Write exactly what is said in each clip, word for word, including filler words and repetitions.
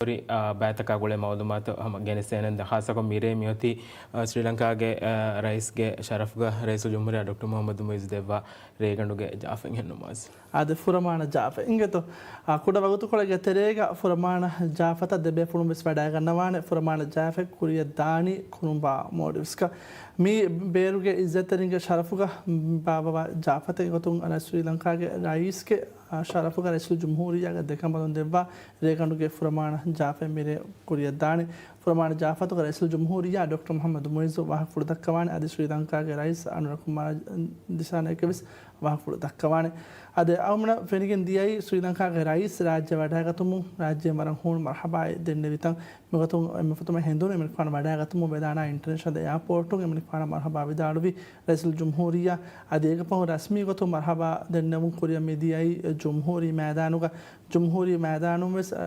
ހުރި، އާ، ބައިތަކާ ގުޅޭ މައުލޫމާތު ހަމަ ގެނެސްދޭނެ. ދެން ޚާއްޞަކޮށް މިރޭ މިއޮތީ، އާ، ސްރީލަންކާގެ، އާ، ރައީސްގެ ޝަރަފުގަ ރައީސުލްޖުމްހޫރިއްޔާ ޑޮކްޓަރ މުޙައްމަދު މުޢިއްޒު ދެއްވާ ރޭގަނޑުގެ ޖާފަތް ހެން ނަމަވެސް. އާދެ، ފުރަމާނަ ޖާފަތް އިނގޭތޯ. އާ، ކުޑަ ވަގުތުކޮޅެއްގެ ތެރޭގަ ފުރަމާނަ ޖާފަތަށް ދެބޭފުޅުން ވެސް ވަޑައިގަންނަވާނެ. ފުރަމާނަ ޖާފަތް ކުރިއަށް ދާނީ ކުރުނބާ މޯލްޑިވްސްގަ. މީ ބޭރުގެ އިއްޒަތްތެރިންގެ ޝަރަފުގަ ބާއްވާ ޖާފަތެއް ގޮތުން ސްރީލަންކާގެ ރައީސްގެ ޝަރަފުގަ ރައީސުލްޖުމްހޫރިއްޔާގެ ދެކަނބަލުން ދެއްވާ ރޭގަނޑުގެ ފުރަމާނަ ޖާފަތް މިރޭ ކުރިއަށް ދާނެ. ފުރަމާނަ ޖާފަތުގަ ރައީސުލްޖުމްހޫރިއްޔާ ޑޮކްޓަރ މުޙައްމަދު މުޢިއްޒު ވާހަކަފުޅު ދައްކަވާނެ. އަދި ސްރީލަންކާގެ ރައީސް އަނުރަކުމާރ ދިސާނަޔަކަށް ވެސް ވާހަކަފުޅު ދައްކަވާނެ. އަދި އަޅުގަނޑަށް ފެނިގެން ދިޔައީ ސްރީލަންކާގެ ރައީސް ރާއްޖެ ވަޑައިގަތުމުން ރާއްޖެ ވަރަށް ހޫނު މަރުޙަބާއެއް ދެންނެވިތަން. މިގޮތުން އެންމެ ފުރަތަމަ ހެނދުނު އެމަނިކުފާނު ވަޑައިގަތުމުން ވެލާނާ އިންޓަރނޭޝަނަލް އެއާޕޯޓުން އެމަނިކުފާނަށް މަރުޙަބާ ވިދާޅުވި ރައީސުލްޖުމްހޫރިއްޔާ. އަދި އޭގެ ފަހު ރަސްމީ ގޮތުން މަރުޙަބާ ދެންނެވުން ކުރިއަށް މި ދިޔައީ ޖުމްހޫރީ މައިދާނުގަ. ޖުމްހޫރީ މައިދާނުން ވެސް، އަ،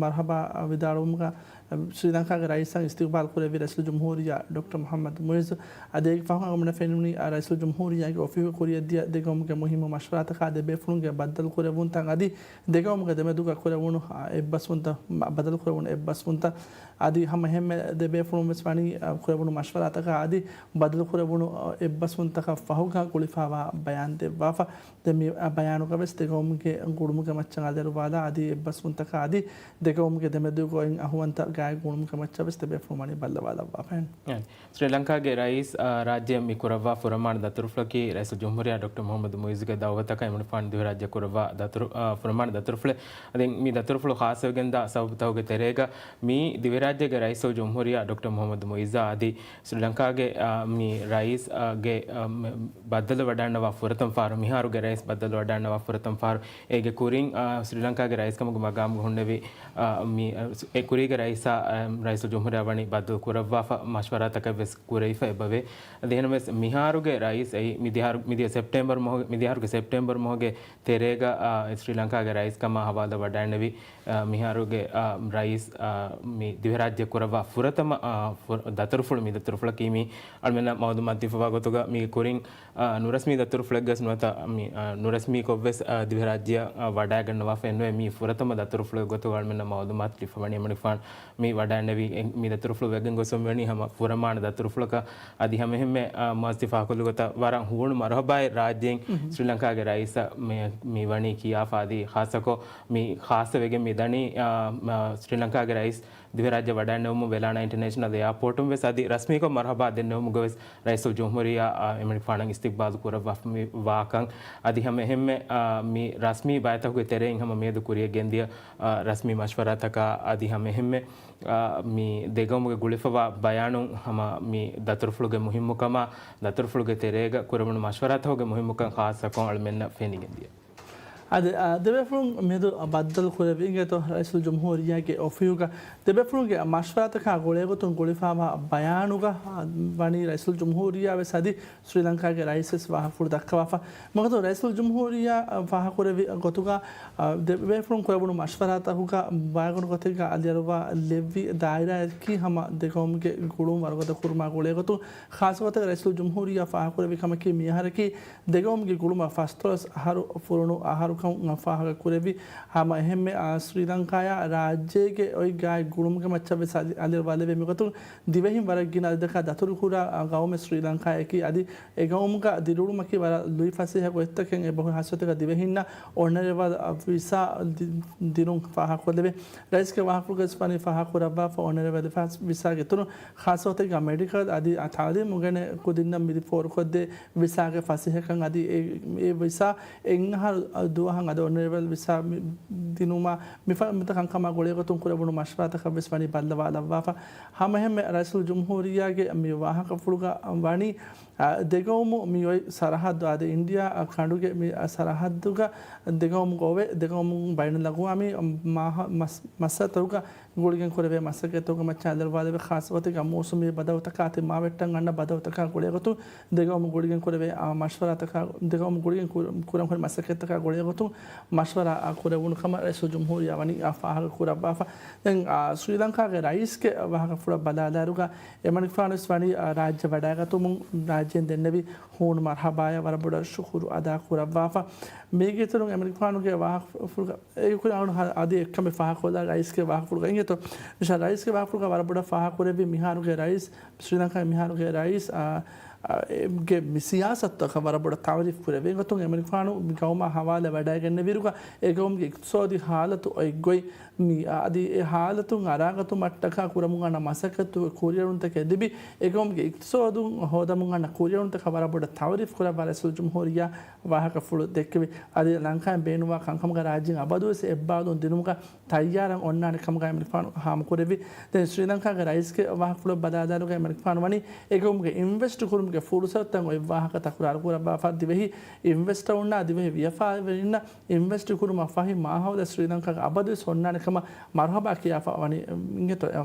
މަރުޙަބާ ވިދާޅުވުމުގަ، އަ، ސްރީލަންކާގެ ރައީސަށް އިސްތިޤްބާލް ކުރެއްވި ރައީސުލްޖުމްހޫރިއްޔާ ޑޮކްޓަރ މުޙައްމަދު މުޢިއްޒު. އަދި އޭގެ ފަހުން އަޅުގަނޑަށް ފެނުނީ، އަ، ރައީސުލްޖުމްހޫރިއްޔާގެ އޮފީހުގަ ކުރިއަށްދިޔަ ދެގައުމުގެ މުހިއްމު މަޝްވަރާތަކާ ދެބޭފުޅުންގެ ބައްދަލުކުރެއްވުންތައް އަދި ދެގައުމުގެ ދެމެދުގަ ކުރެވުނު، އަ، އެއްބަސްވުންތައް، މަ-، ބަދަލުކުރެވުނު އެއްބަސްވުންތައް އަދި ހަމަ އެހެންމެ ދެބޭފުޅުން ވެސް ވަނީ، އަ، ކުރެވުނު މަޝްވަރާތަކާ އަދި ބަދަލުކުރެވުނު، އަ، އެއްބަސްވުންތަކަށް ފަހުގަ ގުޅިފައިވާ ބަޔާން ދެއްވާފަ. ދެން މި، އަ، ބަޔާނުގަ ވެސް ދެގައުމުގެ ގުޅުމުގެ މައްޗަށް އަލިއަޅުވާލާ އަދި އެއްބަސްވުންތަކާ އަދި ދެގައުމުގެ ދެމެދުގައި އޮތް އަހުވަންތައް ގާތް ގުޅުމުގެ މައްޗަށް ވެސް ދެބޭފުޅުން ވަނީ ބައްލަވާލައްވާފަ. ސްރީލަންކާގެ ރައީސް، އާ، ރާއްޖެ މި ކުރައްވާ ފުރަމާނަ ދަތުރުފުޅަކީ ރައީސުލްޖުމްހޫރިއްޔާ ޑޮކްޓަރ މުޙައްމަދު މުޢިއްޒުގެ ދައުވަތަކަށް އެމަނިކުފާނު ދިވެހިރާއްޖެ ކުރައްވާ ދަތުރު، އާ، ފުރަމާނަ ދަތުރުފުޅެއް. އަދި މި ދަތުރުފުޅު ޚާއްޞަވެގެންދާ ސަބަބުތަކުގެ ތެރޭގަ މި ދިވެހިރާއްޖޭގެ ރައީސުލްޖުމްހޫރިއްޔާ ޑޮކްޓަރ މުޙައްމަދު މުޢިއްޒާ އަދި ސްރީލަންކާގެ، އާ، މި ރައީސް، އާ، ގެ، އާ، މެ-، ބައްދަލު ވަޑައިގަންނަވާ ފުރަތަމަ ފަހަރު، މިހާރުގެ ރައީސް ބައްދަލު ވަޑައިގަންނަވާ ފުރަތަމަ ފަހަރު، އޭގެ ކުރިން، އާ، ސްރީލަންކާގެ ރައީސްކަމުގެ މަގާމުގަ ހުންނެވި، އާ، މި، އާ، އެ ކުރީގެ ރައީސާ، އާ، ރައީސުލްޖުމްހޫރިއްޔާ ވަނީ ބައްދަލު ކުރައްވާފަ މަޝްވަރާތަކެއް ވެސް ކުރެވިފަ އެބަވޭ. އަދި އެހެންވެސް މިހާރުގެ ރައީސް އެއީ މިދިހާރު، މިދިޔަ ސެޕްޓެމްބަރު މަހު، މިދިހާރުގެ ސެޕްޓެމްބަރު މަހުގެ ތެރޭގަ، އާ، ސްރީލަންކާގެ ރައީސްކަމާ ހަވާލު ވަޑައިގެންނެވި، އާ، މިހާރުގެ، އާ، ރައީސް، އާ، މި ދިވެހިރާއްޖެ ކުރައްވާ ފުރަތަމަ، އާ، ފުރ-، ދަތުރުފުޅު މި ދަތުރުފުޅަކީ މި އަޅުމެންނަށް މައުލޫމާތު ދީފަވާ ގޮތުގަ މީގެ ކުރިން، އާ، ނުރަސްމީ ދަތުރުފުޅެއްގަސް ނުވަތަ މި، އާ، ނުރަސްމީކޮށްވެސް، އާ، ދިވެހިރާއްޖެއަށް، އާ، ވަޑައިގަންނަވާފައެއް ނުވޭ. މީ ފުރަތަމަ ދަތުރުފުޅެއް ގޮތުގަ އަޅުމެންނަށް މައުލޫމާތު ލިބިފަވަނީ. އެމަނިކުފާނު މި ވަޑައިގެންނެވި އެ-، މި ދަތުރުފުޅު ވެގެން ގޮސް ވަނީ ހަމަ ފުރަމާނަ ދަތުރުފުޅަކަށް. އަދި ހަމައެހެންމެ، އާ، މާސް ތި ފާހަގަކޮށްލި ގޮތަށް ވަރަށް ހޫނު މަރުޙަބާއެއް ރާއްޖޭން މުހު. ސްރީލަންކާގެ ރައީސަށް މި، މި ވަނީ ކިޔާފަ އަދި ޚާއްޞަކޮށް މި ޚާއްޞަވެގެން މި ދަނީ، އާ، މާ، ސްރީލަންކާގެ ރައީސް ދިވެހިރާއްޖެ ވަޑައިނެވުމުން ވެލާނާ އިންޓަރނޭޝަނަލް އެއާޕޯޓުން ވެސް އަދި ރަސްމީކޮށް މަރުޙަބާ ދެންނެވުމުގަ ވެސް ރައީސުލްޖުމްހޫރިއްޔާ، އާ، އެމަނިކުފާނަށް އިސްތިޤްބާލު ކުރައްވާފަ މި ވާކަން އަދި ހަމައެހެންމެ، އާ، މި ރަސްމީ ބައިތަކުގެ ތެރެއިން ހަމަ މިއަދު ކުރިޔަށް ގެންދިޔަ، އާ، ރަސްމީ މަޝްވަރާތަކާ އަދި ހަމައެހެންމެ، އާ، މި ދެގައުމުގެ ގުޅިފަވާ ބަޔާނުން ހަމަ މި ދަތުރުފުޅުގެ މުހިއްމުކަމާ، ދަތުރުފުޅުގެ ތެރޭގަ ކުރެވުނު މަޝްވަރާތަކުގެ މުހިއްމުކަން ޚާއްޞަކޮށް އަޅުމެންނަށް ފެނިގެންދިޔަ. އަދި، އާ، ދެބޭފުޅުން މިއަދު ބައްދަލު ކުރެވި އިނގޭތޯ ރައީސުލްޖުމްހޫރިއްޔާގެ އޮފީހުގަ ދެބޭފުޅުންގެ މަޝްވަރާތަކާ ގުޅޭގޮތުން ގުޅިފައިވާ ބަޔާނުގަ، އާ، ވަނީ ރައީސުލްޖުމްހޫރިއްޔާ ވެސް އަދި ސްރީލަންކާގެ ރައީސް ވެސް ވާހަކަފުޅު ދައްކަވާފަ. މިގޮތުން ރައީސުލްޖުމްހޫރިއްޔާ، އާ، ފާހަގަކުރެއްވި ގޮތުގަ، އާ، ދެބޭފުޅުން ކުރެވުނު މަޝްވަރާތަކުގަ ބައިގަނޑު ގޮތެއްގަ އަލިއަޅުވާ ލެއްވި ދާއިރާއަކީ ހަމަ ދެގައުމުގެ ގުޅުން ވަރުގަދަ ކުރުމާ ގުޅޭގޮތުން ޚާއްޞަގޮތެއް ރައީސުލްޖުމްހޫރިއްޔާ ފާހަގަކުރެއްވި ކަމަކީ މިއަހަރަކީ ދެގައުމުގެ ގުޅުމަށް ފަސްދޮޅަސް އަހަރު ފުރުނު އަހަރުކަން ފާހަގަ ކުރެއްވި. ހަމަ އެހެންމެ، އާ، ސްރީލަންކާޔާ ރާއްޖޭގެ އޮތް ގާތް ގުޅުމުގެ މައްޗަށް ވެސް އަލި-، އަލިއަޅުވާލެވޭ. މިގޮތުން ދިވެހިން ވަރަށް ގިނަ އަދަދަކާ ދަތުރުކުރާ، އާ، ގައުމެއް ސްރީލަންކާއަކީ. އަދި އެ ގައުމުގަ ދިރިއުޅުމަކީ ވަރަށް ލުއިފަސޭހަ ގޮތްތަކެއް އެބަހުރި ހާއްސަގޮތެއްގަ ދިވެހިންނަށް އޮނަރެބަލް ވިސާ ދި-، ދިނުން ފާހަގަކޮށްލެވޭ. ރައީސްގެ ވާހަކަފުޅުގައި ވެސް ވަނީ ފާހަގަކުރައްވާފަ އޮނަރެބަލް ވިސާގެ އިތުރުން ޚާއްޞަގޮތެއްގަ މެޑިކަލް އަދި ތައުލީމް އުނގެނޭ ކުދިންނަށް މި ފޯރުކޮށްދޭ ވިސާގެ ފަސޭހަކަން އަދި އެ، އެ ވިސާ އެއް އަހަރު ދުވަހަށް އަދި އޮނަރެބަލް ވިސާ މި ދިނުމާ މިފަދަ ކަންކަމާ ގުޅޭގޮތުން ކުރެވުނު މަޝްވަރާތަކަށް ވެސް ވަނީ ބައްލަވާލައްވާފަ. ހަމައެހެންމެ ރައީސުލްޖުމްހޫރިއްޔާގެ މި ވާހަކަފުޅުގަ ވަނީ، އާ، ދެގައުމު މި އޮތް ސަރަހައްދު އަދި އިންޑިއާ ކަނޑުގެ މި ސަރަހައްދުގަ ދެގައުމުގަ އޮވެ، ދެގައުމު ބައިނަލްއަގުވާމީ މަ-، މަސް-، މައްސަލަތަކުގަ ގުޅިގެން ކުރެވޭ މަސައްކަތްތަކުގެ މައްޗަށް އަލިއަޅުވާލެވޭ. ޚާއްޞަގޮތެއްގަ މޫސުމީ ބަދަލުތަކާ ތިމާވެއްޓަން އަންނަ ބަދަލުތަކާ ގުޅޭގޮތުން ދެގައުމު ގުޅިގެން ކުރެވޭ، އާ، މަޝްވަރާތަކާ، ދެގައުމު ގުޅިގެން ކުރ-، ކުރަން ހުރި މަސައްކަތްތަކާ ގުޅޭގޮތުން މަޝްވަރާ ކުރެވުނު ކަމަށް ރައީސުލްޖުމްހޫރިއްޔާ ވަނީ ފާހަގަ ކުރައްވާފަ. ދެން ސްރީލަންކާގެ ރައީސްގެ ވާހަކަފުޅަށް ބަލާލާއިރުގަ އެމަނިކުފާނުވެސް ވަނީ ރާއްޖެ ވަޑައިގަތުމުން ރާއްޖޭން ދެންނެވި ހޫނު މަރްހަބާޔަށް ވަރަށް ބޮޑަށް ޝުކުރު އަދާ ކުރައްވާފަ. މީގެ އިތުރުން އެމަނިކުފާނުގެ ވާހަކަފުޅުގަ އެ ކުރި އަޅުން އަދި އެއްކަމެއް ފާހަގަކޮށްލާ ރައީސްގެ ވާހަކަފުޅުގަ އިނގޭތޯ. މިޝާ ރައީސްގެ ވާހަކަފުޅުގަ ވަރަށް ބޮޑަށް ފާހަގަކުރެއްވި މިހާރުގެ ރައީސް، ސްރީލަންކާގެ މިހާރުގެ ރައީސް، އާ، އާ، އެ، ގެ މި ސިޔާސަތުތަކަށް ވަރަށް ބޮޑަށް ތައުރީފް ކުރެވޭ. އެގޮތުން އެމަނިކުފާނު މި ގައުމަށް ހަވާލަ ވަޑައިގެންނެވިއިރުގަ އެ ގައުމުގެ އިޤްތިޞާދީ ހާލަތު އޮތްގޮތް މި، އަދި އެ ހާލަތުން އަރާގަތުމަށްޓަކާ ކުރަމުން އަންނަ މަސައްކަތު ކުރިއެރުންތަކެއް ލިބި، އެ ގައުމުގެ އިޤްތިޞާދު ހޯދަމުން އަންނަ ކުރިއެރުންތަކަށް ވަރަށް ބޮޑަށް ތައުރީފް ކުރައްވާ ރައީސުލްޖުމްހޫރިއްޔާ ވާހަކަފުޅު ދެއްކެވި. އަދި ލަންކާއިން ބޭނުންވާ ކަންކަމުގަ ރާއްޖޭން އަބަދުވެސް އެއްބާރުލުން ދިނުމުގަ ތައްޔާރަށް އޮންނާނެ ކަމުގައި އެމަނިކުފާނު ހާމަކުރެއްވި. ދެން ސްރީލަންކާގެ ރައީސްގެ ވާހަކަފުޅަށް ބަލާލާއިރުގަ އެމަނިކުފާނު ވަނީ އެގައުމުގެ އިންވެސްޓް ކުރުމުގެ ފުރުސަތުތައް އޮތް ވާހަކަ ތަކުރާރު ކުރައްވާފަ. ދިވެހި އިންވެސްޓަރުންނާ ދިވެހި ވިޔަފާރިވެރިންނަށް އިންވެސްޓް ކުރުމަށް ފަހި މާހައުލެއް ސްރީލަންކާގަ އަބަދުވެސް އޮންނާނެ ކަމަށް މަރުހަބާ ކިޔާފަ ވަނީ. އިނގޭތޯ، އެ،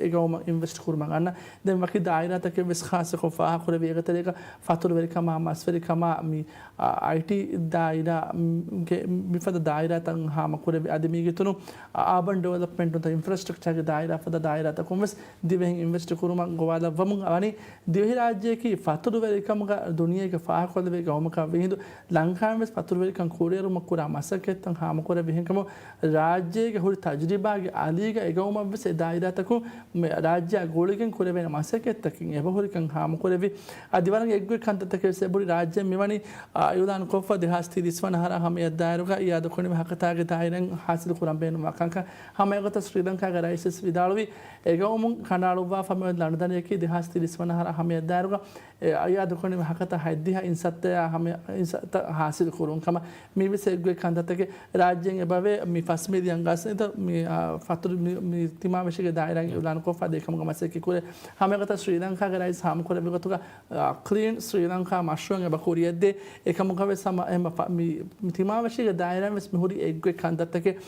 އެ ގައުމަށް އިންވެސްޓް ކުރުމަށް އަންނަ. ދެން ވަކި ދާއިރާތަކެއް ވެސް ޚާއްޞަކޮށް ފާހަގަކުރެއްވި. އޭގެ ތެރޭގަ ފަތުރުވެރިކަމާ، މަސްވެރިކަމާ، މި، އާ، އައިޓީ ދާއިރާ، މި، ގެ މިފަދަ ދާއިރާތައް ހާމަކުރެއްވި. އަދި މީގެ އިތުރުން އާބަން ޑިވެލޮޕްމަންޓުން އިންފްރާސްޓްރަކްޗާގެ ދާއިރާ ފަދަ ދާއިރާތަކުން ވެސް ދިވެހިން އިންވެސްޓް ކުރުމަށް ގޮވާލައްވަމުން ވަނީ. ދިވެހިރާއްޖެއަކީ ފަތުރުވެރިކަމުގަ ދުނިޔޭގެ ފާހަގަކޮށްލެވޭ ގައުމަކަށް ވީހިނދު، ލަންކާއިން ވެސް ފަތުރުވެރިކަން ކުރިއެރުމަށް ކުރާ މަސައްކަތްތައް ހާމަކުރެއްވި. އެހެންކަމުން ރާއްޖޭގެ ހުރި ތަޖުރިބާގެ އަލީގަ އެގައުމަށް ވެސް އެ ދާއިރާތަކުން މި ރާއްޖެއާ ގުޅިގެން ކުރެވޭނެ މަސައްކަތްތަކެއް އެބަހުރިކަން ހާމަކުރެއްވި. އަދި ވަރަށް އެއްގޮތް ކަންތައްތަކެއް ވެސް އެބުރި. ރާއްޖެ މިވަނީ، އާ، އިއުލާން ކޮށްފަ ދެހާސް ތިރީސް ވަނަ އަހަރާ ހަމަޔަށްދާއިރުގަ އިއާދަކުރަނިވި ހަކަތާގެ ދާއިރާއިން ހާސިލް ކުރަން ބޭނުންވާ ކަންކަން ހަމަ އެގޮތަށް ސްރީލަންކާގެ ރައީސް ވެސް ވިދާޅުވީ، އެގައުމުން ކަނޑައަޅުއްވާފަ މިވަނީ ލަނޑުދަނޑިއަކީ ދެހާސް ތިރީސް ވަނަ އަހަރާ ހަމަޔަށްދާއިރުގަ އެ އިއާދަކުރަނިވި ހަކަތަ ހަތްދިހަ އިންސައްތަޔާ ހަމަ އިންސައްތަ ހާސިލް ކުރުން ކަމަށް. މިވެސް އެއްގޮތް ކަންތައްތަކެއް. ރާއްޖޭން އެބަވޭ މި ފަސް މިލިއަން ގަސް އިތަށް މި، އާ، ފަތުރު މި، މި ތިމާވެށިގެ ދާއިރާއިން އިއުލާންކޮށްފަ ދޭ ކަމުގަ މަސައްކަތް ކުރޭ. ހަމައެގޮތަށް ސްރީލަންކާގެ ރައީސް ހާމަކުރެއްވި ގޮތުގަ، އާ، ކްލީން ސްރީލަންކާ މަޝްރޫއަށް އެބަ ކުރިއަށްދޭ. އެކަމުގަ ވެސް ހަމަ އެހެން ފަ-، މި، މި ތިމާވެށިގެ ދާއިރާއިން ވެސް މިހުރީ އެއްގޮތް ކަންތައްތަކެއް.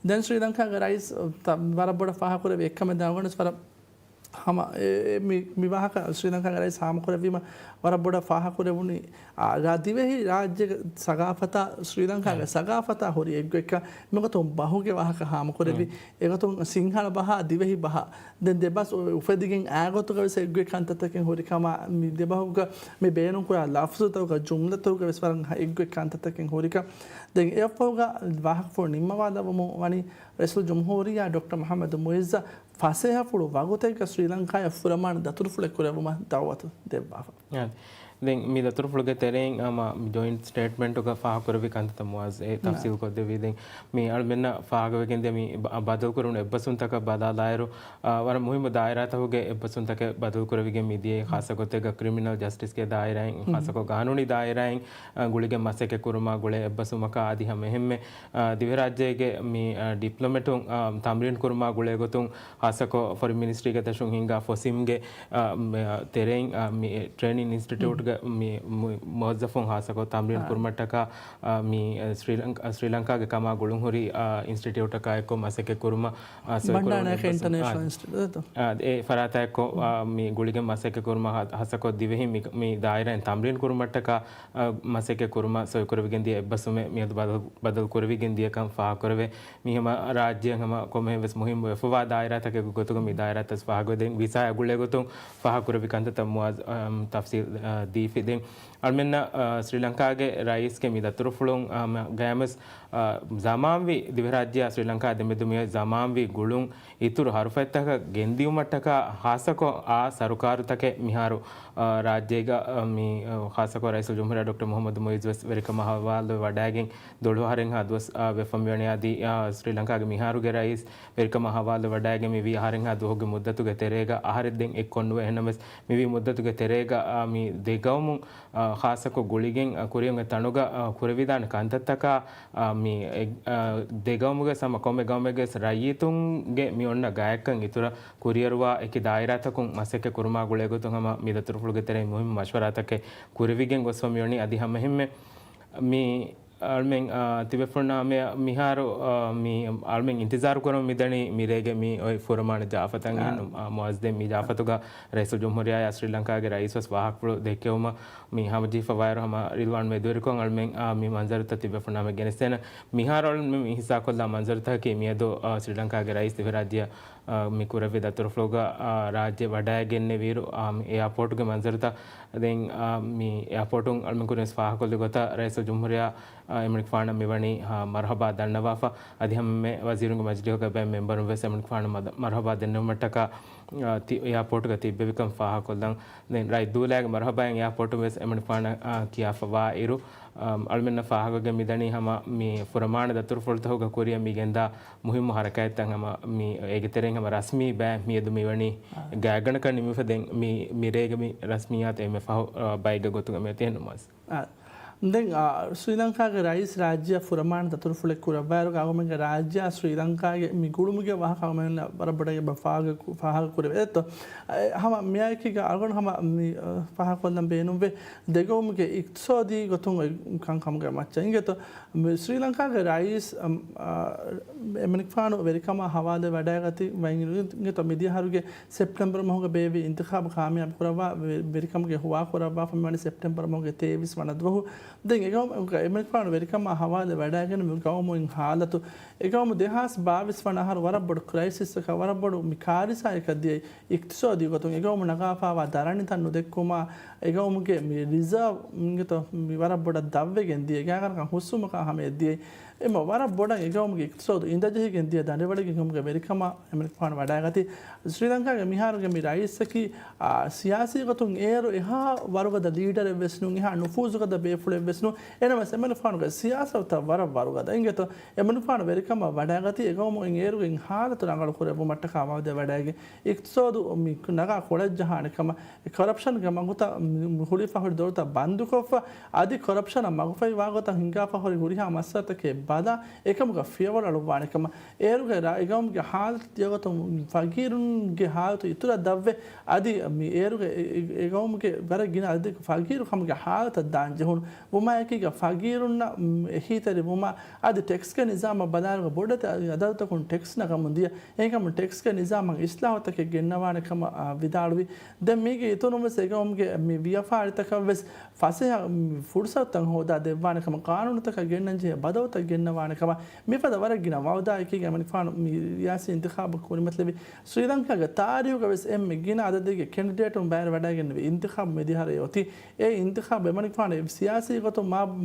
ދެން ސްރީލަންކާގެ ރައީސް، ތަ-، ވަރަށް ބޮޑަށް ފާހަގަކުރެއްވި އެއްކަމެއް ދާގަނޑު ވަރަށް ހަމަ އެ، އެ، މި، މި ވާހަކަ ސްރީލަންކާގެ ރައީސް ހާމަކުރެއްވީމަ ވަރަށް ބޮޑަށް ފާހަކުރެވުނީ، އާ، ރާ-، ދިވެހި ރާއްޖޭގެ ސަގާފަތާ، ސްރީލަންކާގެ ހެ. ސަގާފަތާ ހުރި އެއްގޮތްކަން. މިގޮތުން ބަހުގެ ވާހަކަ ހާމަކުރެއްވި. ހެ. އެގޮތުން ސިންހަޅަ ބަހާ ދިވެހި ބަހާ. ދެން ދެބަސް އު-، އުފެދިގެން އާގޮތުގަ ވެސް އެއްގޮތް ކަންތައްތަކެއް ހުރި ކަމާ، މި ދެބަހުގަ މި ބޭނުންކުރާ ލަފްޒުތަކުގަ ޖުމްލަތަކުގަ ވެސް ވަރަށް އެއްގޮތް ކަންތައްތަކެއް ހުރިކަން. ދެން އެއަށްފަހުގަ ވާހަކަފުޅު ނިންމަވާލައްވަމުން ވަނީ ރައީސުލްޖުމްހޫރިއްޔާ ޑޮކްޓަރ މުޙައްމަދު މުޢިއްޒަށް ފަސޭހަފުޅު ވަގުތެއްގަ ސްރީލަންކާއަށް ފުރަމާނަ ދަތުރުފުޅެއް ކުރެއްވުމަށް ދަޢުވަތު ދެއްވާފަ. އާ، ދެން މި ދަތުރުފުޅުގެ ތެރެއިން ހަމަ ޖޮއިންޓް ސްޓޭޓްމަންޓުގަ ފާހަގަކުރެއްވި ކަންތައްތައް މުޢާޒް އެ ނާ. ތަފްސީލް ކޮށްދެއްވީ. ދެން މި އަޅުމެންނަށް ފާހަގަވެގެންދިޔަ މި ބަ-، ބަދަލުކުރުނު އެއްބަސްވުންތަކަށް ބަލާލާއިރު، އާ، ވަރަށް މުހިއްމު ދާއިރާތަކުގެ އެއްބަސްވުންތަކެއް ބަދަލުކުރެވިގެން މިދިޔައީ. ހުން. ޚާއްޞަ ގޮތެއްގަ ކްރިމިނަލް ޖަސްޓިސްގެ ދާއިރާއިން، ހުން. ޚާއްޞަކޮށް ގާނޫނީ ދާއިރާއިން، އާ، ގުޅިގެން މަސައްކަތް ކުރުމާ ގުޅޭ އެއްބަސްވުމަކާ އަދި ހަމައެހެންމެ، އާ، ދިވެހިރާއްޖޭގެ މި، އާ، ޑިޕްލޮމެޓުން، އާ، ތަމްރީން ކުރުމާ ގުޅޭ ގޮތުން ޚާއްޞަކޮށް ފޮރިން މިނިސްޓްރީގެ ތަށުން ހިންގާ ފޮސިމްގެ، އާ، މެ-، އާ، ތެރެއިން، އާ، މި ޓްރޭނިން އިންސްޓިޓިއުޓްގެ މި މު-، މުވައްޒަފުން ޚާއްޞަކޮށް ތަމްރީން އާ. ކުރުމަށްޓަކާ، އާ، މި، އާ، ސްރީލަން-، އާ، ސްރީލަންކާގެ ކަމާ ގުޅުންހުރި، އާ، އިންސްޓިޓިއުޓަކާ އެއްކޮށް މަސައްކަތް ކުރުމަށް، އާ، ސޮއިކުރެވުނު ބަންޑާރަނާޔަކަ އެއްބަސް-، އާ، އިންޓަރނޭޝަނަލް އިންސްޓިޓިއުޓު. އާ، އެ ފަރާތާ އެއްކޮށް، އާ، މި ގުޅިގެން މަސައްކަތް ކުރުމަށް ހަ-، ޚާއްޞަކޮށް ދިވެހި މި، މި ދާއިރާއިން ތަމްރީން ކުރުމަށްޓަކާ، އާ، މަސައްކަތް ކުރުމަށް ސޮއިކުރެވިގެން ދިޔަ އެއްބަސްވުމެއް މިއަދު ބަދަލު، ބަދަލު ކުރެވިގެން ދިޔަކަން ފާހަގަކުރެވޭ. މި ހަމަ ރާއްޖެއަށް ހަމަ ކޮންމެހެން ވެސް މުހިއްމު ވެފަވާ ދާއިރާތަކެއްގެ ގޮތުގަ މި ދާއިރާތައް ފާހަގަވެ ދެން ވިސާއާ ގުޅޭ ގޮތުން ފާހަގަކުރެއްވި ކަންތައްތައް މުއާޒް، އަމް، ތަފްސީލް، އާ، ދީފި. ދެން އަޅުމެންނަށް، އާ، ސްރީލަންކާގެ ރައީސްގެ މި ދަތުރުފުޅުން، އާ، މަ-، ގައިމުސް، އާ، ޒަމާންވީ ދިވެހިރާއްޖެއާ ސްރީލަންކާ ދެމެދު މިއޮތް ޒަމާންވީ ގުޅުން އިތުރު ހަރުފަތްތަކަށް ގެންދިއުމަށްޓަކާ ޚާއްޞަކޮށް އާ ސަރުކާރުތަކެއް މިހާރު، އާ، ރާއްޖޭގަ، އާ، މި، އާ، ޚާއްޞަކޮށް ރައީސުލްޖުމްހޫރިއްޔާ ޑޮކްޓަރ މުޙައްމަދު މުޢިއްޒު ވެސް ވެރިކަމާ ހަވާލުވެ ވަޑައިގެން ދޮޅު އަހަރެއްހާ ދުވަސް، އާ، ވެފަ މިވަނީ. އަދި، އާ، ސްރީލަންކާގެ މިހާރުގެ ރައީސް ވެރިކަމާ ހަވާލުވެ ވަޑައިގެން މިވީ އަހަރެއްހާ ދުވަހުގެ މުއްދަތުގެ ތެރޭގަ އަހަރެއް ދެން އެއްކޮށް ނުވޭ. އެހެންނަމަވެސް މިވީ މުއްދަތުގެ ތެރޭގަ، އާ، މި ދެގައުމުން، އާ، ޚާއްޞަކޮށް ގުޅިގެން، އާ، ކުރިއަށް އޮތް ތަނުގަ، އާ، ކުރެވިދާނެ ކަންތައްތަކާ، އާ، މި އެ-، އާ، ދެގައުމުގެ ހަމަ ކޮންމެ ގައުމެއްގެ ރައްޔިތުންގެ މި އޮންނަ ގާތްކަން އިތުރަށް ކުރިއަރުވާ އެކި ދާއިރާތަކުން މަސައްކަތް ކުރުމާ ގުޅޭ ގޮތުން ހަމަ މި ދަތުރުފުޅުގެ ތެރެއިން މުހިއްމު މަޝްވަރާތަކެއް ކުރެވިގެން ގޮސްފަ މިވަނީ. އަދި ހަމައެހެންމެ މި، އަޅުމެން، އާ، ތިބޭފުޅުންނާ މި، މިހާރު، އާ، މި އަޅުމެން އިންތިޒާރު ކުރަމުން މިދަނީ މިރޭގެ މި އޮތް ފުރަމާނަ ޖާފަތައް އާ. އިން، އާ، މުއައްޒަ ދެން މި ޖާފަތުގަ ރައީސުލްޖުމްހޫރިއްޔާ ސްރީލަންކާގެ ރައީސް ވެސް ފާހަގަފުޅު ދެއްކެވުމަށް މި ހަމަޖެހިފަވާއިރު ހަމަ ރިލްވާން މެދުވެރިކޮށް އަޅުމެން، އާ، މި މަންޒަރުތައް ތިބޭފުޅުންނާ މެ ގެނެސްދޭނަން. މިހާރު އަޅުމެން މި ހިއްސާކޮށްލާ މަންޒަރުތަކަކީ މިއަދު، އާ، ސްރީލަންކާގެ ރައީސް ދިވެހިރާއްޖެއަށް، އާ، މި ކުރެއްވި ދަތުރުފުޅުގަ، އާ، ރާއްޖެ ވަޑައިގެންނެވިއިރު، އާ، މި އެއާޕޯޓުގެ މަންޒަރުތައް ދެން، އާ، މި އެއާޕޯޓުން އަޅުމެން ކުރިން ވެސް ފާހަގަކޮށްލި ގޮތަށް ރައީސުލްޖުމްހޫރިއްޔާ، އާ، އެމަނިކުފާނަށް މިވަނީ، އާ، މަރުހަބާ ދަންނަވާފަ. އަދި ހަމަ މެ ވަޒީރުންގެ މަޖިލީހުގަ ބޭ މެމްބަރުން ވެސް އެމަނިކުފާނަށް މަދަ-، މަރުހަބާ ދެންނެވުމަށްޓަކާ، އާ، ތި އެއާޕޯޓުގަ ތިއްބެވިކަން ފާހަގަކޮށްލަން. ދެން ރަތްދޫލާގެ މަރުހަބާއިން އެއާޕޯޓުން ވެސް އެމަނިކުފާނަށް، އާ، ކިޔާފަވާ އިރު، އާ، އަޅުމެންނަށް ފާހަގަވެގެން މިދަނީ ހަމަ މި ފުރަމާނަ ދަތުރުފުޅުތަކުގަ ކުރިއަށް މި ގެންދާ މުހިއްމު ހަރަކާތްތައް ހަމަ މި އޭގެ ތެރެއިން ހަމަ ރަސްމީ ބައެއް މިއަދު މިވަނީ އާ. ގާތްގަނޑަކަށް ނިމިފަ ދެން މި، މިރޭގެ މި ރަސްމިއްޔާތު އެންމެ ފަހު، އާ، ބައެއްގެ ގޮތުގަ މިއޮތީ ނުމަސް. އާ. ދެން، އާ، ސްރީލަންކާގެ ރައީސް ރާއްޖެއަށް ފުރަމާނަ ދަތުރުފުޅެއް ކުރައްވާއިރު އަޅުގަނޑުމެންގެ ރާއްޖެއާ ސްރީލަންކާގެ މި ގުޅުމުގެ ވާހަކަ އަޅުގަނޑުމެންނަށް ވަރަށް ބޮޑަށް އެބަ ފާހަގަ ކު-، ފާހަގަ ކުރެވޭ. އެއްތޯ؟ އެ، ހަމަ މިއާއެކީގަ އަޅުގަނޑު ހަމަ މި، އާ، ފާހަގަކޮށްލަން ބޭނުންވޭ. ދެގައުމުގެ އިޤްތިޞާދީ ގޮތުން އޮތް ކަންކަމުގެ މައްޗަށް އިނގޭތޯ؟ މި ސްރީލަންކާގެ ރައީސް، އަމް، އާ، އެމަނިކުފާނު ވެރިކަމާ ހަވާލުވެވަޑައިގަތި ވަން އިނގި-، އިނގޭތޯ މިދިޔަ އަހަރުގެ ސެޕްޓެމްބަރު މަހުގަ ބޭއްވި އިންތިޚާބު ކާމިޔާބު ކުރައްވާ ވެ-، ވެރިކަމުގެ ހުވާ ކުރައްވާފަ މިވަނީ ސެޕްޓެމްބަރު މަހުގެ ތޭވީސް ވަނަ ދުވަހު. ދެން އެގައުމުގަ އެމަނިކުފާނު ވެރިކަމާ ހަވާލުވެވަޑައިގެން މި ގައުމު އިން ހާލަތު، އެގައުމު ދެހާސް ބާވީސް ވަނަ އަހަރު ވަރަށް ބޮޑު ކްރައިސިސްއަކަށް، ވަރަށް ބޮޑު މި ކާރިސާއަކަށް ދިޔައީ. އިޤްތިޞާދީ ގޮތުން އެގައުމު ނަގާފައިވާ ދަރަނިތައް ނުދެއްކުމާ، އެގައުމުގެ މި ރިޒާވް އިނގޭތޯ މި ވަރަށް ބޮޑަށް ދަށްވެގެން ދިޔަ، ގާތްގަނޑަކަށް ހުސްވުމަކާ ހަމަޔަށް ދިޔައީ. އެމަ ވަރަށް ބޮޑަށް އެގައުމުގެ އިޤްތިޞާދު އިނދަޖެހިގެން ދިޔަ ދަނޑިވަޅެއްގެ ކަމުގެ ވެރިކަމަށް އެމަނިކުފާނު ވަޑައިގަތީ. ސްރީލަންކާގެ މިހާރުގެ މި ރައީސަކީ، އާ، ސިޔާސީ ގޮތުން އޭރު އެހާ ވަރުގަދަ ލީޑަރެއް ވެސް ނޫން، އެހާ ނުފޫޒުގަދަ ބޭފުޅެއް ވެސް ނޫން. އެނަމަސް އެމަނިކުފާނުގެ ސިޔާސަތުތައް ވަރަށް ވަރުގަދަ. އިނގޭތޯ އެމަނިކުފާނު ވެރިކަމަށް ވަޑައިގަތީ އެގައުމު އިން އޭރުގެ އިން ހާލަތު ރަނގަޅު ކުރެއްވުމަށްޓަކާ ވައުދެއް ވަޑައިގެން. އިޤްތިޞާދު މި ނަގާ ކޮޅަށް ޖަހާނެ ކަމަށް، އެ ކޮރަޕްޝަންގެ މަގުތައް މި ހުޅުވިފަ ހުރި ދޮރުތައް ބަންދުކޮށްފަ، އަދި ކޮރަޕްޝަނަށް މަގުފަހިވާ ގޮތަށް ހިނގާފަ ހުރި ހުރިހާ މައްސަލަތަކެއް ބަލާ، އެކަމުގަ ފިޔަވަޅު އަޅުއްވާނެ ކަމަށް. އޭރުގެ ރާ-، އެގައުމުގެ ހާލަތު ދިޔަގޮތުން ފަގީރުންގެ ހާލަތު އިތުރަށް ދަށްވެ، އަދި މި އޭރުގެ އެ-، އެ-، އެގައުމުގެ ވަރަށް ގިނަ އަދަދެއްގެ ފަގީރު ކަމުގެ ހާލަތަށް ދާން ޖެހުނު. ވުމާއެކީގަ ފަގީރުންނަށް، މް، އެހީތެރިވުމާ، އަދި ޓެކްސްގެ ނިޒާމަށް ބަލާއިރުގަ ބޮޑެތި އަދަދުތަކުން ޓެކްސް ނަގަމުން ދިޔަ. އެހެންކަމުން ޓެކްސްގެ ނިޒާމަށް އިސްލާހުތަކެއް ގެންނަވާނެ ކަމަށް، އާ، ވިދާޅުވި. ދެން މީގެ އިތުރުން ވެސް އެގައުމުގެ މި ވިޔަފާރިތަކަށް ވެސް ފަސޭހަ، މް، ފުރުސަތުތައް ހޯދާ ދެއްވާނެ ކަމަށް، ޤާނޫނުތަކަށް ގެންނަން ޖެހޭ ބަދަލުތައް ގެންނަވާނެ ކަމަށް، މިފަދަ ވަރަށް ގިނަ ވައުދާއެކީގަ އެމަނިކުފާނު މި ރިޔާސީ އިންތިޚާބަށް ކުރިމަތިލެވި. ސްރީލަންކާގެ ތާރީޚުގަ ވެސް އެންމެ ގިނަ އަދަދެއްގެ ކެންޑިޑޭޓުން ބައިވެރިވަޑައިގެންނެވި އިންތިޚާބު މިދިހަރަޔަށް އޮތީ. އެ އިންތިޚާބު އެމަނިކުފާނު ސިޔާސީ ގޮތުން މާ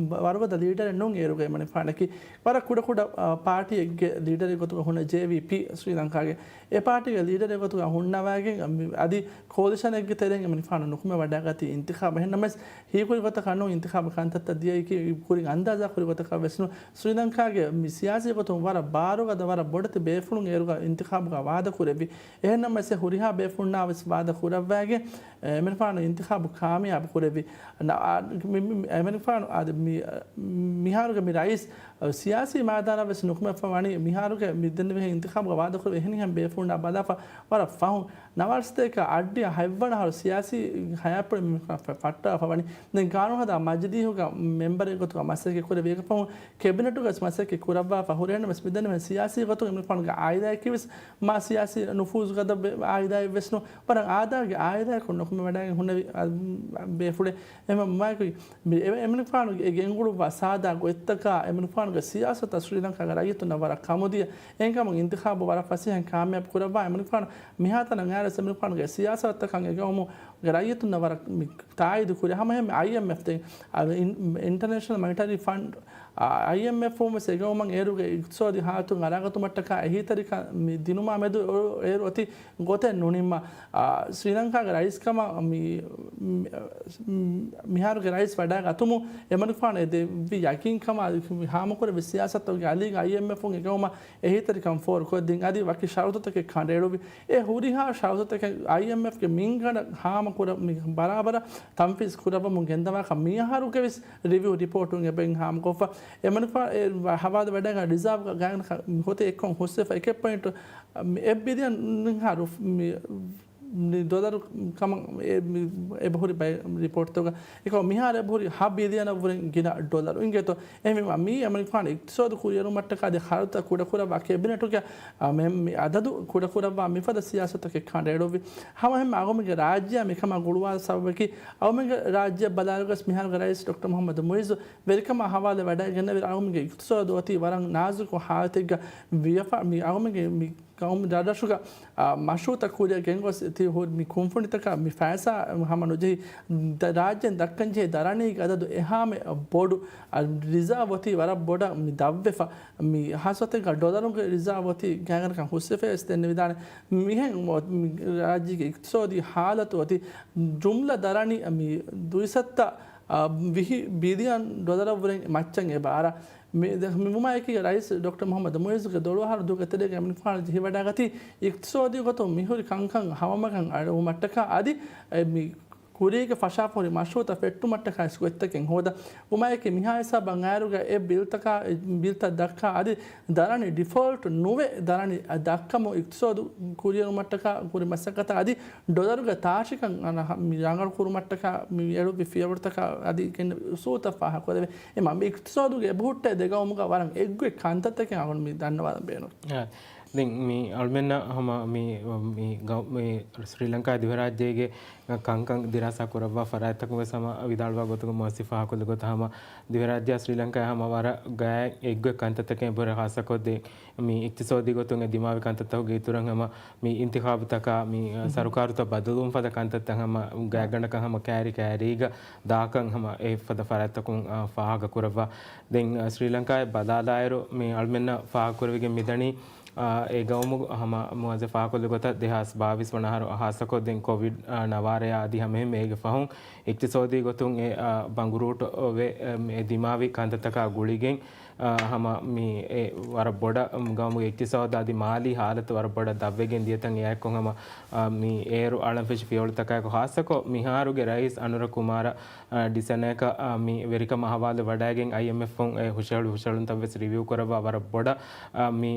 ވަރުގަދަ ލީޑަރެއް ނޫން. އޭރުގަ އެމަނިކުފާނަކީ ވަރަށް ކުޑަކުޑަ، އާ، ޕާޓީއެއްގެ ލީޑަރެއް ގޮތުގަ ހުންނަ ޖޭވީޕީ ސްރީލަންކާގެ. އެ ޕާޓީގެ ލީޑަރެއް ގޮތުގަ ހުންނަވައިގެން މި-، އަދި ކޯލިޝަނެއްގެ ތެރެއިން އެމަނިކުފާނު ނުކުމެވަޑައިގަތީ އިންތިޚާބަށް. އެހެންނަމަވެސް ހީކުރި ގޮތަކަށް ނޫން އިންތިޚާބު ކަންތައްތައް ދިޔައީކީ ކުރިން އަންދާޒާ ކުރި ގޮތަކަށް ވެސް ނޫން. ސްރީލަންކާގެ މި ސިޔާސީ ގޮތުން ވަރަށް ބާރުގަދަ، ވަރަށް ބޮޑެތި ބޭފުޅުން އޭރުގަ އިންތިޚާބުގަ ވާދަ ކުރެއްވި. އެހެންނަމަވެސް ހުރިހާ ބޭފުޅުންނާ ވެސް ވާދަ ކުރައްވައިގެން އެމަނިކުފާނު އިންތިޚާބު ކާމިޔާބު ކުރެއްވި. ނަ-، އާ، މި-، މި-، މި-، އެމަނިކުފާނު އާދެ މި-، މިހާރުގެ މި ރައީސް ސިޔާސީ މައިދާނަށް ވެސް ނުކުމެފަ ވަނީ. މިހާރުގެ މި ދެންނެވިހެން އިންތިޚާބުގަ ވާދަކުރެވި އެހެނިހެން ބޭފުޅުންނާ ބަލާފަ ވަރަށް ފަހުން. ނަވާރަ ސަތޭކަ އަށްޑިހަ ހަތްވަނަ އަހަރު ސިޔާސީ ހަޔާތްޕުޅެއް މި ފަ-، ފަ-، ފައްޓާފަ ވަނީ. ދެން ގާނޫނު ހަދާ މަޖިލީހުގަ މެމްބަރެއް ގޮތުގަ މަސައްކަތް ކުރެވި އެކަ ފަހުން ކެބިނެޓުގަ ވެސް މަސައްކަތް ކުރައްވާފަ ހުރޭ. ނަމަވެސް މިދެންނެވިހެން ސިޔާސީ ގޮތުން އެމަނިކުފާނުގެ އާއިލާއަކީ ވެސް މާ ސިޔާސީ ނުފޫޒުގަދަ ބެ-، އާއިލާއެއް ވެސް ނޫން. ވަރަށް އާދައިގެ އާއިލާއަކުން ނުކުމެވަޑައިގެން ހުންނެވި، އަ، ބޭފުޅެއް. އެމަ-، މާ އެ-، އެމަނިކުފާނުގެ އެ ގެންގުޅުއްވާ ސާދާ ގޮތްތަކާ އެމަނިކުފާނުގެ ސިޔާސަތަށް ސްރީލަންކާގެ ރައްޔިތުންނަށް ވަރަށް ކަމުދިޔަ. އެހެންކަމުން އިންތިޚާބު ވަރަށް ފަސޭހައިން ކާމިޔާބު ކުރައްވާ އެމަނިކުފާނު މިހާތަނަށް އައިރުވެސް އެމަނިކުފާނުގެ ސިޔާސަތުތަކަށް އެގައުމުގެ ރައްޔިތުންނަށް ވަރަށް މި ތާއީދު ކުރި. ހަމަ އެހެން އައިއެމްއެފް ދެން، އަ، އިން-، އިންޓަރނޭޝަނަލް މޮނިޓަރީ ފަންޑް، އަ، އައިއެމްއެފް ވުމެސް އެގައުމަށް އޭރުގެ އިޤްތިޞާދީ ހާލަތު އަރާގަތުމަށްޓަކާ އެހީތެރިކަން މި ދިނުމާ މެދު އޭރު އޮތީ ގޮތެއް ނުނިންމާ، އާ، ސްރީލަންކާގެ ރައީސްކަމަށް މި-، މި-، މިހާރުގެ ރައީސް ވަޑައިގަތުމުން އެމަނިކުފާނު އެ ދެއްވި ޔަޤީންކަމާ ހާމަކުރެއްވި ސިޔާސަތުގެ އަލީގަ އައިއެމްއެފުން އެގައުމަށް އެހީތެރިކަން ފޯރުކޮށްދިން އަދި ވަކި ޝަރުތުތަކެއް ކަނޑައެޅުއްވި. އެ ހުރިހާ ޝަރުތުތަކެއް އައިއެމްއެފްގެ މިންގަނޑަށް ހާމަކުރަ-، މި ބަރާބަރަށް ތަންފީޒް ކުރައްވަމުން ގެންދަވާކަށް މިއަހަރުގެ ވެސް ރިވިއު ރިޕޯޓުން އެބައިން ހާމަކޮށްފަ. އެމަނިކުފާ އެ ހަވާލު ވަޑައިގަން ރިޒާވް ގާތްގަނޑަކަށް މި ހޮތެއް އެއްކޮށް ހުސްވެފަ އެކެއް ޕޮއިންޓު އެއް ބިލިއަން ހާ ރުފް-، މި ޑޮލަރު ކަމަށް އެ-، މި-، އެބަހުރި ބައެއް ރިޕޯޓްތަކުގަ. އެކަމަށް މިހާރު އެބަހުރި ހަ ބިލިއަނަށްވުރެ ގިނަ ޑޮލަރު. އިނގޭތޯ؟ އެހެންވީމަ މީ އެމަނިކުފާނު އިޤްތިޞާދު ކުރިއެރުމަށްޓަކާ އަދި ޚަރަދުތައް ކުޑަކުރައްވާ ކެބިނެޓުގެ، އާ، މެ-، މި އަދަދު ކުޑަކުރައްވާ މިފަދަ ސިޔާސަތުތަކެއް ކަނޑައެޅުއްވި. ހަމައެހެންމެ އަޅުގަނޑުމެންގެ ރާއްޖެއާ މިކަމާ ގުޅުވާ ސަބަބަކީ، އަޅުގަނޑުމެންގެ ރާއްޖެއަށް ބަލާލުގަސް މިހާރުގެ ރައީސް ޑޮކްޓަރ މުޙައްމަދު މުޢިއްޒު ވެރިކަމާ ހަވާލުވެ ވަޑައިގެންނެވި އަޅުގަނޑުމެންގެ އިޤްތިޞާދު އޮތީ ވަރަށް ނާޒުކު ޙާލަތެއްގަ ވިޔަފާ، މި އަޅުގަނޑުމެންގެ މި ގައުމު ރަށްރަށުގަ، އާ، މަޝްރޫޢުތައް ކުރިއަށް ގެންގޮސް ތި ހުރި މި ކުންފުނިތަކާ މި ފައިސާ ހަމަ ނުޖެހި، ދަ-، ރާއްޖޭން ދައްކަން ޖެހޭ ދަރަނީގެ އަދަދު އެހާމެ ބޮޑު، އާ، ރިޒާވް އޮތީ ވަރަށް ބޮޑަށް މި ދަށްވެފަ. މި ހާއްސަ ގޮތެއްގަ ޑޮލަރުގެ ރިޒާވް އޮތީ ގާތްގަނޑަކަށް ހުސްވެފައިވެސް ދެންނެވިދާނެ. މިހެން މި ރާއްޖޭގެ އިޤްތިޞާދީ ޙާލަތު އޮތީ ޖުމްލަ ދަރަނި މި ދުއިސައްތަ، އާ، ވިހި ބިލިއަން ޑޮލަރަށްވުރެ މައްޗަށް އެބަ އަރާ. މި-، މި ވުމާއެކީގަ ރައީސް ޑޮކްޓަރ މުޙައްމަދު މުޢިއްޒުގެ ދޮޅު އަހަރު ދުވަހުގެ ތެރޭގަ އެމަނިކުފާނު ޖެހިވަޑައިގަތީ އިޤްތިޞާދީ ގޮތުން މިހުރި ކަންކަން ހަމަމަގަށް އަޅުވުމަށްޓަކާ އަދި އެ މި ކުރީގެ ފަށާފަހުރި މަޝްރޫޢުތައް ފެއްޓުމަށްޓަކާ އިސް ގޮތްތަކެއް ހޯދަ. ވުމާއެކީ މިހާ ހިސާބަށް އައިރުގަ އެ ބިލްތަކާ، އެ ބިލްތައް ދައްކާ އަދި ދަރަނި ޑިފޯލްޓް ނުވެ ދަރަނި ދައްކަމުން އިޤްތިޞާދު ކުރިއެރުމަށްޓަކާ ކުރި މަސައްކަތަށް އަދި ޑޮލަރުގެ ތާށިކަން އަން-، މި ރަނގަޅު ކުރުމަށްޓަކާ މި އެޅުއްވި ފިޔަވަޅުތަކާ އަދި ގެންނެވި އުސޫލުތައް ފާހަގަކުރެވޭ. އެމަ މި އިޤްތިޞާދުގެ އެބަހުއްޓޭ ދެ ގައުމުގަ ވަރަށް އެއްގޮތް ކަންތައްތަކެއް އަޅުގަނޑު މި ދަންނަވާލަން ބޭނުން. އާ، ދެން މި އަޅުމެންނަށް ހަމަ މި، މި ގަ-، މި ސްރީލަންކާ ދިވެހިރާއްޖޭގެ ކަންކަން ދިރާސާ ކުރައްވާ ފަރާތްތަކުން ވެސް ހަމަ ވިދާޅުވާ ގޮތުގަ މުއައްސިސް ފާހަގަކޮށްލި ގޮތަށް ހަމަ ދިވެހިރާއްޖެއާ ސްރީލަންކާއާ ހަމަ ވަރަށް ގާތް އެއްގޮތް ކަންތައްތަކެއް އެބަހުރި ޚާއްޞަކޮށް ދެން މި އިޤްތިޞާދީ ގޮތުން އެ ދިމާވި ކަންތައްތަކުގެ އިތުރަށް ހަމަ މި އިންތިޚާބުތަކާ މި، އަ، ސަރުކާރުތައް ބަދަލުވުން ފަދަ ކަންތައްތައް ހަމަ ގާތްގަނޑަކަށް ހަމަ ކައިރި ކައިރީގަ ދާކަން ހަމަ އެ ފަދަ ފަރާތްތަކުން، އަ، ފާހަގަކުރައްވާ. ދެން، އަ، ސްރީލަންކާއަށް ބަލާލާއިރު މި އަޅުމެންނަށް ފާހަގަކުރެވިގެން މިދަނީ، އާ، އެ ގައުމު ހަމަ މުއައްސިސް ފާހަގަކޮށްލި ގޮތަށް ދެހާސް ބާވީސް ވަނަ އަހަރު ހާއްސަކޮށް ދެން ކޮވިޑް، އާ، ނަވާރަޔާ އަދި ހަމައެހެންމެ އޭގެ ފަހުން އިޤްތިޞާދީ ގޮތުން އެ، އާ، ބަނގުރޫޓު ވެ، އެ، މި ދިމާވި ކަންތައްތަކާ ގުޅިގެން، އާ، ހަމަ މި އެ ވަރަށް ބޮޑަށް ގައުމުގެ އިޤްތިޞާދު އަދި މާލީ ހާލަތު ވަރަށް ބޮޑަށް ދަށްވެގެން ދިޔަތަން އެއާއެކު ހަމަ، އާ، މި އޭރު އަޅަންފެށި ފިޔަވަޅުތަކާއެކު ހާއްސަކޮށް މިހާރުގެ ރައީސް އަނުރަ ކުމާރަ އަ، ޑިސަނޭކަ، އަ، މި ވެރިކަމާ ހަވާލު ވަޑައިގެން އައިއެމްއެފުން އެ ހުށަހެޅި ހުށަހެޅުންތައް ވެސް ރިވިއު ކުރައްވާ ވަރަށް ބޮޑަށް، އަ، މި،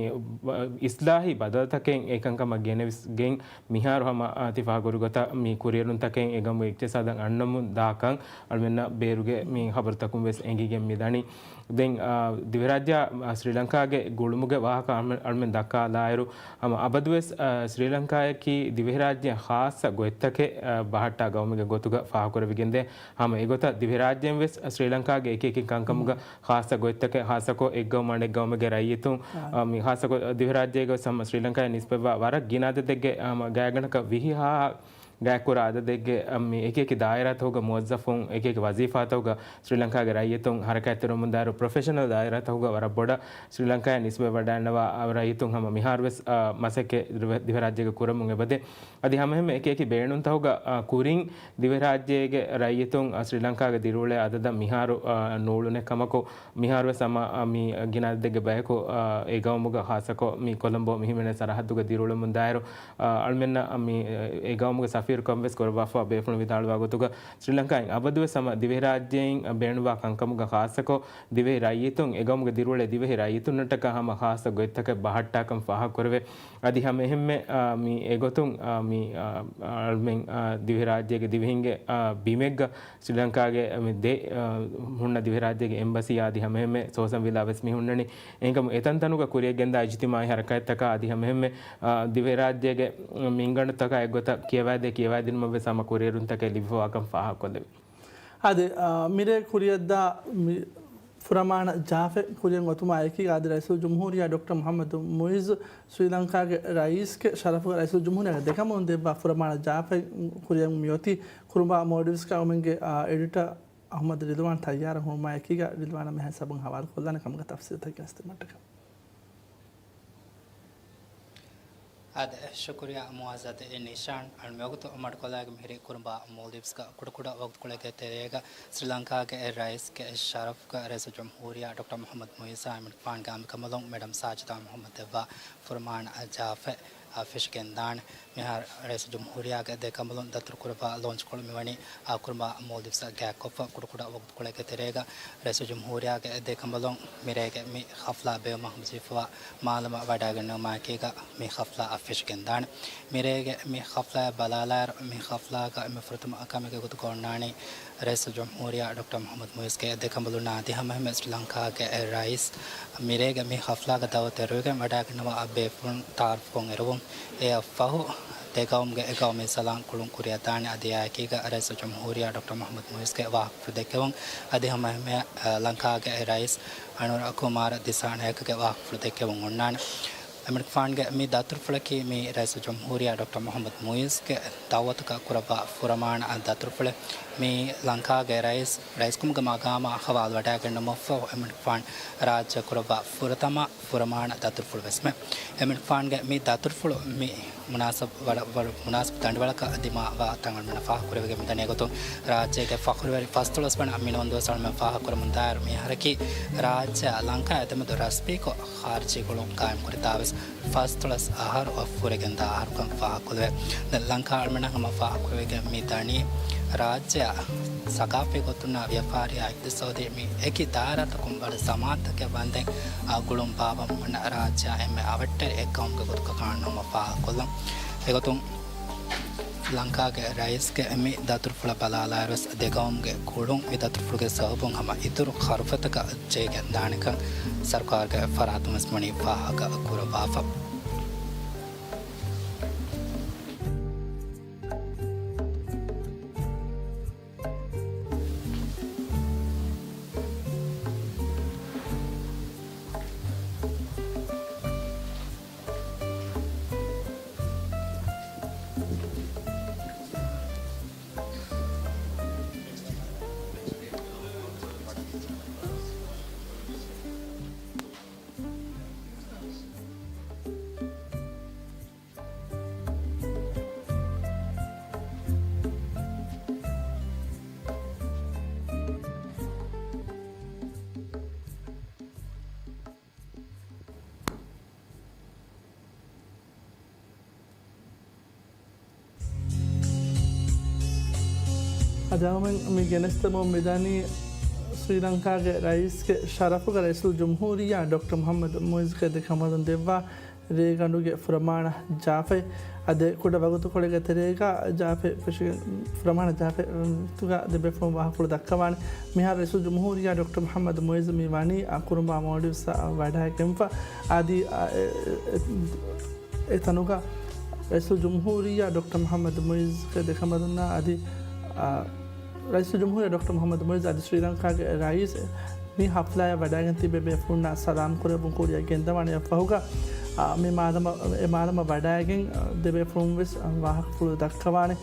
އަ، އިސްލާހީ ބަދަލުތަކެއް އެކަންކަމަށް ގެނެވިސް ގެން މިހާރު ހަމަ، އަ، ތި ފާހަގަކުރި ގޮތަށް މި ކުރިއެރުންތަކެއް އެ ގައުމުގެ އިޤްތިޞާދަށް އަންނަމުން ދާކަން އަޅުމެންނަށް ބޭރުގެ މި ޚަބަރުތަކުން ވެސް އެނގިގެން މިދަނީ. ދެން، އާ، ދިވެހިރާއްޖެއާ، އާ، ސްރީލަންކާގެ ގުޅުމުގެ ވާހަކަ އަޅުމެން، އަޅުމެން ދައްކާލާއިރު، ހަމަ އަބަދުވެސް، އާ، ސްރީލަންކާއަކީ ދިވެހިރާއްޖެ ޚާއްޞަ ގޮތްތަކެއް، އާ، ބަހައްޓާ ގައުމެއްގެ ގޮތުގަ ފާހަގަކުރެވިގެންދޭ. ހަމަ އެގޮތަށް ދިވެހިރާއްޖެއިން ވެސް ސްރީލަންކާގެ އެކި އެކި ކަންކަމުގަ ޚާއްޞަ ގޮތްތަކެއް، ޚާއްޞަކޮށް އެއްގައުމު އަނެއްގައުމެއްގެ ރައްޔިތުން، އާ، މި ޚާއްޞަކޮށް ދިވެހިރާއްޖޭގަ ވެސް ހަމަ ސްރީލަންކާއަށް ނިސްބަތްވާ ވަރަށް ގިނަ އަދަދެއްގެ ހަމަ ގާތްގަނޑަކަށް ވިހި ހާހަށް ގާތްކުރާ އަދަދެއްގެ، އަ، މި އެކި އެކި ދާއިރާތަކުގަ މުވައްޒަފުން، އެކި އެކި ވަޒީފާތަކުގަ ސްރީލަންކާގެ ރައްޔިތުން ހަރަކާތްތެރިވަމުންދާއިރު، ޕްރޮފެޝަނަލް ދާއިރާތަކުގަ ވަރަށް ބޮޑަށް ސްރީލަންކާއަށް ނިސްބަތް ވަޑައިގަންނަވާ، އަ، ރައްޔިތުން ހަމަ މިހާރުވެސް، އަ، މަސައްކަތް ދިވެ-، ދިވެހިރާއްޖޭގަ ކުރަމުން އެބަދޭ. އަދި ހަމައެހެންމެ އެކި އެކި ބޭނުންތަކުގަ، އަ، ކުރިން ދިވެހިރާއްޖޭގެ ރައްޔިތުން، އަ، ސްރީލަންކާގެ ދިރިއުޅޭ އަދަދަށް މިހާރު، އަ، ނޫޅުނެއް ކަމަކު، މިހާރުވެސް ހަމަ، އަ، މި ގިނަ އަދަދެއްގެ ބަޔަކު، އަ، އެ ގައުމުގަ ޚާއްޞަކޮށް މި ކޮލަނބޯ މިހިމެނޭ ސަރަހައްދުގަ ދިރިއުޅެމުންދާއިރު، އަ، އަޅުމެންނަށް މި، އެ ގައުމުގެ ސަފީރުކަން ވެސް ކުރައްވާފަ ބޭފުޅުން ވިދާޅުވާ ގޮތުގަ، ސްރީލަންކާއިން އަބަދުވެސް ހަމަ ދިވެހިރާއްޖެއިން ބޭނުންވާ ކަންކަމުގަ ޚާއްޞަކޮށް، ދިވެހި ރައްޔިތުން އެ ގައުމުގެ ދިރިއުޅޭ ދިވެހި ރައްޔިތުންނަށްޓަކާ ހަމަ ޚާއްޞަ ގޮތްތަކެއް ބަހައްޓާކަން ފާހަގަކުރެވޭ. އަދި ހަމައެހެންމެ، އާ، މި އެގޮތުން، އާ، މި، އާ، އަޅުމެން، އާ، ދިވެހިރާއްޖޭގެ ދިވެހިންގެ، އާ، ބިމެއްގަ ސްރީލަންކާގެ މި ދެ، އާ، ހުންނަ ދިވެހިރާއްޖޭގެ އެމްބަސީ އަދި ހަމައެހެންމެ ސޯސަން ވިލާ ވެސް މި ހުންނަނީ. އެހެންކަމުން އެތަންތަނުގަ ކުރިއަށްގެންދާ އިޖްތިމާޢީ ހަރަކާތްތަކާ އަދި ހަމައެހެންމެ، އާ، ދިވެހިރާއްޖޭގެ މިންގަނޑުތަކާ އެއްގޮތަށް ކިޔަވާދޭ ކިޔަވާދިނުމަށް ވެސް ހަމަ ކުރިއެރުންތަކެއް ލިބިފަވާކަން ފާހަގަކޮށްލެވި. އަދި، އާ، މިރޭ ކުރިއަށްދާ މި ފުރަމާނަ ޖާފަތް ކުރިއަށް އޮތުމާ އެކީގަ އަދި ރައީސުލްޖުމްހޫރިއްޔާ ޑޮކްޓަރ މުޙައްމަދު މުޢިއްޒު ސްރީލަންކާގެ ރައީސްގެ ޝަރަފުގަ ރައީސުލްޖުމްހޫރިއްޔާގެ ދެކަމުން ދެއްވާ ފުރަމާނަ ޖާފަތް ކުރިއަށް މިއޮތީ ކުރުނބާ މޯލްޑިވްސްގަ އަޅުމެންގެ، އާ، އެޑިޓަރ އަޙްމަދު ރިޟްވާން ތައްޔާރަށް ހުޅުމާ އެކީގަ ރިޟްވާނަށް މިހާ ހިސާބުން ހަވާލުކޮށްލާނެ ކަމުގެ ތަފްސީލްތައް ގެނެސްދިނުމަށްޓަކާ. އާދެ، ޝުކުރިއްޔާ މުއައްޒަދު ނިޝާން. އަޅު މިވަގުތު މަޑުކޮށްލާގެ މިހިރީ ކުރުނބާ މޯލްޑިވްސްގަ ކުޑަކުޑަ ވަގުތުކޮޅެއްގެ ތެރޭގަ ސްރީލަންކާގެ ރައީސްގެ ޝަރަފްގަ ރައީސުލްޖުމްހޫރިއްޔާ ޑޮކްޓަރ މުޙައްމަދު މުޢިއްޒާ އަޅުގަނޑުމެން ގާއިމްކަނބަލުން މެޑަމް ސާޖިދާ މުޙައްމަދު ދެއްވާ ފުރަމާނަ ޖާފަތް. އަށް ފެށިގެންދާނެ. މިހާރު ރައީސުލްޖުމްހޫރިއްޔާގެ ދެކަނބަލުން ދަތުރުކުރައްވާ ލޯންޗްކޮޅު މިވަނީ އަކުރުބާ މޯލްޑިވްސްއަށް ގާތްކޮށްފަ. ކުޑަކުޑަ ވަގުތުކޮޅެއްގެ ތެރޭގަ ރައީސުލްޖުމްހޫރިއްޔާގެ ދެކަނބަލުން މިރޭގެ މި ހަފްލާ ބޭއްވުމަށް ހަމަޖެހިފައިވާ މާލަމާ ވަޑައިގެންނެވުމާއެކީގަ މި ހަފްލާ އަށް ފެށިގެންދާނެ. މިރޭގެ މި ހަފްލާއަށް ބަލާލާއިރު، މި ހަފްލާގަ އެންމެ ފުރަތަމަ ކަމެއްގެ ގޮތުގަ އޮންނާނީ، ރައީސުލްޖުމްހޫރިއްޔާ ޑޮކްޓަރ މުޙައްމަދު މުޢިއްޒުގެ ދެކަނބަލުންނާ އަދި ހަމައެހެންމެ ސްރީލަންކާގެ ރައީސް މިރޭގެ މި ހަފްލާގަ ދަޢުވަތު އެރުވިގެން ވަޑައިގަންނަވާ ބޭފުޅުން ތަޢާރަފްކޮށް އެރުވުން. އެއަށްފަހު، ދެގައުމުގެ އެއްގައުމީ ސަލާން ކުޅުން ކުރިއަށްދާނެ. އަދި އެއާއެކީގަ ރައީސުލްޖުމްހޫރިއްޔާ ޑޮކްޓަރ މުޙައްމަދު މުޢިއްޒުގެ ވާހަކަފުޅު ދެއްކެވުން. އަދި ހަމައެހެންމެ، އަ، ލަންކާގެ ރައީސް އަނުރަކުމާރަ ދިސާނަޔަކަގެ ވާހަކަފުޅު ދެއްކެވުން އޮންނާނެ. އެމަނިކުފާނުގެ މި ދަތުރުފުޅަކީ މީ ރައީސުލްޖުމްހޫރިއްޔާ ޑޮކްޓަރ މުޙައްމަދު މުޢިއްޒުގެ ދަޢުވަތުގަ ކުރައްވާ ފުރަމާނަ ދަތުރުފުޅެއް. މީ ލަންކާގެ ރައީސް، ރައީސްކަމުގެ މަގާމާ ހަވާލު ވަޑައިގެންނެވުމަށްފަހު، އެމަނިކުފާނު ރާއްޖެ ކުރައްވާ ފުރަތަމަ ފުރަމާނަ ދަތުރުފުޅު ވެސްމެ. އެމަނިކުފާނުގެ މި ދަތުރުފުޅު މި މުނާސަބު ވަރަށް، ވަރަށް މުނާސަބު ދަނޑިވަޅަކަށް ދިމާވާ ތަން އަޅުމެންނަށް ފާހަގަކުރެވިގެން މިދަނީ. އެގޮތުން ރާއްޖޭގެ ފަޚުރުވެރި ފަސްދޮޅަސް ވަނަ މިނިވަން ދުވަސް އަޅުމެން ފާހަގަކުރަމުންދާއިރު، މިއަހަރަކީ ރާއްޖެއާ ލަންކާ އެދެމެދު ރަސްމީކޮށް ޚާރިޖީ ގުޅުން ޤާއިމްކުރިތާވެސް ފަސްދޮޅަސް އަހަރު އަށް ފުރެގެންދާ އަހަރުކަން ފާހަގަކޮށްލެވޭ. ދެން ލަންކާ އަޅުމެންނަށް ހަމަ ފާހަގަކުރެވިގެން މި ދަނީ، ރާއްޖެއާ ސަގާފީ ގޮތުންނާ ވިޔަފާރިއާ އިޤްތިޞާދީ މި އެކި ދާއިރާތަކުން ވަރަށް ޒަމާންތަކެއް ވަންދެން އާ ގުޅުން ބާއްވަމުން އަންނަ ރާއްޖެއާ އެންމެ އަވަށްޓެރި އެއް ޤައުމުގެ ގޮތުގަ ކަނޑައަޅުމަށް ފާހަގަކޮށްލަން. އެގޮތުން ލަންކާގެ ރައީސްގެ މި ދަތުރުފުޅަށް ބަލާލާއިރުވެސް، ދެގައުމުގެ ކުޅުން މި ދަތުރުފުޅުގެ ސަބަބުން ހަމަ އިތުރު ޚަރުފަތަކަށް ޖެހިގެން ދާނެކަން ސަރުކާރުގެ ފަރާތުން ވެސް ވަނީ ފާހަގަ ކުރައްވާފަ. އަދި އަޅުމެން މި ގެނެސްދެމުން މިދަނީ ސްރީލަންކާގެ ރައީސްގެ ޝަރަފުގަ ރައީސުލްޖުމްހޫރިއްޔާ ޑޮކްޓަރ މުޙައްމަދު މުޢިއްޒުގެ ދެ ކަނބަލުން ދެއްވާ ރޭގަނޑުގެ ފުރަމާނަ ޖާފަތް. އަދި ކުޑަ ވަގުތުކޮޅެއްގެ ތެރޭގަ ޖާފަތް ފެށިގެން، ފުރަމާނަ ޖާފަތުގަ ދެބޭފުޅުން ވާހަކަފުޅު ދައްކަވާނެ. މިހާރު ރައީސުލްޖުމްހޫރިއްޔާ ޑޮކްޓަރ މުޙައްމަދު މުޢިއްޒު މި ވަނީ އަ، ކުރުނބާ މޯލްޑިވްސްއަށް ވަޑައިގެންފަ. އަދި، އަ، އެ، އެ، އެ، އެ ތަނުގަ ރައީސުލްޖުމްހޫރިއްޔާ ޑޮކްޓަރ މުޙައްމަދު މުޢިއްޒުގެ ދެ ކަނބަލުންނާ އަދި، އާ، ރައީސުލްޖުމްހޫރިއްޔާ ޑޮކްޓަރ މުޙައްމަދު މުޢިއްޒު އަދި ސްރީލަންކާގެ ރައީސް މި ހަފްލާއަށް ވަޑައިގެން ތިބޭ ބޭފުޅުންނާ ސަލާމް ކުރެއްވުން ކުރިއަށް ގެންދަވާނެ. އެއަށްފަހުގަ، އާ، މި މާލަމަށް، އެ މާލަމަށް ވަޑައިގެން، އާ، ދެބޭފުޅުން ވެސް، އާ، ވާހަކަފުޅު ދައްކަވާނެ.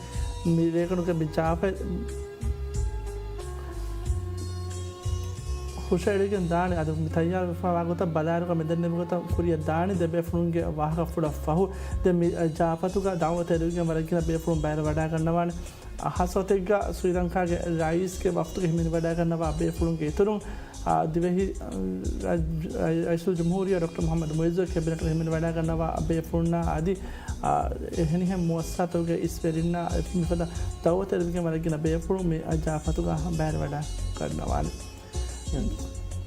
މި ރޭގަނޑުގެ މި ޖާފަތް ހުށައެޅިގެން ދާނެ. އަދި މި ތައްޔާރުވެފައިވާ ގޮތަށް ބަލާއިރުގަ މިދެންނެވި ގޮތަށް ކުރިއަށް ދާނެ ދެބޭފުޅުންގެ ވާހަކަފުޅަށްފަހު. ދެން މި ޖާފަތުގަ ދަޢުވަތު އެރުވިގެން ވަރަށް ގިނަ ބޭފުޅުން ބައިވެރިވަޑައިގަންނަވާނެ. އަ، ހާއްސަ ގޮތެއްގަ ސްރީލަންކާގެ ރައީސްގެ ވަފްދުގެ ހިމެނިވަޑައިގަންނަވާ ބޭފުޅުންގެ އިތުރުން، އާ، ދިވެހި، އަ، ރައީސުލްޖުމްހޫރިއްޔާ ޑޮކްޓަރ މުޙައްމަދު މުޢިއްޒުގެ ކެބިނެޓުގެ ހިމެނިވަޑައިގަންނަވާ ބޭފުޅުންނާ އަދި، އާ، އެހެނިހެން މުއައްސަސާތަކުގެ އިސްވެރިންނާ މިފަދަ ދަޢުވަތު އެރިވިގެން ވަރަށް ގިނަ ބޭފުޅުން މި ޖާފަތުގަ ބައިވެރިވަޑައިގަންނަވާނެ.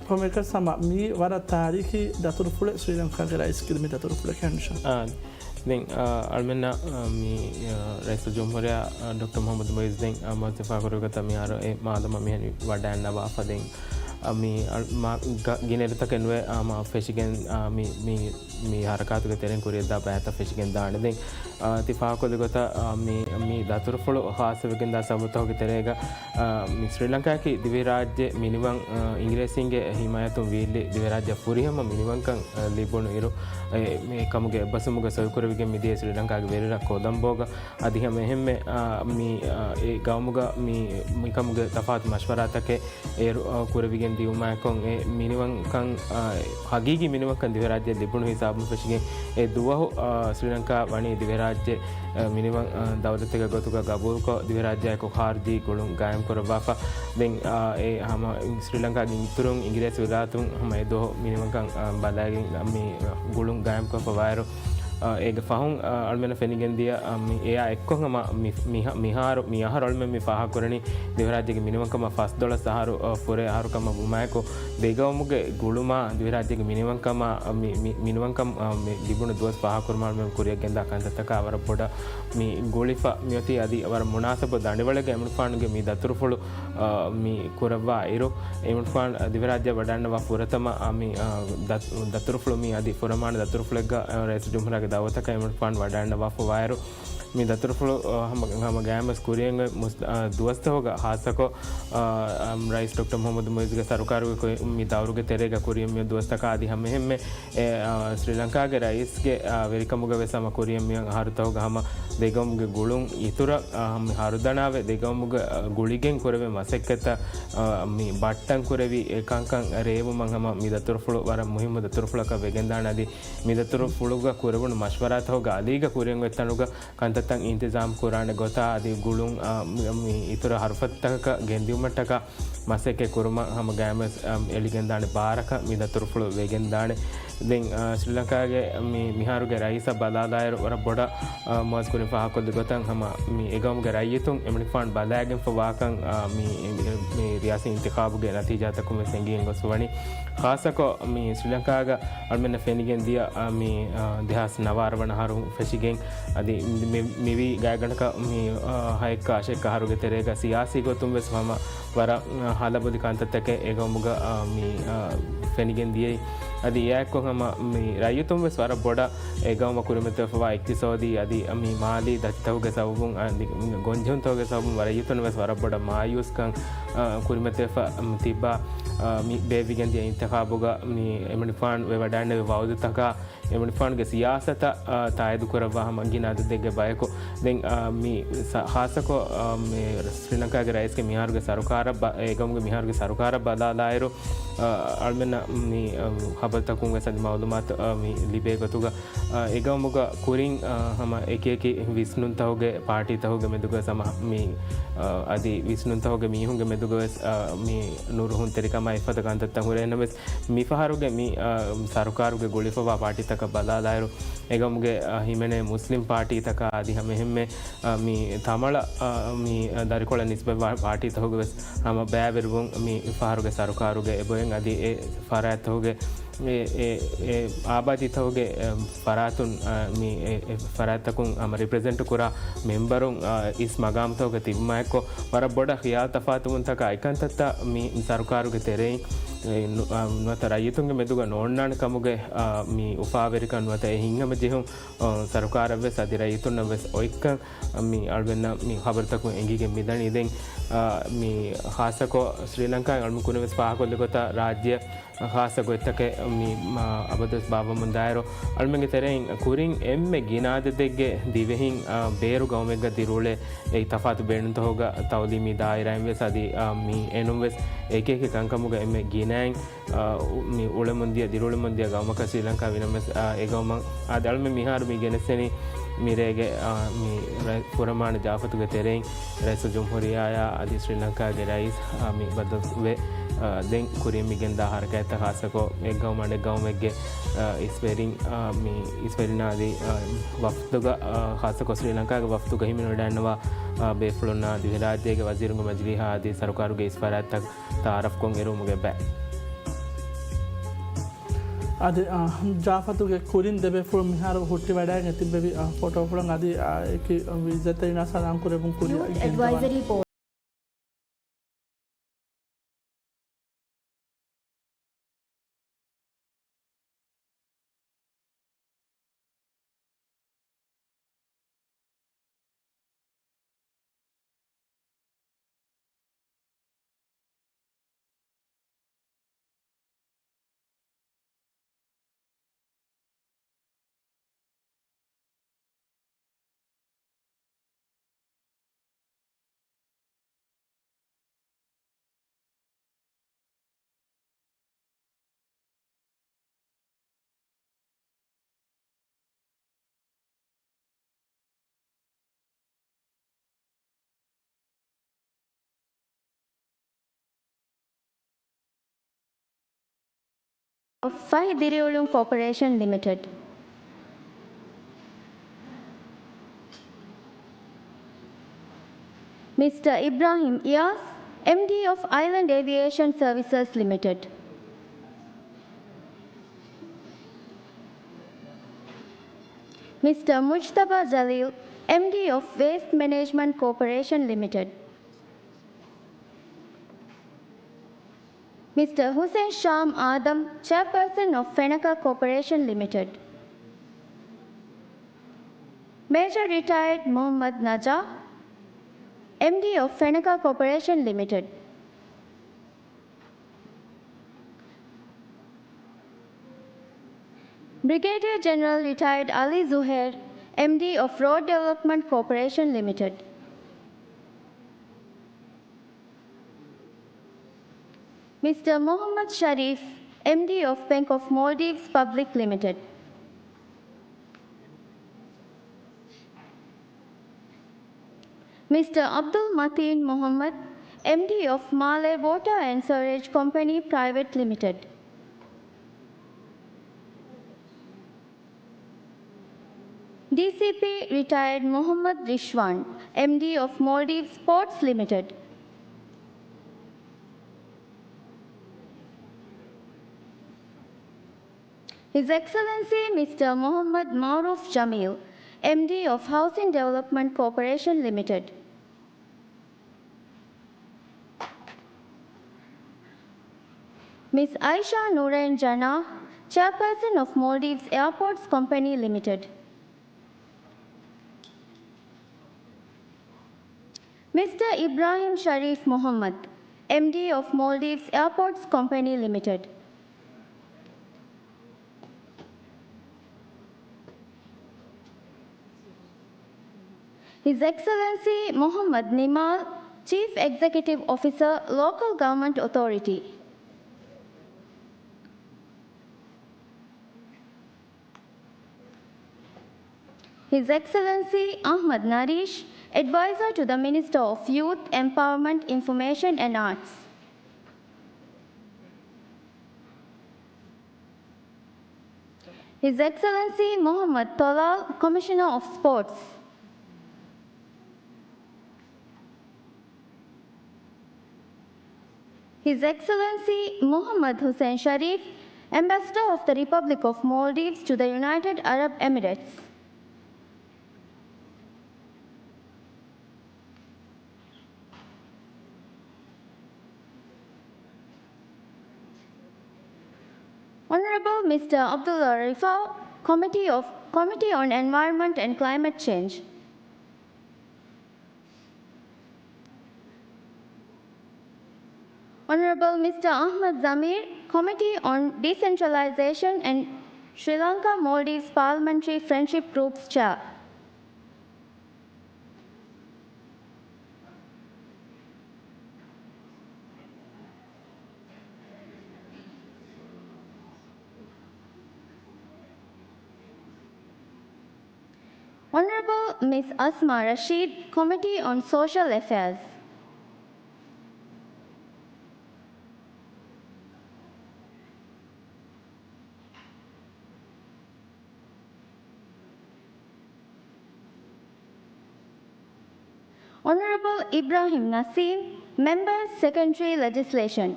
ކޮންމެއަކަސް ހަމަ މީ ވަރަށް ތާރީޚީ ދަތުރުފުޅެއް ސްރީލަންކާގެ ރައީސް ކިރުމި ދަތުރުފުޅެކޭ ނިޝާ. އާ، ދެން، އާ، އަޅުމެންނަށް، އާ، މި، އާ، ރައީސުލްޖުމްހޫރިއްޔާ، އާ، ޑޮކްޓަރ މުޙައްމަދު މުޢިއްޒު ދެން، އާ، މަސް ދިފާ ކުރި ގޮތަށް މިހާރު އެ މާލަމަށް މިހެން ވަޑައިންނަވާފަ ދެން، އާ، މި، އަ، މާ، ގ-، ގިނަ އިރުތަކެއް ނުވެ، އާ، މާ ފެށިގެން، އާ، މި، މި، މި ހަރަކާތުގެ ތެރެއިން ކުރިއަށްދާ ބައިތައް ފެށިގެން ދާނެ. ދެން، އާ، ތި ފާހަގަކޮށްލި ގޮތަށް، އާ، މި، މި ދަތުރުފުޅު ހާއްސަވެގެންދާ ސަބަބުތަކުގެ ތެރޭގަ، އާ، މި ސްރީލަންކާއަކީ ދިވެހިރާއްޖެ މިނިވަން، އާ، އިނގިރޭސީންގެ ހިމާޔަތުން ވީއްލި ދިވެހިރާއްޖެ ފުރިހަމަ މިނިވަންކަން، އާ، ލިބުނު އިރު، އެ، މި ކަމުގެ އެއްބަސްވުމުގަ ސޮއިކުރެވިގެން މިދިޔަ ސްރީލަންކާގެ ވެރިރަށް ކޮލަމްބޯގަ އަދި ހަމަ އެހެންމެ، އާ، މި، އާ، އެ ގައުމުގަ މި، މިކަމުގެ ތަފާތު މަޝްވަރާތަކެއް އޭރު، އާ، ކުރެވިގެން ދިއުމާއެކު އެ މިނިވަންކަން، އާ، ހަގީގީ މިނިވަންކަން ދިވެހިރާއްޖެ ލިބުނު ހިސާބުން ފެށިގެން އެ ދުވަހު، އާ، ސްރީލަންކާ ވަނީ ދިވެހިރާއްޖެ، އާ، މިނިވަން، އާ، ދައުލަތެއްގެ ގޮތުގަ ގަބޫލުކޮށް، ދިވެހިރާއްޖެއާއެކު ޚާރިޖީ ގުޅުން ގާއިމްކުރައްވާފަ. ދެން، އާ، އެ ހަމަ ސްރީލަންކާގެ އިތުރުން އިނގިރޭސި ވިލާތުން ހަމަ އެ ދުވަހު މިނިވަންކަން، އާ، ބަލައިގެން މި ގުޅުން ގާއިމްކޮށްފަ ވާއިރު، އާ، އޭގެ ފަހުން، އާ، އަޅުމެންނަށް ފެނިގެންދިޔަ، އާ، މި، އެއާ އެއްކޮށް ހަމަ މި، މިހާ-، މިހާރު، މި އަހަރު އަޅުމެން މި ފާހަގަކުރަނީ ދިވެހިރާއްޖޭގެ މިނިވަންކަމަށް ފަސްދޮޅަސް އަހަރު، އާ، ފުރޭ އަހަރު ކަމަށް ވުމާއެކު، ދެގައުމުގެ ގުޅުމާ ދިވެހިރާއްޖޭގެ މިނިވަންކަމާ، މި، މި، މިނިވަންކަމަށް، އާ، މި ލިބުނު ދުވަސް ފާހަގަކުރުމަށް އަޅުމެން ކުރިއަށް ގެންދާ ކަންތައްތަކާ ވަރަށް ބޮޑަށް މި ގުޅިފަ މިއޮތީ. އަދި ވަރަށް މުނާސަބު ދަނޑިވަޅެއްގަ އެމިނިފާނުގެ މި ދަތުރުފުޅު، އާ، މި ކުރައްވާ އިރު، އެމިނިފާން ދިވެހިރާއްޖެ ވަޑައިންނަވާ ފުރަތަމަ، އާ، މި، އާ، ދަތު-، ދަތުރުފުޅު މި އަދި ފުރަމާނަ ދަތުރުފުޅެއްގަ، އާ، ރައީސުލް ޖުމްހޫރިއްޔާގެ ދައުވަތަކަށް އެމިނިފާން ވަޑައިންނަވާފަ ވާއިރު، މި ދަތުރުފުޅު، އާ، ހަމަ، ހަމަ ގައިމުވެސް ކުރިއަށް އޮތް މުސް-، އާ، ދުވަސްތަކުގަ ހާއްސަކޮށް، އާ، އާ، ރައީސް ޑޮކްޓަރ މުހައްމަދު މުއިއްޒުގެ ސަރުކާރުގެ ކުރި-، މި ދައުރުގެ ތެރޭގަ ކުރިއަށް މިއޮތް ދުވަސްތަކާ އަދި ހަމައެހެންމެ އެ، އާ، ސްރީލަންކާގެ ރައީސްގެ، އާ، ވެރިކަމުގަ ވެސް ހަމަ ކުރިއަށް މިއޮތް އަހަރުތަކުގަ ހަމަ ދެގައުމުގެ ގުޅުން އިތުރަށް، އާ، ހަމަ ހަރުދަނާވެ ދެގައުމުގަ، އާ، ގުޅިގެން ކުރެވޭ މަސައްކަތްތައް، އާ، މި ބައްޓަން ކުރެވި އެ ކަންކަން ރޭވުމަށް ހަމަ މި ދަތުރުފުޅު ވަރަށް މުހިއްމު ދަތުރުފުޅަކަށް ވެގެންދާނެ. އަދި މި ދަތުރުފުޅުގަ ކުރެވުނު މަޝްވަރާތަކުގަ އަލީގަ ކުރިއަށް އޮތް ތަނުގަ ކަންތައްތައް އިންތިޒާމް ކުރާނެ ގޮތާ އަދި ގުޅުން، އާ، މި، މި އިތުރަށް ހަރުފަތުތަކަކަށް ގެންދިއުމަށްޓަކާ މަސައްކަތް ކުރުމަށް ހަމަ ގައިމުވެސް، އާ، އެޅިގެންދާނެ ބާރަކަށް މި ދަތުރުފުޅު ވެގެންދާނެ. ދެން، އާ، ސްރީލަންކާގެ މި މިހާރުގެ ރައީސަށް ބަލާލާއިރު ވަރަށް ބޮޑަށް، އާ، މުއައްޒަޒް ކުރިން ފާހަގަކޮށްލި ގޮތަށް ހަމަ މި އެގައުމުގެ ރައްޔިތުން އެމަނިކުފާނު ބަލާގެންފަ ވާކަން، އާ، މި، މި، މި ރިޔާސީ އިންތިޚާބުގެ ނަތީޖާތަކުން ވެސް އެނގިގެން ގޮސް ވަނީ. ޚާއްޞަކޮށް މި ސްރީލަންކާގަ އަޅުމެންނަށް ފެނިގެން ދިޔަ، އާ، މި، އާ، ދެހާސް ނަވާރަ ވަނަ އަހަރު ފެށިގެން އަދި މި، މިވީ ގާތްގަނޑަކަށް މި، އާ، ހައެއްކަ އަށެއްކަ އަހަރުގެ ތެރޭގަ ސިޔާސީ ގޮތުން ވެސް ހަމަ ވަރަށް، އާ، ހަލަބޮލި ކަންތައްތަކެއް އެގައުމުގަ، އާ، މި، އާ، ފެނިގެން ދިޔައީ. އަދި އެއާއެއްކޮށް ހަމަ މި ރައްޔިތުން ވެސް ވަރަށް ބޮޑަށް އެގައުމަށް ކުރިމަތިވެފަވާ އިޤްތިޞާދީ އަދި މި މާލީ ދަތިތަކުގެ ސަބަބުން އަދި ގޮންޖެހުންތަކުގެ ސަބަބުން ރައްޔިތުން ވެސް ވަރަށް ބޮޑަށް މާޔޫސްކަން، އާ، ކުރިމަތިވެފަ ތިއްބާ، އާ، މި ބޭއްވިގެން ދިޔަ އިންތިޚާބުގަ މި އެމަނިކުފާނު ވެވަޑައިންނެވި ވައުދުތަކާ އެމަނިކުފާނުގެ ސިޔާސަތަށް، އާ، ތާއީދު ކުރައްވާ ހަމަ ގިނަ އަދަދެއްގެ ބަޔަކު. ދެން، އާ، މި ސަ-، ޚާއްޞަކޮށް، އާ، މި ސްރީލަންކާގެ ރައީސްގެ މިހާރުގެ ސަރުކާރަށް ބަ-، އެ ގައުމުގެ މިހާރުގެ ސަރުކާރަށް ބަލާލާއިރު، އާ، އަޅުމެންނަށް މި، އާ، ޚަބަރުތަކުން ވެސް އަދި މައުލޫމާތު، އާ، މި ލިބޭ ގޮތުގަ، އާ، އެ ގައުމުގަ ކުރިން، އާ، ހަމަ އެކިއެކި ވިސްނުންތަކުގެ ޕާޓީތަކުގެ މެދުގަ ވެސް ހަމަ މި، އާ، އަދި ވިސްނުންތަކުގެ މީހުންގެ މެދުގަ ވެސް، އާ، މި ނުރުހުންތެރިކަމާ އެފަދަ ކަންތައްތައް ހުރޭ. އެހެންނަމަވެސް، މިފަހަރުގެ މި، އާ، ސަރުކާރުގެ ގުޅިފަވާ ޕާޓީތަކަށް ބަލާލާއިރު، އެގައުމުގެ، އާ، ހިމެނޭ މުސްލިމް ޕާޓީތަކާ އަދި ހަމައެހެންމެ، އާ، މި ތަމަޅަ، އާ، މި ދަރިކޮޅަށް ނިސްބަތްވާ ޕާޓީތަކުގެ ވެސް ހަމަ ބައިވެރިވުން މި ފަހަރުގެ ސަރުކާރުގެ އެބައޮތް. އަދި އެ ފަރާތްތަކުގެ އެ، އެ، އެ އާބާދީތަކުގެ، އެ، ފަރާތުން، އާ، މި އެ، އެ ފަރާތްތަކުން ހަމަ ރިޕްރެޒެންޓް ކުރާ މެމްބަރުން، އާ، އިސް މަގާމްތަކުގަ ތިބުމާއެކު ވަރަށް ބޮޑަށް ޚިޔާލު ތަފާތުވުންތަކާ އެކަންތައްތައް މި ސަރުކާރުގެ ތެރެއިން، އެ، ނު-، އާ، ނުވަތަ ރައްޔިތުންގެ މެދުގަ ނޯންނާނެ ކަމުގެ، އާ، މި އުފާވެރިކަން ނުވަތަ އެ ހިތްހަމަޖެހުން، އާ، ސަރުކާރަށްވެސް އަދި ރައްޔިތުންނަށްވެސް އޮތްކަން މި އަޅުގަނޑަށް މި ޚަބަރުތަކުން އެނގިގެން މިދަނީ. ދެން، އާ، މި ޚާއްޞަކޮށް ސްރީލަންކާއިން އަޅުގަނޑު ކުރިންވެސް ފާހަގަކޮށްލި ގޮތަށް ރާއްޖެ ޚާއްޞަ ގޮތްތަކެއް މި، މާ، އަބަދުވެސް ބާއްވަމުން ދާއިރު، އަޅުމެންގެ ތެރެއިން ކުރިން އެންމެ ގިނަ އަދަދެއްގެ ދިވެހިން، އާ، ބޭރު ގައުމެއްގަ ދިރިއުޅޭ އެއް ތަފާތު ބޭނުންތަކުގަ ތައުލީމީ ދާއިރާއިންވެސް އަދި، އާ، މި އެނޫންވެސް އެކިއެކި ކަންކަމުގަ އެންމެ ގިނައިން، އާ، މި އުޅެމުންދިޔަ، ދިރިއުޅެމުންދިޔަ ގައުމަކަށް ސްރީލަންކާ ވިނަމަސް، އާ، އެ ގައުމަށް އާދެ، އަޅުމެން މިހާރު މި ގެނެސްދެނީ މިރޭގެ، އާ، މި ރަ-، ފުރަމާނަ ޖާފަތުގެ ތެރެއިން ރައީސުލްޖުމްހޫރިއްޔާއާ އަދި ސްރީލަންކާގެ ރައީސް، އާ، މި ބައްދަލުވެ، އާ، ދެން ކުރިއަށް މި ގެންދާ ހަރަކާތްތައް ޚާއްޞަކޮށް އެއް ގައުމު އަނެއް ގައުމެއްގެ، އާ، އިސްވެރިން، އާ، މި އިސްވެރިންނާ އަދި، އާ، ވަފްދުގަ، އާ، ޚާއްޞަކޮށް ސްރީލަންކާގެ ވަފްދުގަ ހިމެނިވަޑައިންނަވާ، އާ، ބޭފުޅުންނާ ދިވެހިރާއްޖޭގެ ވަޒީރުންގެ މަޖިލީހާ އަދި ސަރުކާރުގެ އިސް ފަރާތްތައް ތައާރަފްކޮށް އެރުވުމުގެ ބައި. އަދި، އާ، ޖާފަތުގެ ކުރިން ދެބޭފުޅުން މިހާރު ހުއްޓިވަޑައިގެން ތިއްބެވި، އާ، ފޮޓޯފުޅުން އަދި، އާ، އެކި ވިއްޒަތެރިންނާ ސަލާން ކުރެއްވުން ކުރިއަށް ގެންދަވާނެ. އެޑްވައިޒަރީ ބޯޑް. ފަހި ދިރިއުޅުން ކޯޕަރޭޝަން ލިމިޓެޑް. Mister Ibrahim Iyas, M D of Island Aviation Services Limited. Mister Mujtaba Jalil, M D of Waste Management Corporation Limited. Mister Hussein Sham Adam, Chairperson of Fenaka Corporation Limited. Major Retired Muhammad Naja, M D of Fenaka Corporation Limited. Brigadier General Retired Ali Zuhair, M D of Road Development Corporation Limited. Mister Mohammad Sharif, M D of Bank of Maldives Public Limited. Mister Abdul Mateen Mohammad, M D of Malé Water and Sewerage Company Private Limited. D C P Retired Mohammad Rishwan, M D of Maldives Ports Limited. His Excellency Mister Mohammad Maruf Jamil, M D of Housing Development Corporation Limited. Miss Aisha Nurain Jana, Chairperson of Maldives Airports Company Limited. Mister Ibrahim Sharif Muhammad, M D of Maldives Airports Company Limited. His Excellency Muhammad Nimal, Chief Executive Officer, Local Government Authority. His Excellency Ahmad Narish, Advisor to the Minister of Youth, Empowerment, Information and Arts. His Excellency Muhammad Talal, Commissioner of Sports. His Excellency Muhammad Hussein Sharif, Ambassador of the Republic of Maldives to the United Arab Emirates. Honorable Mister Abdullah Rifau, Committee of, Committee on Environment and Climate Change. Honorable Mister Ahmad Zamir, Committee on Decentralization and Sri Lanka Maldives Parliamentary Friendship Group's Chair. Honorable Miss Asma Rashid, Committee on Social Affairs. Honorable Ibrahim Naseem, Member, Secondary Legislation.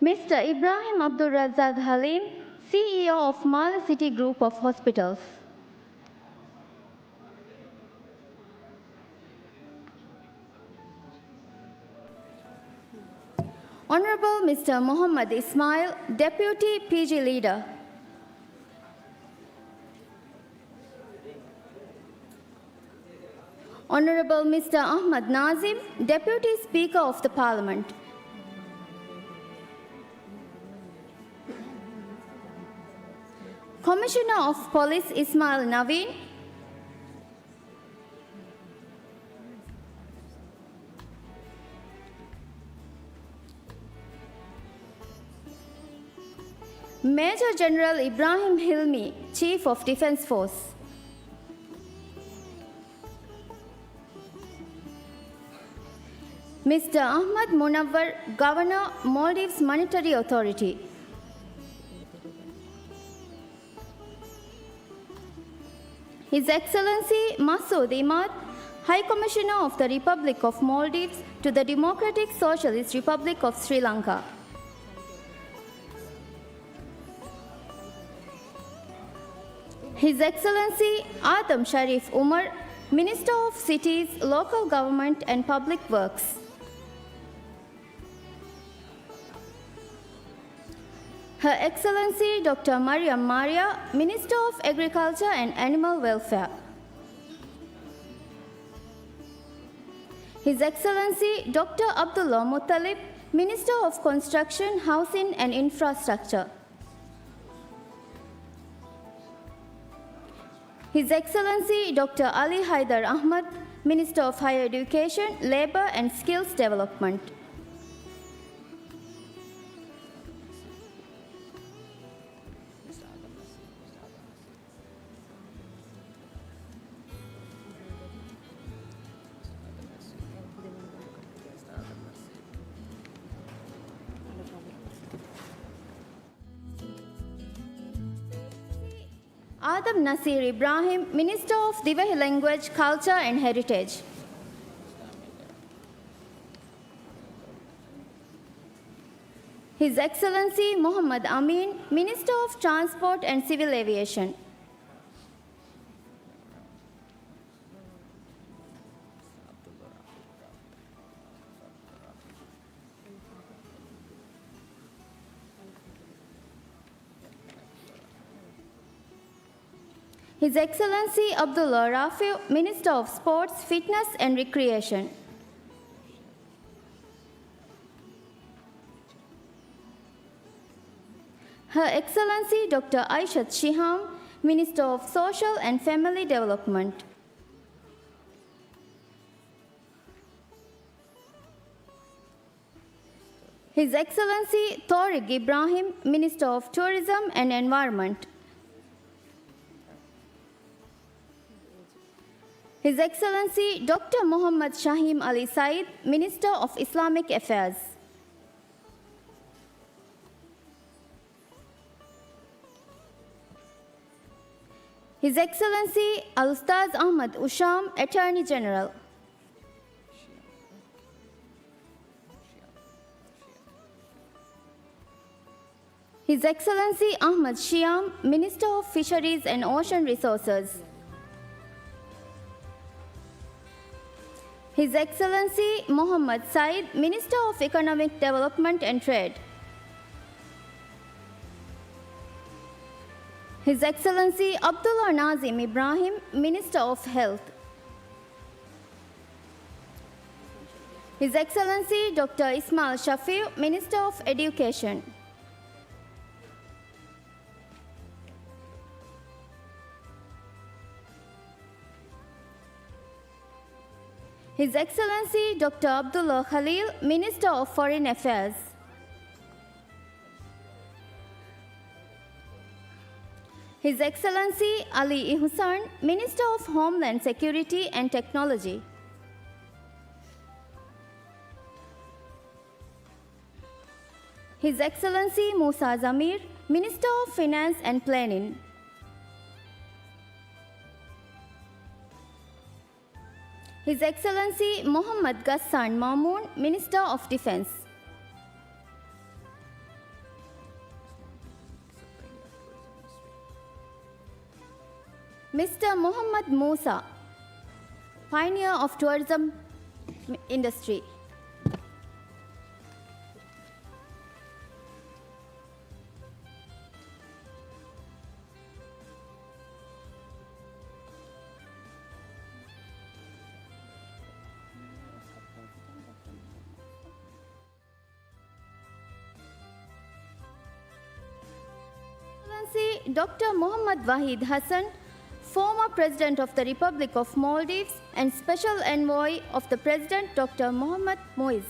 Mister Ibrahim Abdul Razak Halim, C E O of Mala City Group of Hospitals. Honorable Mister Muhammad Ismail, Deputy P G Leader. Honorable Mister Ahmad Nazim, Deputy Speaker of the Parliament. Commissioner of Police Ismail Naveen. Major General Ibrahim Hilmi, Chief of Defence Force. Mister Ahmad Munawwar, Governor, Maldives Monetary Authority. His Excellency Masud Imad, High Commissioner of the Republic of Maldives to the Democratic Socialist Republic of Sri Lanka. His Excellency Adam Sharif Umar, Minister of Cities, Local Government and Public Works. Her Excellency Doctor Mariam Maria, Minister of Agriculture and Animal Welfare. His Excellency Doctor Abdullah Muttalib, Minister of Construction, Housing and Infrastructure. His Excellency Doctor Ali Haider Ahmad, Minister of Higher Education, Labour and Skills Development. Adam Nasir Ibrahim, Minister of ދިވެހި ލެންގުއޭޖް، ކަލްޗަރ އެންޑް ހެރިޓޭޖް. His Excellency Muhammad Amin, Minister of Transport and Civil Aviation. His Excellency Abdullah Rafiu, Minister of Sports, Fitness and Recreation. Her Excellency Doctor Aishat Shiham, Minister of Social and Family Development. His Excellency Tariq Ibrahim, Minister of Tourism and Environment. His Excellency Doctor Muhammad Shahim Ali Said, Minister of Islamic Affairs. His Excellency Al-Ustaz Ahmad Usham, Attorney General. His Excellency Ahmad Shiam, Minister of Fisheries and Ocean Resources. His Excellency Muhammad Said, Minister of Economic Development and Trade. His Excellency Abdullah Nazim Ibrahim, Minister of Health. His Excellency Doctor Ismail Shafiu, Minister of Education. His Excellency Doctor Abdullah Khalil, Minister of Foreign Affairs. His Excellency Ali Ihsan, Minister of Homeland Security and Technology. His Excellency Musa Zamir, Minister of Finance and Planning. His Excellency Muhammad Ghassan Mamoon, Minister of Defense. Mister Muhammad Musa, pioneer of tourism industry. Excellency Doctor Muhammad Wahid Hassan, former President of the Republic of Maldives and Special Envoy of the President Doctor Muhammad Muiz.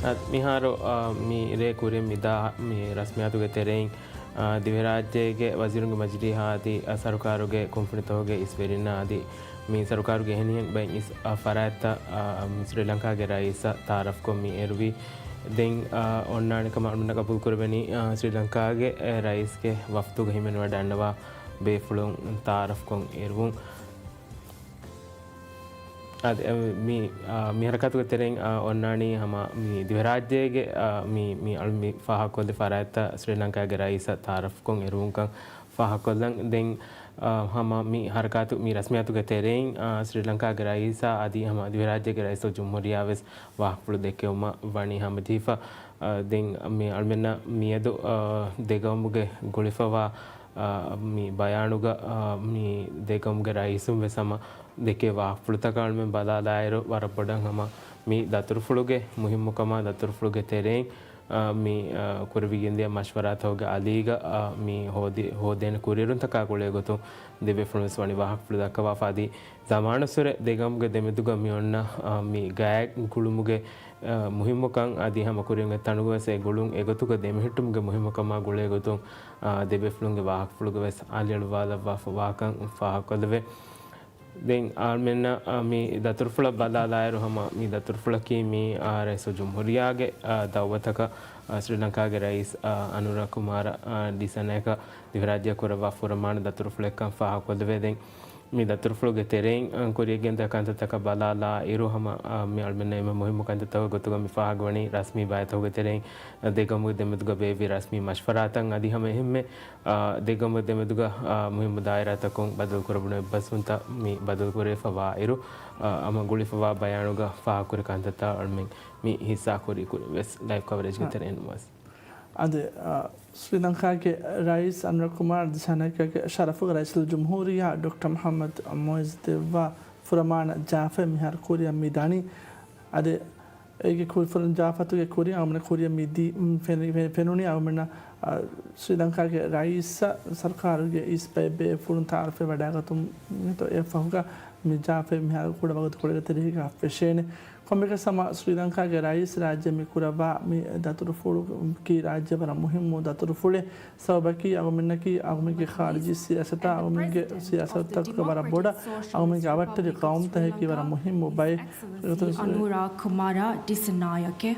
އަދި މިހާރު، އާ، މި ރޭ ކުރިން މި ދާ މި ރަސްމިއްޔާތުގެ ތެރެއިން، އާ، ދިވެހިރާއްޖޭގެ ވަޒީރުންގެ މަޖިލީހާ އަދި، އާ، ސަރުކާރުގެ ކުންފުނިތަކުގެ އިސްވެރިންނާ އަދި މި ސަރުކާރުގެ އެހެނިހެން ބައެއް އިސް، އާ، ފަރާތްތައް، އާ، ސްރީލަންކާގެ ރައީސަށް ތައާރަފްކޮށް މި އެރުވީ. ދެން، އާ، އޮންނާނެ ކަމަށް އަޅުގަނޑަށް ގަބޫލު ކުރެވެނީ، އާ، ސްރީލަންކާގެ، އެ، ރައީސްގެ ވަފްދުގަ ހިމެނިވަޑައިގަންނަވާ ބޭފުޅުން ތައާރަފްކޮށް އެރުވުން. އަދި، އެ، މި، އާ، މި ހަރަކާތުގެ ތެރެއިން، އާ، އޮންނާނީ ހަމަ މި ދިވެހިރާއްޖޭގެ، އާ، މި، މި އަޅު މި ފާހަގަކޮށްލި ފަރާތްތައް ސްރީލަންކާގެ ރައީސަށް ތައާރަފްކޮށް އެރުވުންކަން ފާހަގަކޮށްލަން. ދެން، އާ، ހަމަ މި ހަރަކާތު، މި ރަސްމިއްޔާތުގެ ތެރެއިން، އާ، ސްރީލަންކާގެ ރައީސާ އަދި ހަމަ ދިވެހިރާއްޖޭގެ ރައީސުލްޖުމްހޫރިއްޔާ ވެސް ވާހަކަފުޅު ދެއްކެވުމަށް ވަނީ ހަމަޖެހިފަ. އާ، ދެން މި އަޅުމެންނަށް މިއަދު، އާ، ދެގައުމުގެ ގުޅިފަވާ، އާ، މި ބަޔާނުގަ، އާ، މި ދެގައުމުގެ ރައީސުން ވެސް ހަމަ ދެކޭ ވާހަކަފުޅުތަކަށް އަޅުމެން ބަލާލާއިރު، ވަރަށް ބޮޑަށް ހަމަ މި ދަތުރުފުޅުގެ މުހިއްމުކަމާ، ދަތުރުފުޅުގެ ތެރެއިން، އާ، މި، އާ، ކުރެވިގެންދިޔަ މަޝްވަރާތަކުގެ އަލީގަ، އާ، މި ހޯދި-، ހޯދޭނެ ކުރިއެރުންތަކާ ގުޅޭގޮތުން ދެބޭފުޅުން ވެސް ވަނީ ވާހަކަފުޅު ދައްކަވާފަ. އަދި ޒަމާނުއްސުރެ ދެގައުމުގެ ދެމެދުގަ މި އޮންނަ، އާ، މި ގާތް ގުޅުމުގެ، އާ، މުހިއްމުކަން އަދި ހަމަ ކުރިއަށް އޮތް ތަނުގަ ވެސް އެ ގުޅުން އެގޮތުގަ ދެމެހެއްޓުމުގެ މުހިއްމުކަމާ ގުޅޭގޮތުން، އާ، ދެބޭފުޅުންގެ ވާހަކަފުޅުގަ ވެސް އަލިއަޅުވާލައްވާފަ ވާކަން ފާހަގަކޮށްލެވޭ. ދެން އަޅުމެންނަށް، އާ، މި ދަތުރުފުޅަށް ބަލާލާއިރު ހަމަ މި ދަތުރުފުޅަކީ މި، އާ، ރައީސުލްޖުމްހޫރިއްޔާގެ، އާ، ދައުވަތަކަށް، އާ، ސްރީލަންކާގެ ރައީސް، އާ، އަނުރަ ކުމާރަ، އާ، ޑިސަނަޔަކަށް ދިވެހިރާއްޖެއަށް ކުރައްވާ ފުރަމާނަ ދަތުރުފުޅެއްކަން ފާހަގަކޮށްލެވޭ. ދެން މި ދަތުރުފުޅުގެ ތެރެއިން، އާ، ކުރިއަށް ގެންދާ ކަންތައްތަކަށް ބަލާލާ އިރު ހަމަ، އާ، މި އަޅުމެންނަށް އެންމެ މުހިއްމު ކަންތައްތަކުގެ ގޮތުގަ މި ފާހަގަވަނީ ރަސްމީ ބަޔަތަކުގެ ތެރެއިން، އާ، ދެގައުމުގެ ދެމެދުގަ ބޭއްވި ރަސްމީ މަޝްވަރާތައް އަދި ހަމަ އެހެންމެ، އާ، ދެގައުމުގެ ދެމެދުގަ، އާ، މުހިއްމު ދާއިރާތަކުން ބަދަލުކުރެވުނު އެއްބަސްވުންތައް މި ބަދަލުކުރެވިފަ ވާ އިރު، އާ، ހަމަ ގުޅިފަވާ ބަޔާނުގަ ފާހަގަކުރި ކަންތައްތައް އަޅުމެން މި ހިއްސާ ކުރީ ކުރިން ވެސް ލައިވް ކަވަރޭޖްގެ ތެރެއިން ވެސް. އަދި، އާ، ސްރީލަންކާގެ ރައީސް އަންވަރު ކުމާރު ދިސާނަޔަކާގެ ޝަރަފުގަ ރައީސުލްޖުމްހޫރިއްޔާ ޑޮކްޓަރ މުޙައްމަދު މުޢިއްޒު ދެއްވާ ފުރަމާނަ ޖާފަތް މިހާރު ކުރިއަށް މި ދަނީ. އަދި އޭގެ ކުރި ފުރަން ޖާފަތުގެ ކުރިން އަޅުމެން ކުރިއަށް މި ދީ، ފެނި-، ފެ-، ފެނުނީ އަޅުމެންނަށް، އާ، ސްރީލަންކާގެ ރައީސް ސަރުކާރުގެ އިސް ބައެއް ބޭފުޅުން ތައާރަފެއް ވަޑައިގަތުމުން އެފަހުގަ މި ޖާފަތް މިހާރު ކުޑަ ވަގުތުކޮޅެއްގެ ތެރޭގަ ފެށޭނެ. ކޮންމެއަކަސް ހަމަ ސްރީލަންކާގެ ރައީސް ރާއްޖެ މި ކުރައްވާ މި ދަތުރުފުޅު ކީ ރާއްޖެ ވަރަށް މުހިއްމު ދަތުރުފުޅެއް. ސަބަބަކީ އަޅުމެންނަކީ އަޅުމެންގެ ޚާރިޖީ ސިޔާސަތާ އަޅުމެންގެ ސިޔާސަތުތަކުގަ ވަރަށް ބޮޑަށް އަޅުމެންގެ އަވަށްޓެރި ޤައުމުތަކަކީ ވަރަށް މުހިއްމު ބައެއް. އަނުރާ ކުމާރާ ޑިސަނާޔަކެ.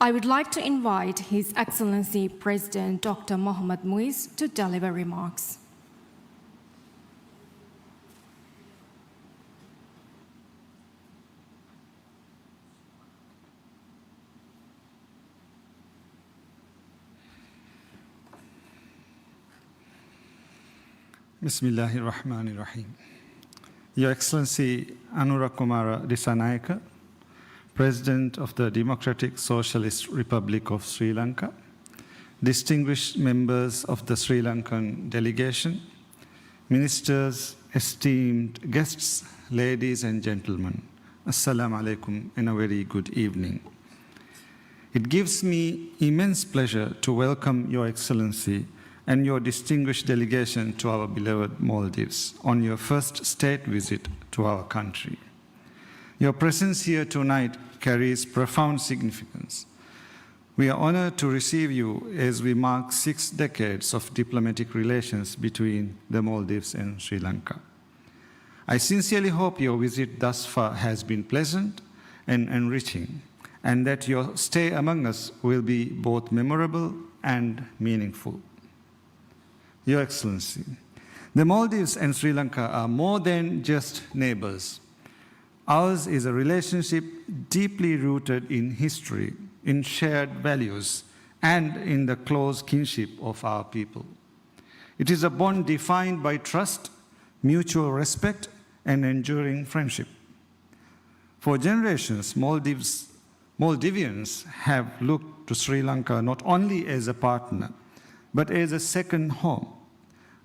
I would like to invite His Excellency President Doctor Mohammad Muiz to deliver remarks. بسم الله الرحمن الرحيم. Your Excellency Anura Kumara Dissanayake, President of the Democratic Socialist Republic of Sri Lanka, distinguished members of the Sri Lankan delegation, ministers, esteemed guests, ladies and gentlemen, Assalamu alaikum and a very good evening. It gives me immense pleasure to welcome Your Excellency and your distinguished delegation to our beloved Maldives on your first state visit to our country. Your presence here tonight carries profound significance. We are honored to receive you as we mark six decades of diplomatic relations between the Maldives and Sri Lanka. I sincerely hope your visit thus far has been pleasant and enriching, and that your stay among us will be both memorable and meaningful. Your Excellency, the Maldives and Sri Lanka are more than just neighbors. Ours is a relationship deeply rooted in history, in shared values, and in the close kinship of our people. It is a bond defined by trust, mutual respect, and enduring friendship. For generations, Maldives, Maldivians have looked to Sri Lanka not only as a partner, but as a second home,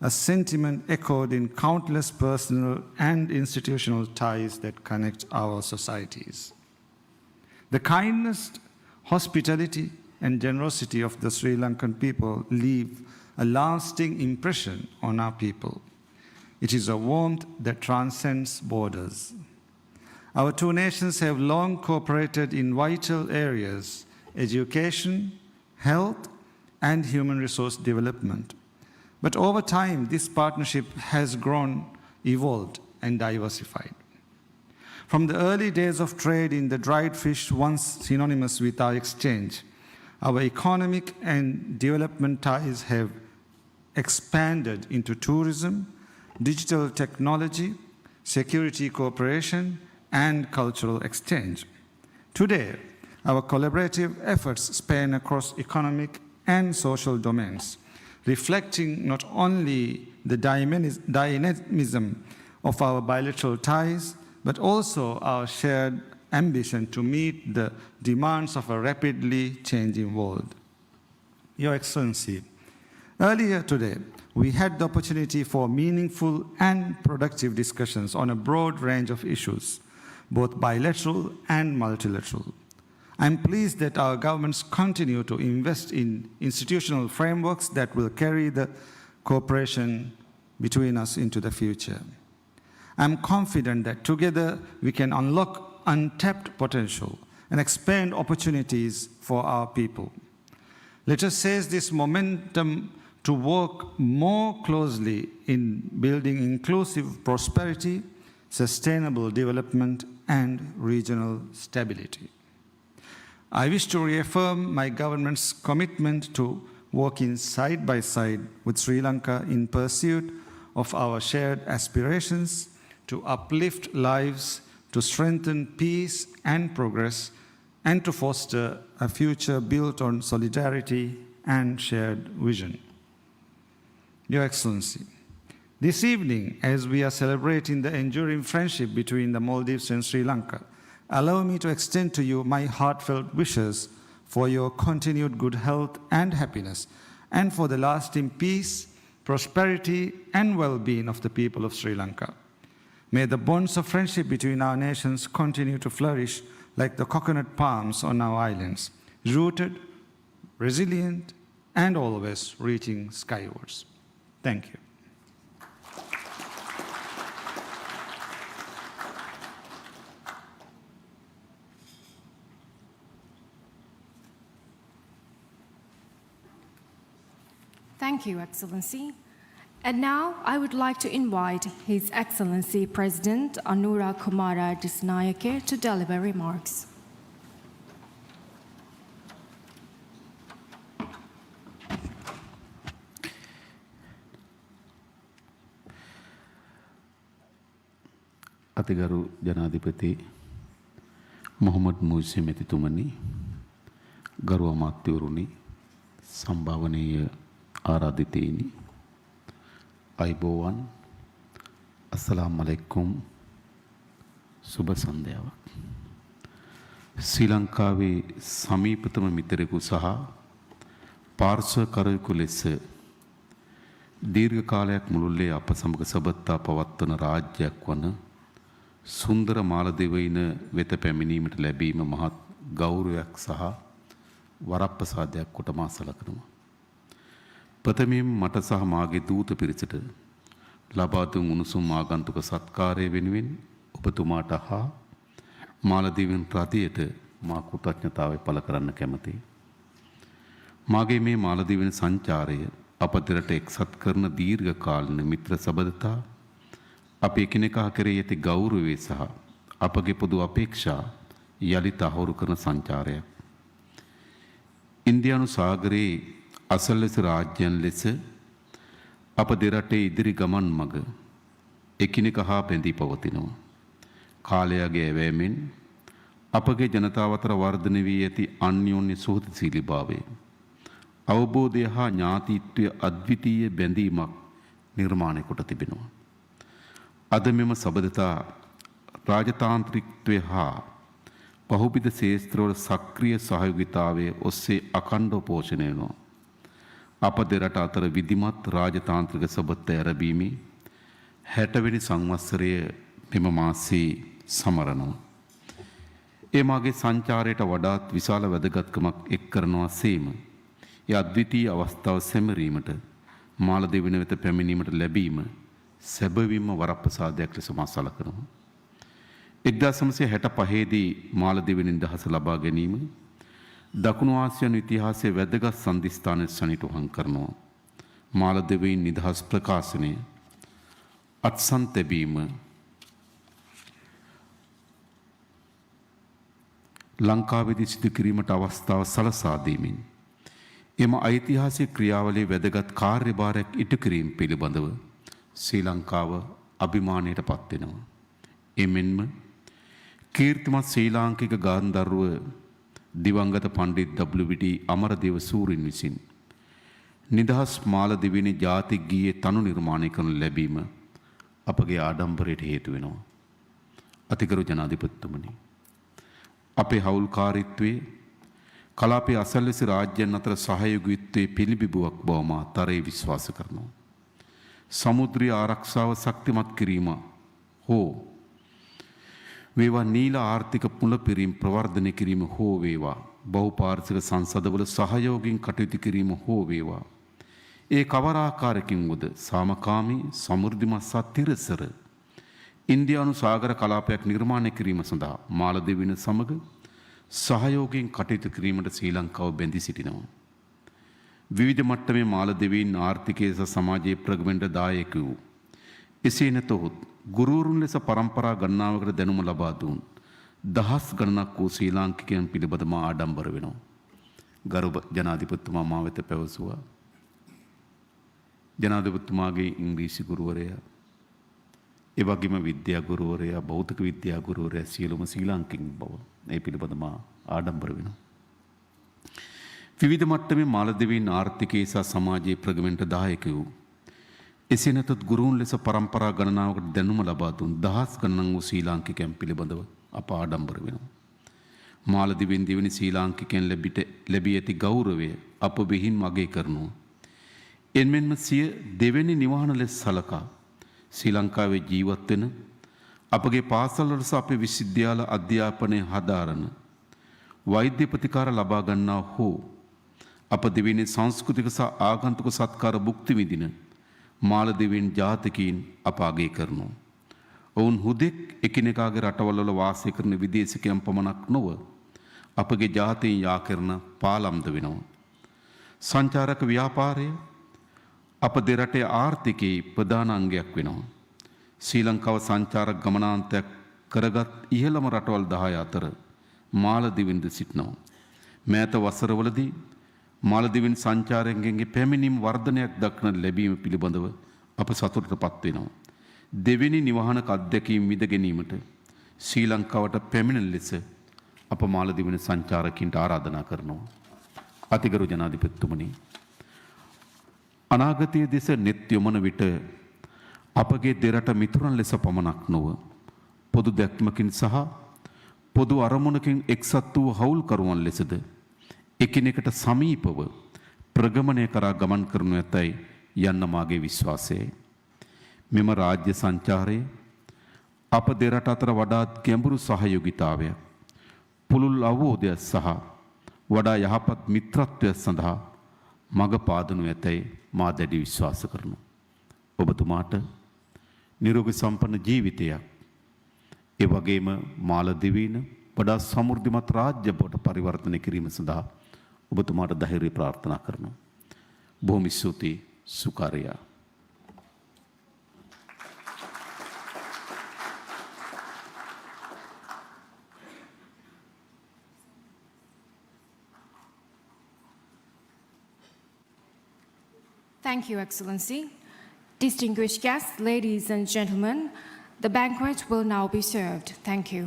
a sentiment echoed in countless personal and institutional ties that connect our societies. The kindness, hospitality, and generosity of the Sri Lankan people leave a lasting impression on our people. It is a warmth that transcends borders. Our two nations have long cooperated in vital areas, education, health, and human resource development. But over time, this partnership has grown, evolved, and diversified. From the early days of trade in the dried fish, once synonymous with our exchange, our economic and development ties have expanded into tourism, digital technology, security cooperation, and cultural exchange. Today, our collaborative efforts span across economic and social domains, reflecting not only the dymani-, dynamism of our bilateral ties, but also our shared ambition to meet the demands of a rapidly changing world. Your Excellency, earlier today, we had the opportunity for meaningful and productive discussions on a broad range of issues, both bilateral and multilateral. I'm pleased that our governments continue to invest in institutional frameworks that will carry the cooperation between us into the future. I'm confident that together we can unlock untapped potential and expand opportunities for our people. Let us seize this momentum to work more closely in building inclusive prosperity, sustainable development, and regional stability. I wish to reaffirm my government's commitment to working side by side with Sri Lanka in pursuit of our shared aspirations to uplift lives, to strengthen peace and progress, and to foster a future built on solidarity and shared vision. Your Excellency, this evening, as we are celebrating the enduring friendship between the Maldives and Sri Lanka, allow me to extend to you my heartfelt wishes for your continued good health and happiness, and for the lasting peace, prosperity, and well-being of the people of Sri Lanka. May the bonds of friendship between our nations continue to flourish like the coconut palms on our islands, rooted, resilient, and always reaching skywards. Thank you. Thank you, Excellency. And now I would like to invite His Excellency President Anura Kumara Dissanayake to deliver remarks. އަތިގަރު ޖަނާދިޕަތި މުޙައްމަދު މުޢިއްޒު މެތިތުމަނި، ގަރު އަމާތުވެރިންނި، ސަންބާވަނީ އާރާދިތީން، އައިބޯވާން. އައްސަލާމް ޢަލައިކުމް. ސުބަ ސަންދެއަވަ. ސްރީލަންކާވި ސަމީޕަތަމަ މިތެރެގު ސަހާ ޕާރްސަ ކަރައިކު ލެއްސެ ދީރގ ކާލަޔަކް މުޅުއްލޭ އަޕަ ސަމަގަ ސަބަދަތާ ޕަވައްތަނަ ރާއްޖެއަކު ވަނަ ސުންދަރ މާލަދިވްއިން ވެތަ ޕެމިނީމަށް ލެބީމަ މަހަތް ގައުރަވަޔަކް ސަހާ ވަރަށް ޕަސާދަޔަކު ކުޓަމާ ސަލަކަނުމަ. ޕަތަމިން މަޓަ ސަހަ މާގެ ދޫތަ ޕިރިސަޓަ ލަބާދުން އުނުސުން އާގަންތުކަ ސަތްކާރަޔަ ވެނިވެން އޮބަތުމާޓަ ހާ މާލަދިވިން ރަދިޔަޓަ މާ ކުތައްޗަތާވެ ޕަލަކަރަން ކެމަތި. މާގެ މޭ މާލަދިވިން ސަންޗާރަޔަ އަޕަ ދެރަޓަ އެކްސަތްކަރަނަ ދީރގ ކާލިން މިތްރަ ސަބަދަތާ އަޕެ އެކިނެކާ ކެރޭ އެތި ގައުރަވޭ ސަހަ އަޕަގެ ޕޮދު އަޕޭކްޝާ ޔަލި ތަހުރުކަރަނަ ސަންޗާރަޔަ. އިންދިއާނު ސާގަރޭ އަސަލްވެސި ރާއްޖެއަން ލެސެ އަޕަ ދެރަޓެ އިދިރި ގަމަން މަގަ އެކިނެކަހާ ބެނދި ޕަވަތިނަވަ. ކާލަޔާގެ އެވައިމެން އަޕަގެ ޖަނަތާ ވަތަރަ ވަރުދަނެވީ އެތި އަންޔޯންޔ ސުހުދި ސީލިބާވޭ. އަވަބޯދެއަހާ ންޔާތީތްވެ އަދްވިތީޔ ބެނދީމަ ނިރުމާނެ ކޮޓަ ތިބިނަވަ. އަދަ މެމަ ސަބަދަތާ ރާޖަތާންތްރިކްތްވެ ހާ ބަހުބިދަ ސޭސްތްރަވަޅަ ސަކްރިޔަ ސަހަޔުގިތާވެ އޮއްސޭ އަކަންޑޯ ޕޯޝަނެވެނު. އަޕަ ދެރަޓަ އަތަރަ ވިދިމަތް ރާޖަތާންތްރިކަ ސަބަދަތަ އެރަބީމި ހެޓަވެނި ސަންވައްސަރެޔަ މެމަ މާސީ ސަމަރަނު. އެ މާގެ ސަންޗާރަޔަޓަ ވަޑާތް ވިސާލަ ވެދެގަތްކަމަށް އެއްކަރަނުވާ ސޭމަ އެ އަދްވިތީ އަވަސްތާވަ ސެމެރީމަޓަ މާލަދިވިން ވެތަ ޕެމިނީމަޓަ ލެބީމަ ސަބަބިންމަ ވަރަށް ޕަސާދަޔަކް ލެސުމާ ސަލަކަނު. އެއްދާސް ނަވާސީ ހެޓަ ފަހޭދީ މާލަދިވިން ނިދަހަސަ ލަބާ ގެނީމަ ދަކުނު އާސިޔާނު އިތިހާސެ ވެދެގަސް ސަންދިސްތާނެއް ސަނިޓު ހަންކަރަނު. މާލަދިވިން ނިދަހަސް ޕްރަކާސަނެ އަޓްސަން ތެބީމަ ލަންކާވެދި ސިދުކިރީމަށް އަވަސްތާވަ ސަލަސާދީމިން އެމަ އައިތިހާސިކް ކްރިޔާވަލި ވެދެގަތް ކާރިބާރެއް އިޓުކިރީމް ޕިލިބަނދަވަ ސްރީލަންކާވަ އަބިމާނަޔަޓަ ޕައްތިނަވަ. އެމެންމަ ކީރިތިމަ ސްރީލާންކިކަ ގާންދަރުވަ ދިވަންގަތަ ޕަންޑިތް ޑަބްލިއުޑީ އަމަރދޭވަ ސޫރިން ވިސިން ނިދަހަސް މާލަދިވިން ޖާތި ގީއެއް ތަނު ނިރުމާނެކަނު ލެބީމަ އަޕަގެ އާޑަންބަރަޔަޓަ ހޭތުވެނަވަ. އަތިގަރު ޖަނާދިޕަތިތުމަނި. އަޕެ ހައުލުކާރީތްވެ ކަލާޕެ އަސަލްވެސި ރާއްޖެއަން އަތަރަ ސަހަޔޮގުވިއްތުވެ ޕިލިބިބުވަކް ބަވަމާ ތަރޭ ވިސްވާސަ ކަރަނު. ސަމުދްރީ އާރަކްސާވަ ސަކްތިމަތް ކިރީމަ ހޯ ވޭވާ، ނީލަ އާރްތިކަ މުލަ ޕިރީމް ޕްރަވަރްދަނެ ކިރީމަ ހޯ ވޭވާ، ބަހުޕާރިސިކަ ސަންސަދަވަލަ ސަހަޔޯގިން ކަޓުއިތު ކިރީމަ ހޯ ވޭވާ، އެ ކަވަރާ ކާރެކިން އުދަ ސާމަކާމީ، ސަމުރްދިމަ ސަ ތިރަސަރަ އިންދިއާނު ސާގަރަ ކަލާޕަޔަކު ނިރުމާނެ ކިރީމަ ސަނދާ މާލަދިވިން ސަމަގަ ސަހަޔޯގީން ކަޓުއިތު ކިރީމަށް ސްރީލަންކާވަ ބެނދި ސިޓިނަމަ. ވިވިދަ މައްޓަމެ މާލަދިވީން އާރްތިކޭ ސަ ސަމާޖީ ޕްރޮގްރަމެންޓަ ދާޔަކު އެސޭނެތޯ ހުދް ގުރޫރުން ލެސަ ޕަރަމްޕަރާ ގަންނާވަގަޑަ ދެނުމަ ލަބާ ދޫން ދަހަސް ގަންނަކު ސްރީލާންކިކެން ޕިލިބަދަމާ އާޑަންބަރު ވެނޯ. ގަރުބަ ޖަނާދިޕަތުމާ މާވެތަ ޕެވަސުވާ. ޖަނާދިޕަތުމާގެ އިންގްލީސި ގުރުވަރަޔާ އެވަގެމަ ވިއްދިޔާ ގުރުވަރަޔާ، ބަހުތަކަ ވިއްދިޔާ ގުރުވަރަޔާ ސިޔަލުމަ ސްރީލާންކިން ބަވަ އެ ޕިލިބަދަމާ އާޑަންބަރު ވެނޯ. ވިވިދަ މައްޓަމެ މާލަދިވީން އާރްތިކޭ ސަ ސަމާޖީ ޕްރޮގްރަމެންޓަ ދާޔަކު އެސޭނެތޯ ހުދް ގުރޫރުން ލެސަ ޕަރަމްޕަރާ ގަންނާވަގަޑަ ދެނުމަ ލަބާ ދޫން ދަހަސް ގަންނަން ސްރީލާންކިކެން ޕިލިބަދަވަ އަޕަ އާޑަންބަރު ވެނޯ. މާލަދިވިން ދެވެނި ސްރީލާންކިކެން ލެބި އެތި ގައުރަވެ އަޕަ ވިހިން މަގޭ ކަރަނު. އެންމެންމަ ސިޔަ ދެވެނި ނިވާނަ ލެސް ހަލަކާ ސްރީލަންކާވެ ޖީވަތްވެނަ އަޕަގެ ޕާސަލަށް ސަ އަޕެ ވިސްވިދިޔާލަ އަދްޔާޕަނެ ހަދާރަނަ ވައިދްޔަ ޕްރޮތިކާރަ ލަބާގަންނާ ހޯ އަޕަ ދެވޭނެ ސަންސްކުތިކަ ސަ އާގަންތުކަ ސަތްކާރަ ބުކްތި ވިނދިނަ މާލަދިވިން ޖާތިކީން އަޕަ އަގޭ ކަރަނު. އޮވުން ހުދެއް އެކިނެކާގެ ރަޓަވަލްވަލަ ވާސޭކުރަނި ވިދޭސިކެއަން ޕަމަނަކު ނޮވަ އަޕަގެ ޖާތީން ޔާކެރަނަ ޕާލަމްދަ ވެނަވަ. ސަންޗާރަކަ ވިޔާޕާރަޔަ އަޕަ ދެރަޓެ އާރްތިކައި ޕްރަދާނަ އަނގަޔަކު ވެނަވަ. ސްރީލަންކާވަ ސަންޗާރަ ގަމަނާންތައް ކަރަގަތް އިހަލަމަ ރަޓަވަލް ދަހަޔަ އަތަރަ މާލަދިވިން ދެ ސިޓްނަވަ. މޭތަ ވަސަރަވަލަދީ މާލަދިވިން ސަންޗާރައިންގެ ޕެމިނީމަ ވަރްދަނަޔަކް ދައްކަނަ ލެބީމަ ޕިލިބަނދަވަ އަޕަ ސަތުޓަ ޕަތުވެނަވަ. ދެވެނި ނިވާހަނަކަށް އަތްދެކީން މިދެ ގެނީމަށް ސްރީލަންކާވަށް ޕެމިނެން ލެސް އަޕަ މާލަދީވް އިން ސަންޗާރަކީން އާރާދަނާ ކަރަން. އަތިގަރު ޖަނާދިޕަތިތުމަނީ، އަނާގަތައަށް ދިސް ނެތް ޔޮމަން ވިއްޓަ އަޕަގެ ދެރަށް މިތުރަން ލެސް ޕަމަން ނޫން، ޕޮދު ދެކުމަކިން ސަހަ ޕޮދު އަރަމުންނަކީ އެކްސައްތޫ ހައުލު ކަރުވަން ލެސް އެކިނެކަށް ސަމީޕަވެ ޕްރޮގްރާމެއް ކަރާ ގަމަން ކަރަން އެތައް ޔަންނަ މާގެ ވިސްވާސެއް. މި ރާއްޖެ ސަންޗާރައަށް އަޕަ ދެރަށް އަތަރަށް ވަޑާ ގެނބުރު ސަހަޔޯގިތާވެއް، ޕުލުލް އަވޯދެއް ސަހަ ވަޑާ ޔަހަޕަތް މިތްރަތްވެއް ސަނދާ މަގަށް ޕާދަން އެތައް މާ ދަޑި ވިސްވާސަ ކަރަން. އޮބަތުމާޓަ ނިރޯގި ސަމްޕަންނަ ޖީވިތައެއް އެ ވަގޭމަ މާލަދީވް އިން ވަޑާ ސަމުރުދިމަތި ރާއްޖެއަށް ބޮޑަށް ޕަރިވަރްތަނަ ކިރީމަ ސަނދާ އޮބަތުމާޓަ ދަހިވެރި ޕްރާރްތަނާ ކަރަން. ބޮހޮމި ސްތުތި ސުކާރިޔާ. Thank you, Excellency. Distinguished guests, ladies and gentlemen, the banquet will now be served. Thank you.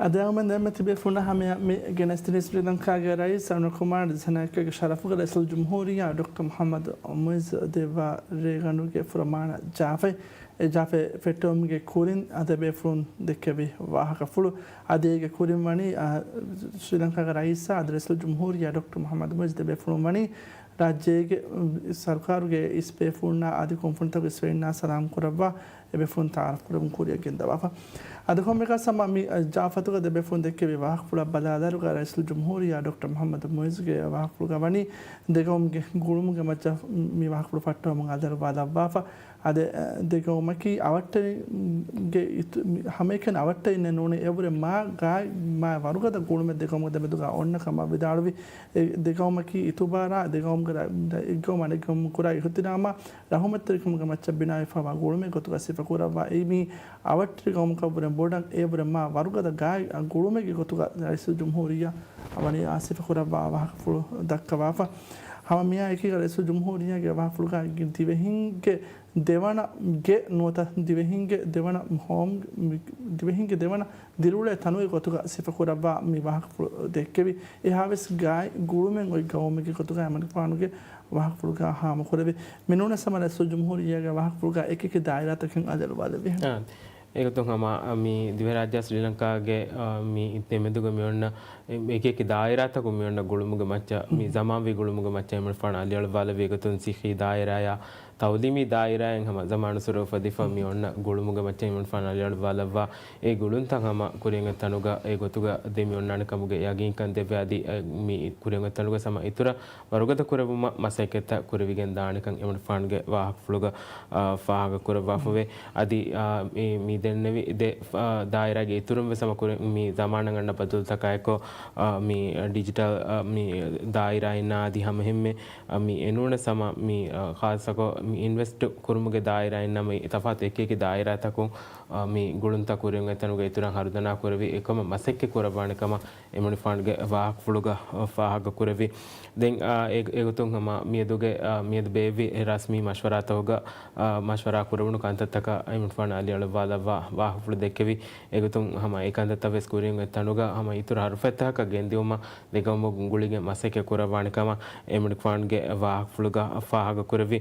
އަދި އަޅުގަނޑުމެން ދެންމެ ތިބޭފުޅުންނާ ހަމަޔަށް މި ގެނެސްދިނީ ސްރީލަންކާގެ ރައީސް އަނުރު ކުމާރ ދިސަނައެކޭގެ ޝަރަފުގަ ރައީސުލްޖުމްހޫރިއްޔާ ޑޮކްޓަރ މުޙައްމަދު މުޢިއްޒު ދެއްވާ ރޭގަނޑުގެ ފުރަމާނަ ޖާފަތް. އެ ޖާފަތް ފެއްޓެވުމުގެ ކުރިން އަދި ދެބޭފުޅުން ދެއްކެވި ވާހަކަފުޅު. އަދި އޭގެ ކުރިން ވަނީ، އާ، ސްރީލަންކާގެ ރައީސާ އަދި ރައީސުލްޖުމްހޫރިއްޔާ ޑޮކްޓަރ މުޙައްމަދު މުޢިއްޒު ދެބޭފުޅުން ވަނީ ރާއްޖޭގެ، އު، ސަރުކާރުގެ އިސް ބޭފުޅުންނާ އަދި ކުންފުނިތަކުގެ އިސްވެރިންނާ ސަލާމް ކުރައްވާ، އެބޭފުޅުން ތަޢާރަފް ކުރެވުން ކުރިއަށް ގެންދަވާފަ. އަދި ކޮންމެއަކަސް ހަމަ މި ޖާފަތުގަ ދެބޭފުޅުން ދެއްކެވި ވާހަކަފުޅަށް ބަލާލާއިރުގަ ރައީސުލްޖުމްހޫރިއްޔާ ޑޮކްޓަރ މުޙައްމަދު މުޢިއްޒުގެ ވާހަކަފުޅުގަ ވަނީ ދެގައުމުގެ ގުޅުމުގެ މައްޗަށް މި ވާހަކަފުޅު ފައްޓަވަމުން އަލިއަޅުވާލައްވާފަ. އަދި، އަ، ދެގައުމަކީ އަވަށްޓެރިންގެ އިތު-، މި ހަމައެކަނި އަވަށްޓެރިންނެއް ނޫނޭ، އެއަށްވުރެ މާ ގާތް، މާ ވަރުގަދަ ގުޅުމެއް ދެގައުމުގެ ދެމެދުގަ އޮންނަ ކަމަށް ވިދާޅުވި. އެ ދެގައުމަކީ އިތުބާރާ، ދެގައުމުގެ ރަ-، އެއްގައުމު އަނެއްގައުމު ކުރާ އިޙްތިރާމާ، ރަޙުމަތްތެރިކަމުގެ މައްޗަށް ބިނާވެފަވާ ގުޅުމެއް ގޮތުގަ ސިފަކުރައްވާ. އެއީ މީ އަވަށްޓެރި ގައުމަކަށްވުރެ ބޮޑަށް އެއަށްވުރެ މާ ވަރުގަދަ ގާތް ގުޅުމެއްގެ ގޮތުގަ ރައީސުލްޖުމްހޫރިއްޔާ ވަނީ އާ ސިފަކުރައްވާ ވާހަކަފުޅު ދައްކަވާފަ. ހަމަ މިއާ އެކީގަ ރައީސުލްޖުމްހޫރިއްޔާގެ ވާހަކަފުޅުގައި ދިވެހިންގެ ދެވަނަ ގެ ނުވަތަ ދިވެހިންގެ ދެވަނަ ހޯމް، ދިވެހިންގެ ދެވަނަ ދިރިއުޅޭ ތަނުގެ ގޮތުގަ ސިފަކުރައްވާ މި ވާހަކަފުޅު ދެއްކެވި. އެހާވެސް ގާތް ގުޅުމެއް އޮތް ގައުމެއްގެ ގޮތުގައި އެމަނިކުފާނުގެ ވާހަކަފުޅުގަ ހާމަކުރެވި. މިނޫނަސް ހަމަ ރައީސުލްޖުމްހޫރިއްޔާގެ ވާހަކަފުޅުގަ އެކިއެކި ދާއިރާތަކެއް އަލިއަޅުވާލެއްވި. އާ، އެގޮތުން ހަމަ މި ދިވެހިރާއްޖެ ސްރީލަންކާގެ، އާ، މި ދެމެދުގަ މިއޮންނަ އެ އެކިއެކި ދާއިރާތަކުން މިއޮންނަ ގުޅުމުގެ މައްޗަށް މި ޒަމާންވީ ގުޅުމުގެ މައްޗަށް އެމަނިކުފާނު އަލިއަޅުވާލެއްވި. އެގޮތުން ސިއްހީ ދާއިރާޔާ ތައުލީމީ ދާއިރާއިން ހަމަ ޒަމާނުއްސުރެ އުފެދިފަ މި އޮންނަ ގުޅުމުގެ މައްޗަށް އެމަނިކުފާނު އަލިއަޅުވާލައްވާ. އެ ގުޅުންތައް ހަމަ ކުރިއަށް އޮތް ތަނުގަ އެ ގޮތުގަ ދެމި އޮންނާނެ ކަމުގެ ޔަގީންކަން ދެއްވި. އަދި އެ މި ކުރިއަށް އޮތް ތަނުގަ ހަމަ އިތުރަށް ވަރުގަދަ ކުރެއްވުމަށް މަސައްކަތްތައް ކުރެވިގެން ދާނެކަން އެމަނިކުފާނުގެ ވާހަކަފުޅުގަ، އާ، ފާހަގަ ކުރައްވާފަވޭ. އަދި، އާ، މި، މި ދެންނެވި ދެ، އާ، ދާއިރާގެ އިތުރުން ވެސް ހަމަ ކުރި-، މި ޒަމާނަށް އަންނަ ބަދަލުތަކާއެކު، އާ، މި ޑިޖިޓަލް، އާ، މި ދާއިރާއިންނާ އަދި ހަމަ އެހެންމެ، އާ، މި އެނޫނަސް ހަމަ މި، އާ، ޚާއްޞަކޮށް މި އިންވެސްޓް ކުރުމުގެ ދާއިރާއިންނާ މި ތަފާތު އެކިއެކި ދާއިރާތަކުން، އާ، މި ގުޅުންތައް ކުރިއަށް އޮތް ތަނުގަ އިތުރަށް ހަރުދަނާ ކުރެވި އެކަމަށް މަސައްކަތް ކުރައްވާނެ ކަމަށް އެމަނިކުފާނުގެ ވާހަކަފުޅުގަ ފާހަގަ ކުރެވި. ދެން، އާ، އެ-، އެގޮތުން ހަމަ މިއަދުގެ، އާ، މިއަދު ބޭއްވި ރަސްމީ މަޝްވަރާތަކުގަ، އާ، މަޝްވަރާ ކުރެވުނު ކަންތައްތަކަށް އެމަނިކުފާނު އަލިއަޅުވާލައްވާ ވާހަކަފުޅު ދެއްކެވި. އެގޮތުން ހަމަ އެ ކަންތައްތައް ވެސް ކުރިއަށް އޮތް ތަނުގަ ހަމަ އިތުރު ހަރުފަތްތަކަކަށް ގެންދިއުމަށް ދެގައުމުން ގުޅިގެން މަސައްކަތް ކުރައްވާނެ ކަމަށް އެމަނިކުފާނުގެ ވާހަކަފުޅުގަ ފާހަގަ ކުރެވި.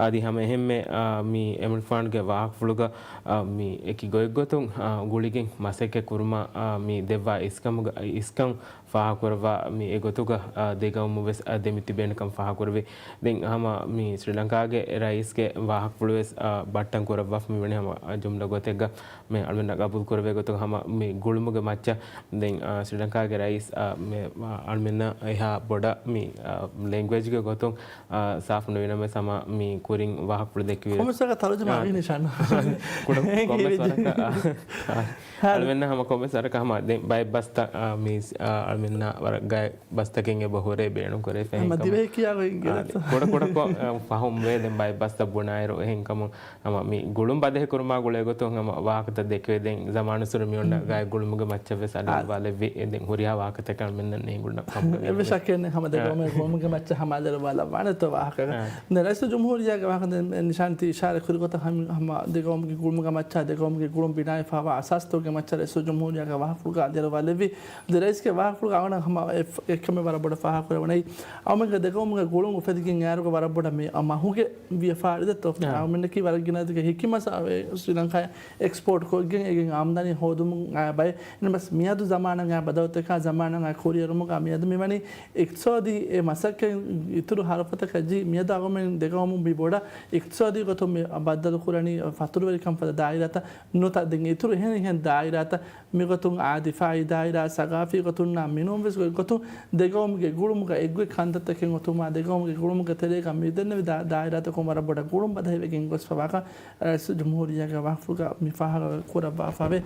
އަދި ހަމަ އެހެންމެ، އާ، މި އެމަނިކުފާނުގެ ވާހަކަފުޅުގަ، އާ، މި އެކި ގޮތްގޮތުން، އާ، ގުޅިގެން މަސައްކަތް ކުރުމަށް، އާ، މި ދެއްވާ އިސްކަމުގަ، އިސްކަން ފާހަގަކުރައްވާ މި އެގޮތުގަ، އާ، ދެގައުމު ވެސް، އާ، ދެމި ތިބޭނެކަން ފާހަގަކުރެވި. ދެން ހަމަ މި ސްރީލަންކާގެ ރައީސްގެ ވާހަކަފުޅު ވެސް، އާ، ބައްޓަން ކުރައްވާފަ މިވަނީ ހަމަ ޖުމްލަ ގޮތެއްގަ މި އަޅުމެންނަށް ގަބޫލު ކުރެވޭ ގޮތުން ހަމަ މި ގުޅުމުގެ މައްޗަށް ދެން، އާ، ސްރީލަންކާގެ ރައީސް، އާ، މި، އާ، އަޅުމެންނަށް އެހާ ބޮޑަށް މި، އާ، ލެންގުއޭޖްގެ ގޮތުން، އާ، ސާފު ނުވިނަމަވެސް ހަމަ މި ކުރިން ވާހަކަފުޅު ދެއްކެވި. ކޮންމެސް ތަރުޖަމާ އާ، ވީ ނިޝާން. ކުޑަ ކޮންމެ ވަރަކަށް، އާ، އާ، އަޅުމެންނަށް ހަމަ ކޮންމެސް ވަރަކަށް ހަމަ ދެން ބައެއް ބަސްތައް، އާ، މީސް، އާ، އަޅުމެންނަށް ވަރަށް ގާތް ބަސްތަކެއް އެބަ ހުރޭ ބޭނުން ކުރޭ ހަމަ ފެހެން ކަމަށް. ދިވެހި ކިޔާ އޮތް އާ، ގެލަތޯ. ކުޑަ ކުޑަކޮށް، އާ، ފަހުން ވޭ ދެން ބައެއް ބަސްތައް ބުނާއިރު އެހެން ކަމުން ހަމަ މި ގުޅުން ބަދަހި ކުރުމާ ގުޅޭ ގޮތުން ހަމަ ވާހަކަތައް ދެކެވޭ. ދެން ޒަމާނުއްސުރެ މި އޮންނަ ގާތް ގުޅުމުގެ މައްޗަށް ވެސް އަލި އާ، އަލި ވާލެއްވި. ދެން ހުރިހާ ވާހަކަތަކެއް އަޅުމެންނަށް ނޭނގުން ކަމުގަ އެއްވެސް ޝައްކެއް ނެތް. ހަމަ ދެ އާ، ގައުމުގެ ގުޅުމުގެ މައްޗަށް ހަމަ އަލި ވާލައްވާނެތޯ ވާހަކަ. އާ. ދެން ރައީސުލްޖުމްހޫރިއްޔާގެ ވާހަކަ ދެން ނިޝާން ތި އިޝާރާތް ކުރި ގޮތަށް ހަމަ، ހަމަ ދެ ގައުމުގެ ގުޅުމުގެ މައްޗަށް ދެ ގައުމުގެ ގުޅުން ބިނާވެފަވާ އަސާސްތަކުގެ މައްޗަށް ރައީސުލްޖުމްހޫރިއްޔާގެ ވާހަކަފުޅުގަ އަލި ވާލެއްވި. ދެ ރައީސްގެ ވާހަކަފުޅުގަ އަޅުގަނޑަށް ހަމަ އެ، އެކަމެއް ވަރަށް ބޮޑަށް ފާހަގަކުރެވުނީ. އަޅުމެންގެ ދެ ގައުމުގެ ގުޅުން އުފެދިގެން އައިއިރުގަ ވަރަށް ބޮޑަށް މި މަހުގެ ވިޔަފާރި ދެއްތޯ. އާ. އަޅުމެންނަކީ ވަރަށް ގިނަ ދުވަސް ހިކި މަސް އަ، އެ، ސްރީލަންކާ އެކްސްޕޯޓް ކޮށްގެން އޭގެން އާމްދަނީ ހޯދުމުން އައި ބައެއް. އެހެން ބަސް މިއަދު ޒަމާނަށް އައި ބަދަލުތަކާ ޒަމާނަށް އައި ކުރިއެރުމުގަ މިއަދު މިވަނީ އިޤްތިޞާދީ އެ މަސައްކަތް އިތުރު ހަރުފަތަކަށް ޖެހި މިއަދު އަޅުމެން ދެ ގައުމުން މި ބޮޑަށް އިޤްތިޞާދީ ގޮތުން މި ބައްދަލުކުރަނީ ފަތުރުވެރިކަން ފަދަ ދާއިރާތައް ނުވަތަ ދެން އިތުރު އެހެން އެހެން ދާއިރާތައް މިގޮތުން އާ ދިފާއީ ދާއިރާ، ސަގާފީ ގޮތުންނާ މިނޫންވެސް ގޮތްގޮތުން ދެ ގައުމުގެ ގުޅުމުގަ އެއްގޮތް ކަންތައްތަކެއް އޮތުމާ ދެ ގައުމުގެ ގުޅުމުގެ ތެރޭގަ މިދެންނެވި ދާ، ދާއިރާތަކުން ވަރަށް ބޮޑަށް ގުޅުން ބަދަހިވެގެން ގޮސްފަވާކަން ރައީސުލްޖުމްހޫރިއްޔާގެ ވާހަކަފުޅުގަ މި ފާހަގަ ކުރައްވާފަވޭ.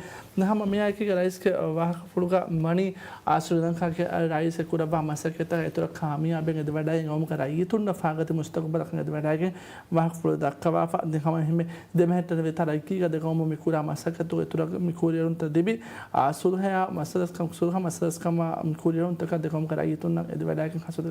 ހަމަ މިއާއެކީގަ ރައީސްގެ ވާހަކަފުޅުގަ ވަނީ އާ ސްރީލަންކާގެ ރައީސް ކުރައްވާ މަސައްކަތްތައް އިތުރަށް ކާމިޔާބެއް އެދިވަޑައިގެން ގައުމުގެ ރައްޔިތުންނަށް ފާގަތި މުސްތަގުބަލަކަށް އެދިވަޑައިގެން ވާހަކަފުޅު ދައްކަވާފަ. ދެން ހަމަ އެހެންމެ ދެމެހެއްޓެނިވި ތަރައްގީގަ ދެ ގައުމުން މި ކުރާ މަސައްކަތުގެ އިތުރަށް މި ކުރިއެރުންތައް ލިބި، އާ، ސުލްހައާ މަސަލަސްކަން، ސުލްހަ މަސަލަސްކަމާ މި ކުރިއެރުންތަކަށް ދެ ގައުމުގެ ރައްޔިތުންނަށް އެދިވަޑައިގެން ހަސަދަ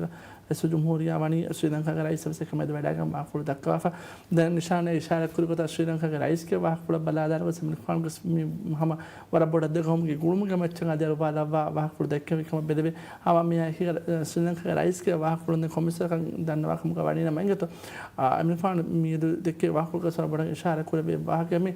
ރައީސުލްޖުމްހޫރިއްޔާ ވަނީ ސްރީލަންކާގެ ރައީސް ވެސް އެކަމަށް އެދިވަޑައިގެން ވާހަކަފުޅު ދައްކަވާފަ. ދެން ނިޝާން އިޝާރާތް ކުރި ގޮތަށް ސްރީލަންކާގެ ރައީސްގެ ވާހަކަފުޅަށް ބަލާލާއިރު ވެސް އެމްއެންއެފް މި ހަމަ ވަރަށް ބޮޑަށް ދެ ގައުމުގެ ގުޅުމުގެ މައްޗަށް އަލި އަރުވާލައްވާ ވާހަކަފުޅު ދެއްކެވި ކަމަށް ބެލެވޭ. ހަމަ މިއާއެކީގަ ސްރީލަންކާގެ ރައީސްގެ ވާހަކަފުޅުން ދެން ކޮންމެސް ވަރަކަށް ދަންނަވާ ކަމުގަ ވަނީ ނަމަ އިނގޭތޯ. އާ، އެމްއެންއެފް މިއަދު ދެއްކޭ ވާހަކަފުޅުގަ ވަރަށް ބޮޑަށް އިޝާރާތް ކުރެއްވި އެއް ވާހަކައެއް މި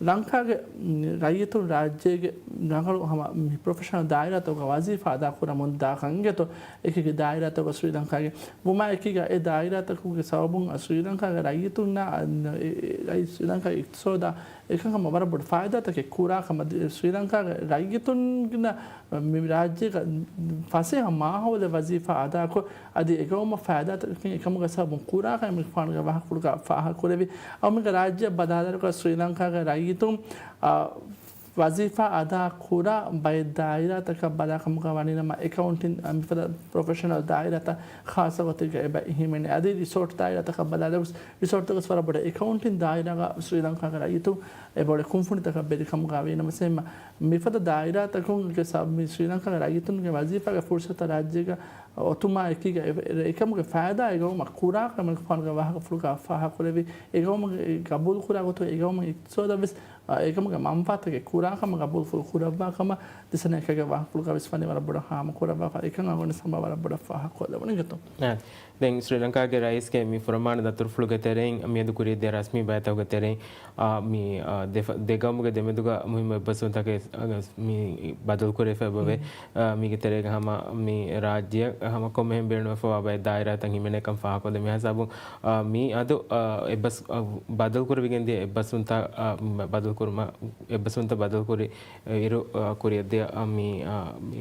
ލަންކާގެ، މް، ރައްޔިތުން ރާއްޖޭގެ ރަނގަޅު ހަމަ މި ޕްރޮފެޝަނަލް ދާއިރާތަކުގަ ވަޒީފާ އަދާކުރަމުން ދާ ކަން އިނގޭތޯ. އެކި އެކި ދާއިރާތަކުގަ ސްރީލަންކާގެ ވުމާ އެކީގަ އެ ދާއިރާތަކުގެ ސަބަބުން އަ، ސްރީލަންކާގެ ރައްޔިތުންނާ، އަ، އެ، އެ، ރައްޔި، ސްރީލަންކާގެ އިޤްތިޞާދަށް އެކަން ހަމަ ވަރަށް ބޮޑު ފައިދާތަކެއް ކުރާ ކަމަށް ދި، ސްރީލަންކާގެ ރައްޔިތުންގެ މި ރާއްޖޭގަ ފަސޭހަ މާހައުލެއް ވަޒީފާ އަދާކޮށް، އަދި އެގައުމަށް ފައިދާތަކެއް އެކަމުގެ ސަބަބުން ކުރާކަން އެމްއެންއެފްގެ ވާހަކަފުޅުގަ ފާހަގަކުރެވި. އަޅުމެންގެ ރާއްޖެއަށް ބަލާލާއިރުގަ ސްރީލަންކާގެ ރައްޔިތުން، އާ، ވަޒީފާ އަދާ ކުރާ ބައެއް ދާއިރާތަކަށް ބަލާ ކަމުގަ ވަނީ ނަމަ، އެކައުންޓިން، އާ، މިފަދަ ޕްރޮފެޝަނަލް ދާއިރާތައް ޚާއްޞަ ގޮތެއްގަ އެބަ ހިމެނޭ. އަދި ރިސޯޓް ދާއިރާތަކަށް ބަލާލައިރު، ރިސޯޓްތަކަށް ވަރަށް ބޮޑަށް އެކައުންޓިން ދާއިރާގަ ސްރީލަންކާގެ ރައްޔިތުން އެބައޮތް ކުންފުނިތަކަށް ބެލި ކަމުގަ ވީ ނަމަ، މިފަދަ ދާއިރާތަކުންގެ ސަބަބުން މި ސްރީލަންކާގެ ރައްޔިތުންގެ ވަޒީފާގެ ފުރުސަތުތައް ރާއްޖޭގަ އޮތުމާ އެކީގަ އެ، އެ، އެކަމުގެ ފައިދާ އެގައުމަށް ކުރާކަމަށް އެމްއެންއެފްގެ ވާހަކަފުޅުގަ ފާހަގަކުރެވި. އެގައުމުގެ ގަބޫލުކުރާ ގޮތުގަ އެގައުމުގެ އިޤްތިޞާދަށްވެސް، އާ، އެކަމުގެ މަންފާތަކެއް ކުރާކަމަށް ގަބޫލުފުޅު ކުރައްވާ ކަމަށް ދިސަނައިކަގެ ވާހަކަފުޅުގަ ވެސް ވަނީ ވަރަށް ބޮޑަށް ހާމަކުރައްވާފަ. އެކަން އަޅުގަނޑު ސަމާ ވަރަށް ބޮޑަށް ފާހަގަކޮށްލެވުނު އިނގޭތޯ. އާ، ދެން ސްރީލަންކާގެ ރައީސްގެ މި ފުރަމާނަ ދަތުރުފުޅުގެ ތެރެއިން މިއަދު ކުރިއަށްދިޔަ ރަސްމީ ބައިތަކުގެ ތެރެއިން، އާ، މި، އާ، ދެ، ދެ ގައުމުގެ ދެމެދުގަ މުހިއްމު އެއްބަސްވުންތަކެއް، އާ، މި ބަދަލުކުރެވިފަ އެބަވޭ. މް. އާ، މީގެ ތެރޭގަ ހަމަ މި ރާއްޖެއަށް ހަމަ ކޮންމެހެން ބޭނުންވެފަވާ ބައެއް ދާއިރާތައް ހިމެނޭކަން ފާހަގަކޮށްދޭ. މިހިސާބުން، އާ، މިއަދު، އާ، އެއްބަސް، އާ، ބަދަލުކުރެވިގެންދިޔަ އެއްބަސްވުންތައް، އާ، ބަދަލުކުރުމަށް، އެއްބަސްވުންތައް ބަދަލުކުރި އިރު، އާ، ކުރިއަށްދިޔަ، އާ، މި، އާ، މި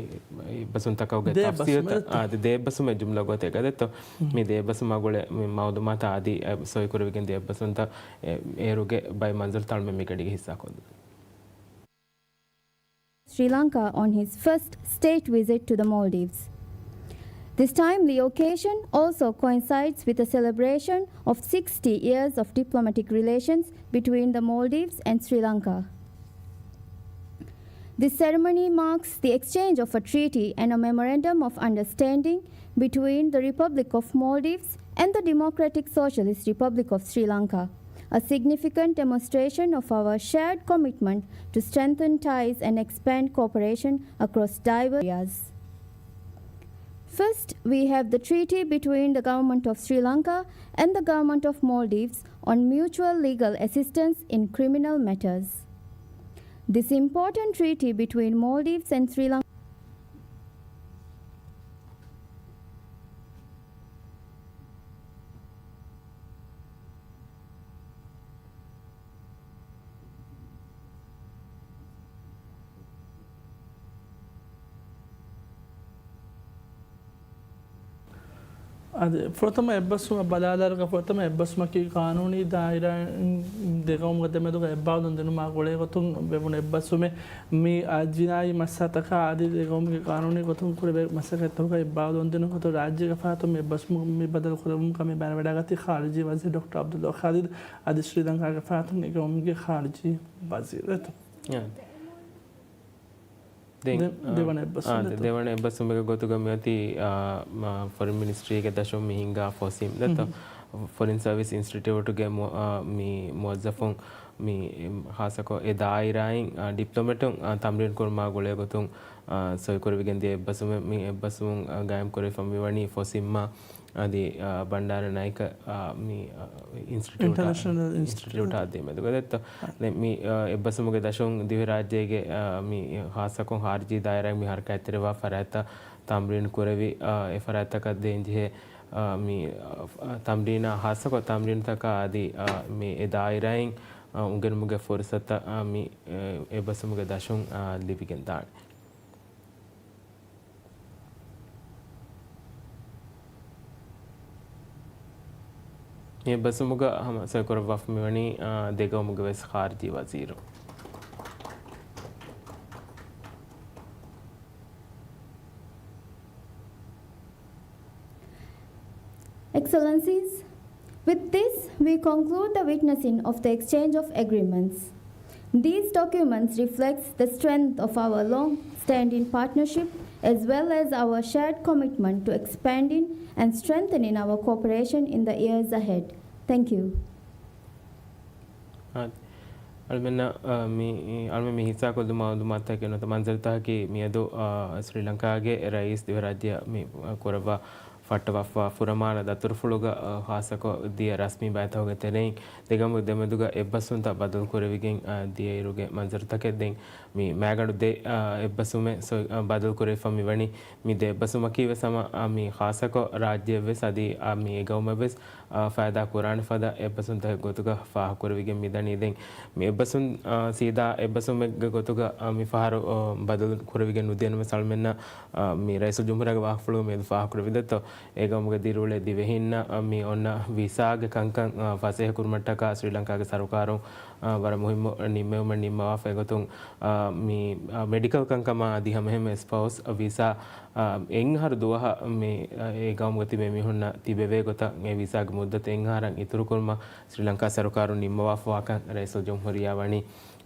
އެއްބަސްވުންތަކަށް ދޭ އެއްބަސްވުމެއް ތަފްސީލްތައް، ދޭ އެއްބަސްވުމެއް ޖުމްލަ ގޮތެއް ގަދައްތޯ. މި ދޭ އެއްބަސްވުމާ ގުޅޭ މި މައުލޫމާތު އަދި، އެ، ސޮއިކުރެވިގެންދިޔަ އެއްބަސްވުންތައް، އެ، އޭރުގެ ބައެއް މަންޒަރުތައް އަޅުމެން މިގަޑީގަ ހިއްސާކޮށްލަން. Sri Lanka on his first state visit to the Maldives. This timely occasion also coincides with the celebration of sixty years of diplomatic relations between the Maldives and Sri Lanka. This ceremony marks the exchange of a treaty and a memorandum of understanding between the Republic of Maldives and the Democratic Socialist Republic of Sri Lanka, a significant demonstration of our shared commitment to strengthen ties and expand cooperation across diverse areas. First, we have the treaty between the Government of Sri Lanka and the Government of Maldives on mutual legal assistance in criminal matters. This important treaty between Maldives and Sri Lanka އަދި ފުރަތަމަ އެއްބަސްވުމަށް ބަލާލާއިރުގަ ފުރަތަމަ އެއްބަސްވުމަކީ ގާނޫނީ ދާއިރާއިން ދެގައުމުގެ ދެމެދުގަ އެއްބާވަލުން ދިނުމާ ގުޅޭގޮތުން ވެވުނު އެއްބަސްވުމެއް. މި އަ، ޖިނާއީ މައްސަލަތަކާ އަދި ދެގައުމުގެ ގާނޫނީ ގޮތުން ކުރެވޭ މަސައްކަތްތަކުގަ އެއްބާވަލުން ދިނުން ގޮތުން ރާއްޖޭގެ ފަހަތުން މި އެއްބަސްވުމުގެ މި ބަދަލު ކުރެވުމުގަ މި ބައިވެވަޑައިގަތީ ޚާރިޖީ ވަޒީރު ޑޮކްޓަރ އަބްދުﷲ ޚާލިދު އަދި ޝްރީލަންކާގެ ފަހަތުން އެގައުމުގެ ޚާރިޖީ ވަޒީރު އެތަ؟ ދެން، ދެ-، އާ، ދެވަނަ އާ، އެއްބަސްވުމެއް ދެ-، ދެވަނަ އެއްބަސްވުމެއްގެ ގޮތުގަ މިއޮތީ، އާ، މާ، ފޮރިން މިނިސްޓްރީގެ ދަށުން މި ހިންގާ ފޮސިން ދެތޯ؟ ފޮރިން ސަރވިސް އިންސްޓިޓިއުޓުގެ މު-، އާ، މި މުވައްޒަފުން މި، އެ، ހާއްސަކޮށް އެ ދާއިރާއިން، އާ، ޑިޕްލޮމެޓުން، އާ، ތަމްރީން ކުރުމާ ގުޅޭގޮތުން، އާ، ސޮއިކުރެވިގެން ދިޔަ އެއްބަސްވުމެއް. މި އެއްބަސްވުމުން، އާ، ގާއިމް ކުރެވިފަ މިވަނީ ފޮސިންމާ އަދި، އާ، ބަންޑާރަ ނައިކަ، އާ، މި، އާ، އިންސްޓިޓިއުޓާ، އިންޓަރނޭޝަނަލް އިންސްޓިޓިއުޓް. އިންސްޓިޓިއުޓާ ދެމެދުގަ ދެއްތޯ؟ އާ. ދެން މި، އާ، އެއްބަސްވުމުގެ ދަށުން ދިވެހިރާއްޖޭގެ، އާ، މި ހާއްސަކޮށް ޚާރިޖީ ދާއިރާއިން މި ހަރަކާތްތެރިވާ ފަރާތްތައް ތަމްރީން ކުރެވި، އާ، އެ ފަރާތްތަކަށް ދޭންޖެހޭ، އާ، މި، އާ، ތަމްރީނާ ހާއްސަކޮށް ތަމްރީނުތަކާ އަދި، އާ، މި އެ ދާއިރާއިން، އާ، އުނގެނުމުގެ ފުރުސަތައް، އާ، މި، އެ، އެއްބަސްވުމުގެ ދަށުން، އާ، ލިބިގެން ދާނެ. މި އެއްބަސްވުމުގަ ހަމަ ސޮއިކުރައްވާފަ މިވަނީ، އާ، ދެގައުމުގެ ވެސް ޚާރިޖީ ވަޒީރު. Excellencies, with this, we conclude the witnessing of the exchange of agreements. These documents reflects the strength of our long-standing partnership as well as our shared commitment to expanding and strengthening our cooperation in the years ahead. Thank you. އާ، އަޅުމެންނަށް، އާ، މި، އަޅުމެން މި ހިއްސާކޮށްލުމާ އުނދުމާތަކެއް ނުވަތަ މަންޒަރުތަކަކީ މިއަދު، އާ، ސްރީލަންކާގެ ރައީސް ދިވެހިރާއްޖެއަށް މި، އާ، ކުރައްވާ ފައްޓަވާފަ ފުރަމާނަ ދަތުރުފުޅުގަ، އާ، ޚާއްސަކޮށް ދިޔަ ރަސްމީ ބައިތަކުގެ ތެރެއިން ދެގަމު ދެމެދުގަ އެއްބަސްވުންތައް ބަދަލު ކުރެވިގެން، އާ، ދިޔައިރުގެ މަންޒަރުތަކެއް. ދެން މި މާގަނޑު ދެ، އާ، އެއްބަސްވުމެއް ސޮ-، އާ، ބަދަލު ކުރެވިފަ މިވަނީ. މި ދެ އެއްބަސްވުމަކީ ވެސް ހަމަ، އާ، މި ޚާއްސަކޮށް ރާއްޖެއަށް ވެސް އަދި، އާ، މި އެ ގައުމަށް ވެސް، އާ، ފައިދާ ކުރާނެ ފަދަ އެއްބަސްވުންތަކެއް ގޮތުގަ ފާހަގަ ކުރެވިގެން މިދަނީ. ދެން މި އެއްބަސްވުން، އާ، ސީދާ އެއްބަސްވުމެއްގެ ގޮތުގަ، އާ، މި ފަހަރު، އާ، ބަދަލު ކުރެވިގެން ނުދިޔަނަމަ ސަލްމެންނަށް، އާ، މި ރައީސުލްޖުމްހޫރިއްޔާގެ ވާހަކަފުޅުގަ މިއަދު ފާހަގަކުރެވި ދެއްތޯ؟ އެ ގައުމުގެ ދިރިއުޅޭ ދިވެހިންނަށް، އާ، މި އޮންނަ ވިސާގެ ކަންކަން، އާ، ފަސޭހަ ކުރުމަށްޓަކާ ސްރީލަންކާގެ ސަރުކާރުން، އާ، ވަރަށް މުހިއްމު ނިންމެވުމެއް ނިންމަވާފަ އެގޮތުން، އާ، މި، އާ، މެޑިކަލް ކަންކަމާ އަދި ހަމައެހެންމެ ސްޕައުސް ވިސާ، އާ، އެއްއަހަރު ދުވަހަށް މި، އާ، އެ ގައުމުގަ ތިބޭ މީހުންނަށް ތިބެވޭ ގޮތަށް އެ ވިސާގެ މުއްދަތު އެއްއަހަރަށް އިތުރުކުރުމަށް ސްރީލަންކާ ސަރުކާރުން ނިންމަވާފަވާކަން ރައީސުލްޖުމްހޫރިއްޔާ ވަނީ،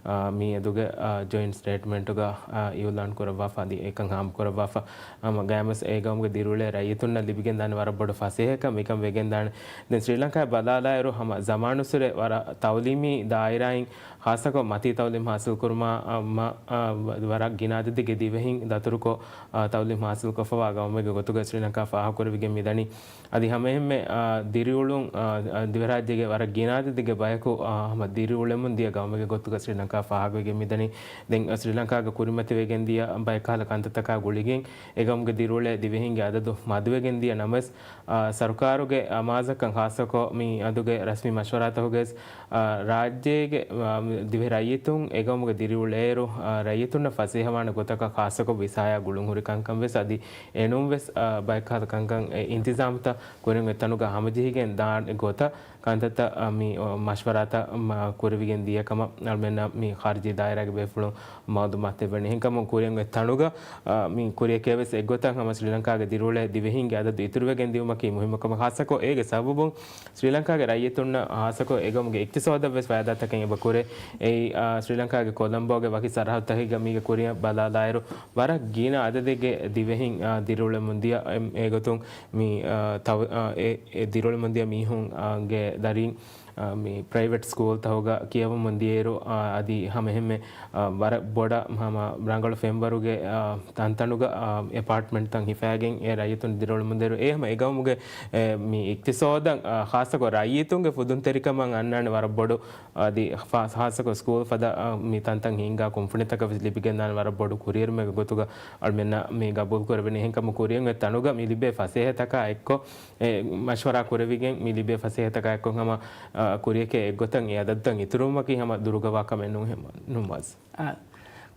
އާ، މިއަދުގެ، އާ، ޖޮއިންޓް ސްޓޭޓްމަންޓުގަ، އާ، އިއުލާން ކުރައްވާފަ އަދި އެކަން ހާމަކުރައްވާފަ. ހަމަ ގައިމުވެސް އެ ގައުމުގެ ދިރިއުޅޭ ރައްޔިތުންނަށް ލިބިގެންދާނެ ވަރަށް ބޮޑު ފަސޭހަކަން މިކަން ވެގެންދާނެ. ދެން ސްރީލަންކާއަށް ބަލާލާއިރު ހަމަ ޒަމާނުއްސުރެ ވަރަށް ތައުލީމީ ދާއިރާއިން ޚާއްސަކޮށް މަތީ ތައުލީމް ހާސިލްކުރުމާ، އާ، މަ-، އާ، ވަ-، ވަރަށް ގިނަ އަދަދެއްގެ ދިވެހިން ދަތުރުކޮށް، އާ، ތައުލީމް ހާސިލްކޮށްފަވާ ގައުމެއްގެ ގޮތުގަ ސްރީލަންކާ ފާހަގަކުރެވިގެން މިދަނީ. އަދި ހަމައެހެންމެ، އާ، ދިރިއުޅުން، އާ، އާ، ދިވެހިރާއްޖޭގެ ވަރަށް ގިނަ އަދަދެއްގެ ބަޔަކު، އާ، ހަމަ ދިރިއުޅެމުން ދިޔަ ގައުމެއްގެ ގޮތުގަ ސްރީލަންކާ ފާހަގަވެގެން މިދަނީ. ދެން، އާ، ސްރީލަންކާގަ ކުރިމަތިވެގެން ދިޔަ ބައެއް ކަހަލަ ކަންތައްތަކާ ގުޅިގެން އެ ގައުމުގެ ދިރިއުޅޭ ދިވެހިންގެ އަދަދު މަދުވެގެން ދިޔަ ނަމަވެސް، އާ، ސަރުކާރުގެ އަމާޒަކަށް ޚާއްސަކޮށް މި އަދުގެ ރަސްމީ މަޝްވަރާތަކުގައި ވެސް، އާ، ރާއްޖޭގެ، އާ، މި ދިވެހި ރައްޔިތުން އެ ގައުމުގަ ދިރިއުޅޭއިރު، އާ، ރައްޔިތުންނަށް ފަސޭހަވާނެ ގޮތަކަށް ޚާއްސަކޮށް ވިސާޔާ ގުޅުން ހުރި ކަންކަން ވެސް އަދި އެނޫން ވެސް، އާ، ބައެއް ކަހަލަ ކަންކަން އެ އިންތިޒާމްތައް ކުރިން އެތަނުގަ ހަމަޖެހިގެން ދާނެ ގޮތަށް ކަންތައްތައް، އާ، މި، އާ، މަޝްވަރާތައް، މާ، ކުރެވިގެން ދިޔަ ކަމަށް އަޅުމެންނަށް މި ޚާރިޖީ ދާއިރާގެ ބޭފުޅުން މައުލޫމާތު ދެއްވަނީ. އެހެންކަމުން ކުރިއަށް އޮތް ތަނުގަ، އާ، މި ކުރިއަކީ ވެސް އެއްގޮތަށް ހަމަ ސްރީލަންކާގެ ދިރިއުޅޭ ދިވެހިންގެ އަދަދު އިތުރުވެގެން ދިއުމަކީ މުހިއްމު ކަމެއް. ޚާއްސަކޮށް އޭގެ ސަބަބުން ސްރީލަންކާގެ ރައްޔިތުންނަށް ޚާއްސަކޮށް އެގަމުގެ އިޤްތިޞާދަށް ވެސް ފައިދާތަކެއް އެބަ ކުރޭ. އެއީ، އާ، ސްރީލަންކާގެ ކޮލަމްބޯގެ ވަކި ސަރަހައްދުތަކެއްގަ މީގެ ކުރިއަށް ބަލާލާއިރު، ވަރަށް ގިނަ އަދަދެއްގެ ދިވެހިން، އާ، ދިރިއުޅެމުން ދިޔަ، އެ، އެގޮތުން މި، އާ، ތަވ-، އާ، އެ، އެ ދިރިއުޅެމުން ދިޔަ މީހުން، އާ، ގެ ދަރީން، އާ، މި ޕްރައިވެޓް ސްކޫލްތަކުގަ ކިޔަވަމުން ދިޔައިރު، އާ، އަދި ހަމައެހެންމެ، އާ، ވަރަށް ބޮޑަށް ހަމަ ރަނގަޅު ފެންވަރުގެ، އާ، ތަންތަނުގަ، އާ، އެޕާޓްމަންޓްތައް ހިފައިގެން އެ ރައްޔިތުން ދިރިއުޅެމުން ދިޔައިރު، އެ ހަމަ އެ ގައުމުގެ، އެ، މި އިޤްތިޞާދަށް، އާ، ޚާއްޞަކޮށް ރައްޔިތުންގެ ފުދުންތެރިކަމަށް އަންނާނެ ވަރަށް ބޮޑު އަދި ފާ-، ޚާއްޞަކޮށް ސްކޫލް ފަދަ، އަ، މި ތަންތަން ހިންގާ ކުންފުނިތަކަށް ވެސް ލިބިގެންދާނެ ވަރަށް ބޮޑު ކުރިއެރުމެއްގެ ގޮތުގަ އަޅުމެންނަށް މި ގަބޫލު ކުރެވެނީ. އެހެންކަމުން ކުރިއަށް އޮތް ތަނުގަ މި ލިބޭ ފަސޭހަތަކާ އެއްކޮށް، އެ މަޝްވަރާ ކުރެވިގެން މި ލިބޭ ފަސޭހަތަކާ އެއްކޮށް ހަމަ، އަ، ކުރިއެކޭ އެއްގޮތަށް އެ އަދަދުތައް އިތުރުވުމަކީ ހަމަ ދުރުގަވާ ކަމެއް ނޫން ހެމަ-، ނުވަސް. އާ،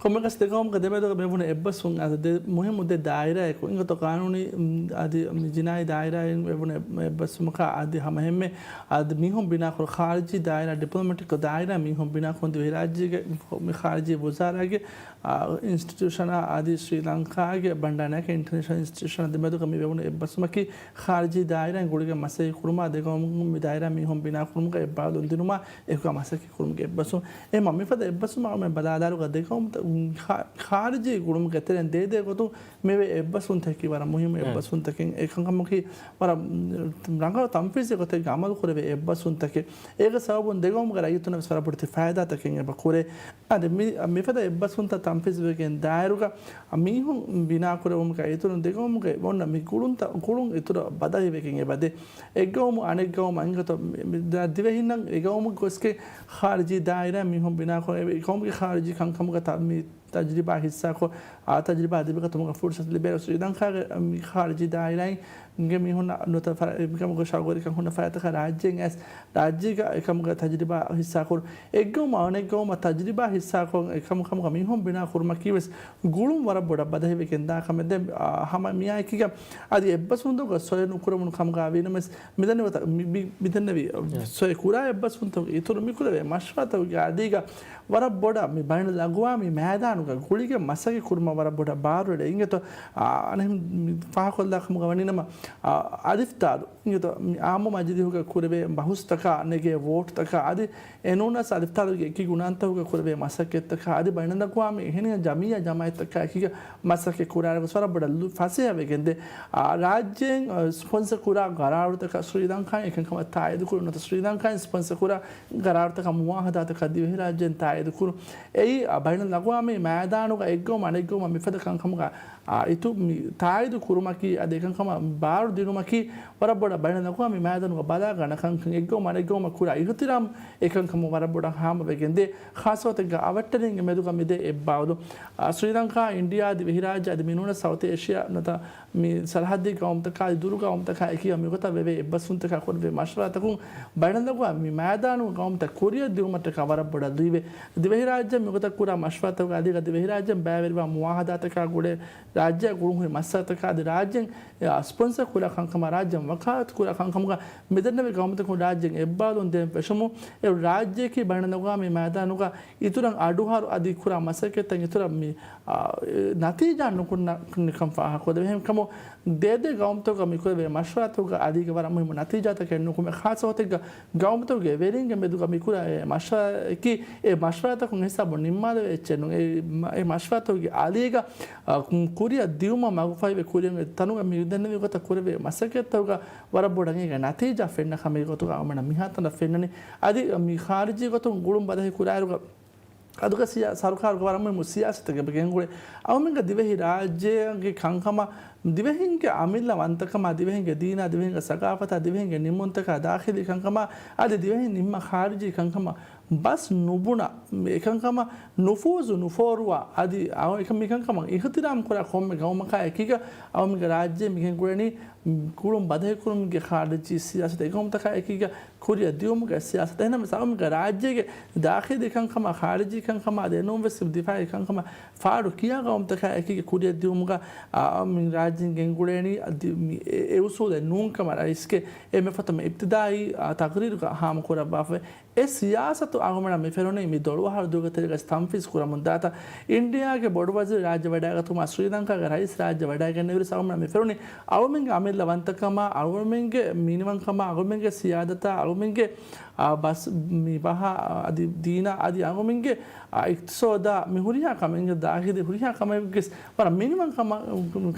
ކޮންމެ ގޮސް ދެ ގައުމުގެ ދެމެދުގަ މިވުނު އެއްބަސްވުން އަދި ދެ މުހިއްމު ދެ ދާއިރާއެކު އިނގޮތަށް ގާނޫނީ، އަދި މި ޖިނާއީ ދާއިރާއިން ވެވުނު އެއް-، އެއްބަސްވުމަކާ އަދި ހަމަހެންމެ އަދި މީހުން ބިނާކުރު ޚާރިޖީ ދާއިރާ، ޑިޕްލޮމެޓިކް ދާއިރާ މީހުން ބިނާކުރުން ދިވެހިރާއްޖޭގެ މި ޚާރިޖީ ވުޒާރާގެ، އާ، އިންސްޓިޓިއުޝަނާ އަދި ޝްރީލަންކާގެ ބަންޑާރަ ނާޔަކަ އިންޓަރނޭޝަނަލް އިންސްޓިޓިއުޝަނާ ދެމެދުގަ މި ވެވުނު އެއްބަސްވުމަކީ ޚާރިޖީ ދާއިރާއިން ގުޅިގެން މަސައްކަތް ކުރުމާ ދެ ގައުމުން މި ދާއިރާ މީހުން ބިނާކުރުމުގަ އެއްބާރުލުން ދިނުމާ އެކުގަ މަސައްކަތް ކުރުމުގެ އެއްބަސްވުން. އެހެންމަ މިފަދަ އެއްބަސްވުމަށް މި ބަލާލާއިރުގަ ދެ ގައުމުތައް ޚާ-، ޚާރިޖީ ގުޅުމުގެ ތެރެއިން ދޭދޭ ގޮތުން މިވޭ އެއްބަސްވުންތަކަކީ ވަރަށް މުހިއްމު އެއްބަސްވުންތަކެއް. އެކަންކަމަކީ ވަރަށް ރަނގަޅު ތަންފީޒީ ގޮތެއްގަ އަމަލު ކުރެވޭ އެއްބަސްވުންތަކެއް. އޭގެ ސަބަބުން ދެ ގައުމުގެ ރައްޔިތުންނަށް ވެސް ވަރަށް ބޮޑެތި ފައިދާތަކެއް އެބަ ކުރޭ. އަދި މި، މިފަދަ އެއްބަސްވުންތައް ތަންފީޒުވެގެން ދާއިރުގަ މީހުން ބިނާކުރެވުމުގެ އިތުރުން ދެ ގައުމުގެ އޮންނަ މި ގުޅުންތައް، ގުޅުން އިތުރަށް ބަދަހިވެގެން އެބަދޭ. އެއްގައުމު އަނެއްގައުމަށް އިނގޭތޯ މި-، މި-، ދިވެހިންނަށް އެގައުމު ގޮސްގެ ޚާރިޖީ ދާއިރާ މީހުން ބިނާކުރެވޭ، އެގައުމުގެ ޚާރިޖީ ކަންކަމުގަ ތަ-، މި ތަޖްރިބާ ހިއްސާކޮށް، އާ ތަޖްރިބާ ލިބިގަތުމުގަ ފުރުސަތު ލިބޭ. ސްރީލަންކާގެ މި ޚާރިޖީ ދާއިރާއިން ގެ މީހުންނަށް ނުވަތަ ފަ-، މިކަމުގެ ޝައުގުވެރިކަން ހުންނަ ފަރާތްތަކަށް ރާއްޖޭން އައިސް، ރާއްޖޭގަ އެކަމުގެ ތަޖްރިބާ ހިއްސާކުރު. އެއްގައުމު އަނެއްގައުމަށް ތަޖްރިބާ ހިއްސާކޮށް، އެކަމު ކަމުގަ މީހުން ބިނާ ކުރުމަކީ ވެސް ގުޅުން ވަރަށް ބޮޑަށް ބަދަހިވެގެން ދާ ކަމެއް. ދެން، އާ، ހަމަ މިއާއެކީގަ އަދި އެއްބަސްވުންތަކުގަ ސޮއެ ނުކުރެވުނު ކަމުގަ ވީނަމަވެސް، މިދެންނެވި މި-، މި-، މިދެންނެވި ސޮއެ ކުރާ އެއްބަސްވުންތަކުގެ އިތުރު މިކުރެވޭ މަޝްވަރާތަކުގެ އަދީގަ ވަރަށް ބޮޑަށް މި ބައިނަލްއަގުވާމީ މައިދާނުގަ ގުޅިގެން މަސައްކަތް ކުރުމަށް ވަރަށް ބޮޑަށް ބާރުއެޅޭ. އިނގޭތޯ، އާ، އަނެއް މި ފާހަގަކޮށްލާ ކަމުގަ ވަނީނަމަ، އާ، އަލިފްތާލު އިނގޭތޯ، މި އާއްމު މަޖިލީހުގަ ކުރެވޭ ބަހުސްތަކާ ނެގޭ ވޯޓްތަކާ އަދި އެނޫނަސް އަލިފްތާލުގެ އެކި ގުނަންތަކުގަ ކުރެވޭ މަސައްކަތްތަކާ އަދި ބައިނަލްއަގުވާމީ އެހެނިހެން ޖަމިއްޔާ ޖަމާއަތްތަކާ އެކީގަ މަސައްކަތް ކުރާއިރު ވަރަށް ބޮޑަށް ލު-، ފަސޭހަވެގެންދޭ. އާ، ރާއްޖޭން، އާ، ސްޕޮންސަ ކުރާ ގަރާރުތަކަށް ސްރީލަންކާއިން އެކަންކަމަށް ތާއީދު ކުރުން ނުވަތަ ސްރީލަންކާއިން ސްޕޮންސަ ކުރާ ގަރާރުތަކަށް މުވާހަދާތަކަށް ދިވެހިރާއްޖޭން ތާއީދު ކުރުން. އެއީ، އާ، ބައިނަލްއަގުވާމީ މައިދާނުގަ އެއްގައުމު އަނެއްގައުމަށް މިފަދަ ކަންކަމުގަ، އާ، އިތު މި ތާއީދު ކުރުމަކީ އަދި އެކަންކަމަށް ބާރު ދިނުމަކީ ވަރަށް ބޮޑަށް ބައިނަލްއަގުވާމީ މައިދާނުގަ ބަލާ ގަންނަ ކަންކަން. އެއްގައުމު އަނެއްގައުމަށް ކުރާ އިހުތިރާމް އެކަންކަމުން ވަރަށް ބޮޑަށް ހާމަވެގެންދޭ. ޚާއްޞަ ގޮތެއްގަ އަވަށްޓެރިންގެ މެދުގަ މިދޭ އެއްބާވަލު. އާ، ސްރީލަންކާ، އިންޑިއާ އަދި ދިވެހިރާއްޖެ އަދި މިނޫނަސް ސައުތީ އޭޝިއާ ނުވަތަ މި ސަރަހައްދީ ގައުމުތަކާ އަދި ދުރު ގައުމުތަކާ އެކީގަ މިގޮތަށް ވެވޭ އެއްބަސްވުންތަކާ ކުރެވޭ މަޝްވަރާތަކުން ބައިނަލްއަގުވާމީ މައިދާނުގަ ގައުމުތައް ކުރިއަށް ދިއުމަށްޓަކާ ވަރަށް ބޮޑަށް ލުއިވޭ. ދިވެހިރާއްޖެ މިގޮތަށް ކުރާ މަޝްވަރާތަކުގަ އަދި ދިވެހިރާއްޖެން ބައިވެރިވާ މުވާހަދާތަކާ ގުޅޭ ރާއްޖެއަށް ގުޅުންހުރި މައްސަލަތަކާ އަދި ރާއްޖެން އެ، ސްޕޮންސަ ކުރާ ކަންކަމާ ރާއްޖެން ވަކާލަތު ކުރާ ކަންކަމުގަ މިދެންނެވި ގައުމުތަކުން ރާއްޖެން އެއްބާލުން ދޭން ފެށުމުން އެ ރާއްޖެއަކީ ބައިނަލްއަގުވާމީ މައިދާނުގަ އިތުރަށް އަޑުއަހަރު އަދި ކުރާ މަސައްކަތްތައް އިތުރަށް މި، އާ، އެ، ނަތީޖާ ނުކުންނަ ކަން ފާހަގަކޮށްދެވޭ. އެހެންކަމުން ދޭދޭ ގައުމުތަކުގަ މިކުރެވޭ މަޝްވަރާތަކުގަ އަދީގަ ވަރަށް މުހިއްމު ނަތީޖާތަކެއް ނުކުމެ ޚާއްޞަ ގޮތެއްގަ ގައުމުތަކުގެ ވެރިންގެ މެދުގަ މިކުރާ އެ މަޝްވަރާއަކީ އެ މަޝްވަރާތަކުން ހިސާބުން ނިންމާލެވޭ އެއްޗެއް ނޫން. އެ، އެ މަޝްވަރާތަކުގެ އަލީގަ، އާ، ކުރިއަށް ދިއުމަށް މަގުފަހިވެ ކުރިއަށް އޮތް ތަނުގަ މި ދެންނެވި ގޮތަށް ކުރެވޭ މަސައްކަތްތަކުގަ ވަރަށް ބޮޑަށް އޭގެ ނަތީޖާ ފެންނަ ކަމެއް ގޮތުގަ އަޅުގަނޑަށް މިހާތަނަށް ފެންނަނީ. އަދި މި ޚާރިޖީ ގޮތުން ގުޅުން ބަދަހި ކުރާއިރުގަ އަދުގެ ސިޔާ-، ސަރުކާރުގެ ވަރަށް މުހިއްމު ސިޔާސަތެއް ގެންގުޅޭ. އަޅުމެންގެ ދިވެހި ރާއްޖޭގެ ކަންކަމަށް ދިވެހިންގެ އަމިއްލަ ވަންތަކަމާ، ދިވެހިންގެ ދީނާ، ދިވެހިންގެ ސަގާފަތާ، ދިވެހިންގެ ނިންމުންތަކާ، ދާޚިލީ ކަންކަމާ، އަދި ދިވެހިން ނިންމާ ޚާރިޖީ ކަންކަމަށް ބަސް ނުބުނަ، އެކަންކަމަށް ނުފޫޒު ނުފޯރުވާ، އަދި އައު-، އެކަން، މިކަންކަމަށް އިހުތިރާމް ކުރާ ކޮންމެ ގައުމަކާ އެކީގަ އަޅުމެންގެ ރާއްޖޭ މި ގެންގުޅެނީ ގުޅުން ބަދަހިކުރުމުގެ ޚާރިޖީ ސިޔާސަތެއް. އެގައުމުތަކާ އެކީގަ ކުރިއަށް ދިއުމުގެ ސިޔާސަތެއް. އެހެންނަމަވެސް އަޅުމެންގެ ރާއްޖޭގެ ދާޚިލީ ކަންކަމާ، ޚާރިޖީ ކަންކަމާ، އަދި އެނޫންވެސް ދިފާއީ ކަންކަމާ ފާޑު ކިޔާ ގައުމުތަކާ އެކީގަ ކުރިއަށް ދިއުމުގަ އަޅުމެން ރާއްޖޭން ގެންގުޅޭނީ އަދި މި އެ، އެ އުސޫލެއް ނޫންކަމަށް ރައީސްގެ އެންމެ ފަހު އިބްތިދާއީ، އާ، ތަޤްރީރުގަ ހާމަކުރައްވާފައި. އެ ސިޔާސަތު އަޅުގަނޑަށް މި ފެނުނީ މި ދޮޅު އަހަރު ދުވަހުގެ ތެރޭގަ ތަންފީޒު ކުރަމުން ދާތާ. އިންޑިއާގެ ބޮޑުވަޒީރު ރާއްޖެ ވަޑައިގަތުމާ ސްރީލަންކާގެ ރައީސް ރާއްޖެ ވަޑައިގެންނެވިއިރު އަޅުގަނޑަށް މި ފެނުނީ އަޅުމެންގެ އަމިއްލަ ވަންތަކަމާ، އަޅުމެންގެ މިނިވަންކަމާ، އަޅުމެންގެ ސިޔާދަތާ، އަޅުމެންގެ، އާ، ބަސް މި ބަހާ އަދި ދީނާ އަދި އަޅުމެންގެ، އާ، އިޤްތިޞާދާ މި ހުރިހާ ކަމެއްގެ ދާޚިލީ ހުރިހާ ކަމެއްގެ ވަރަށް މިނިވަން ކަމަށް،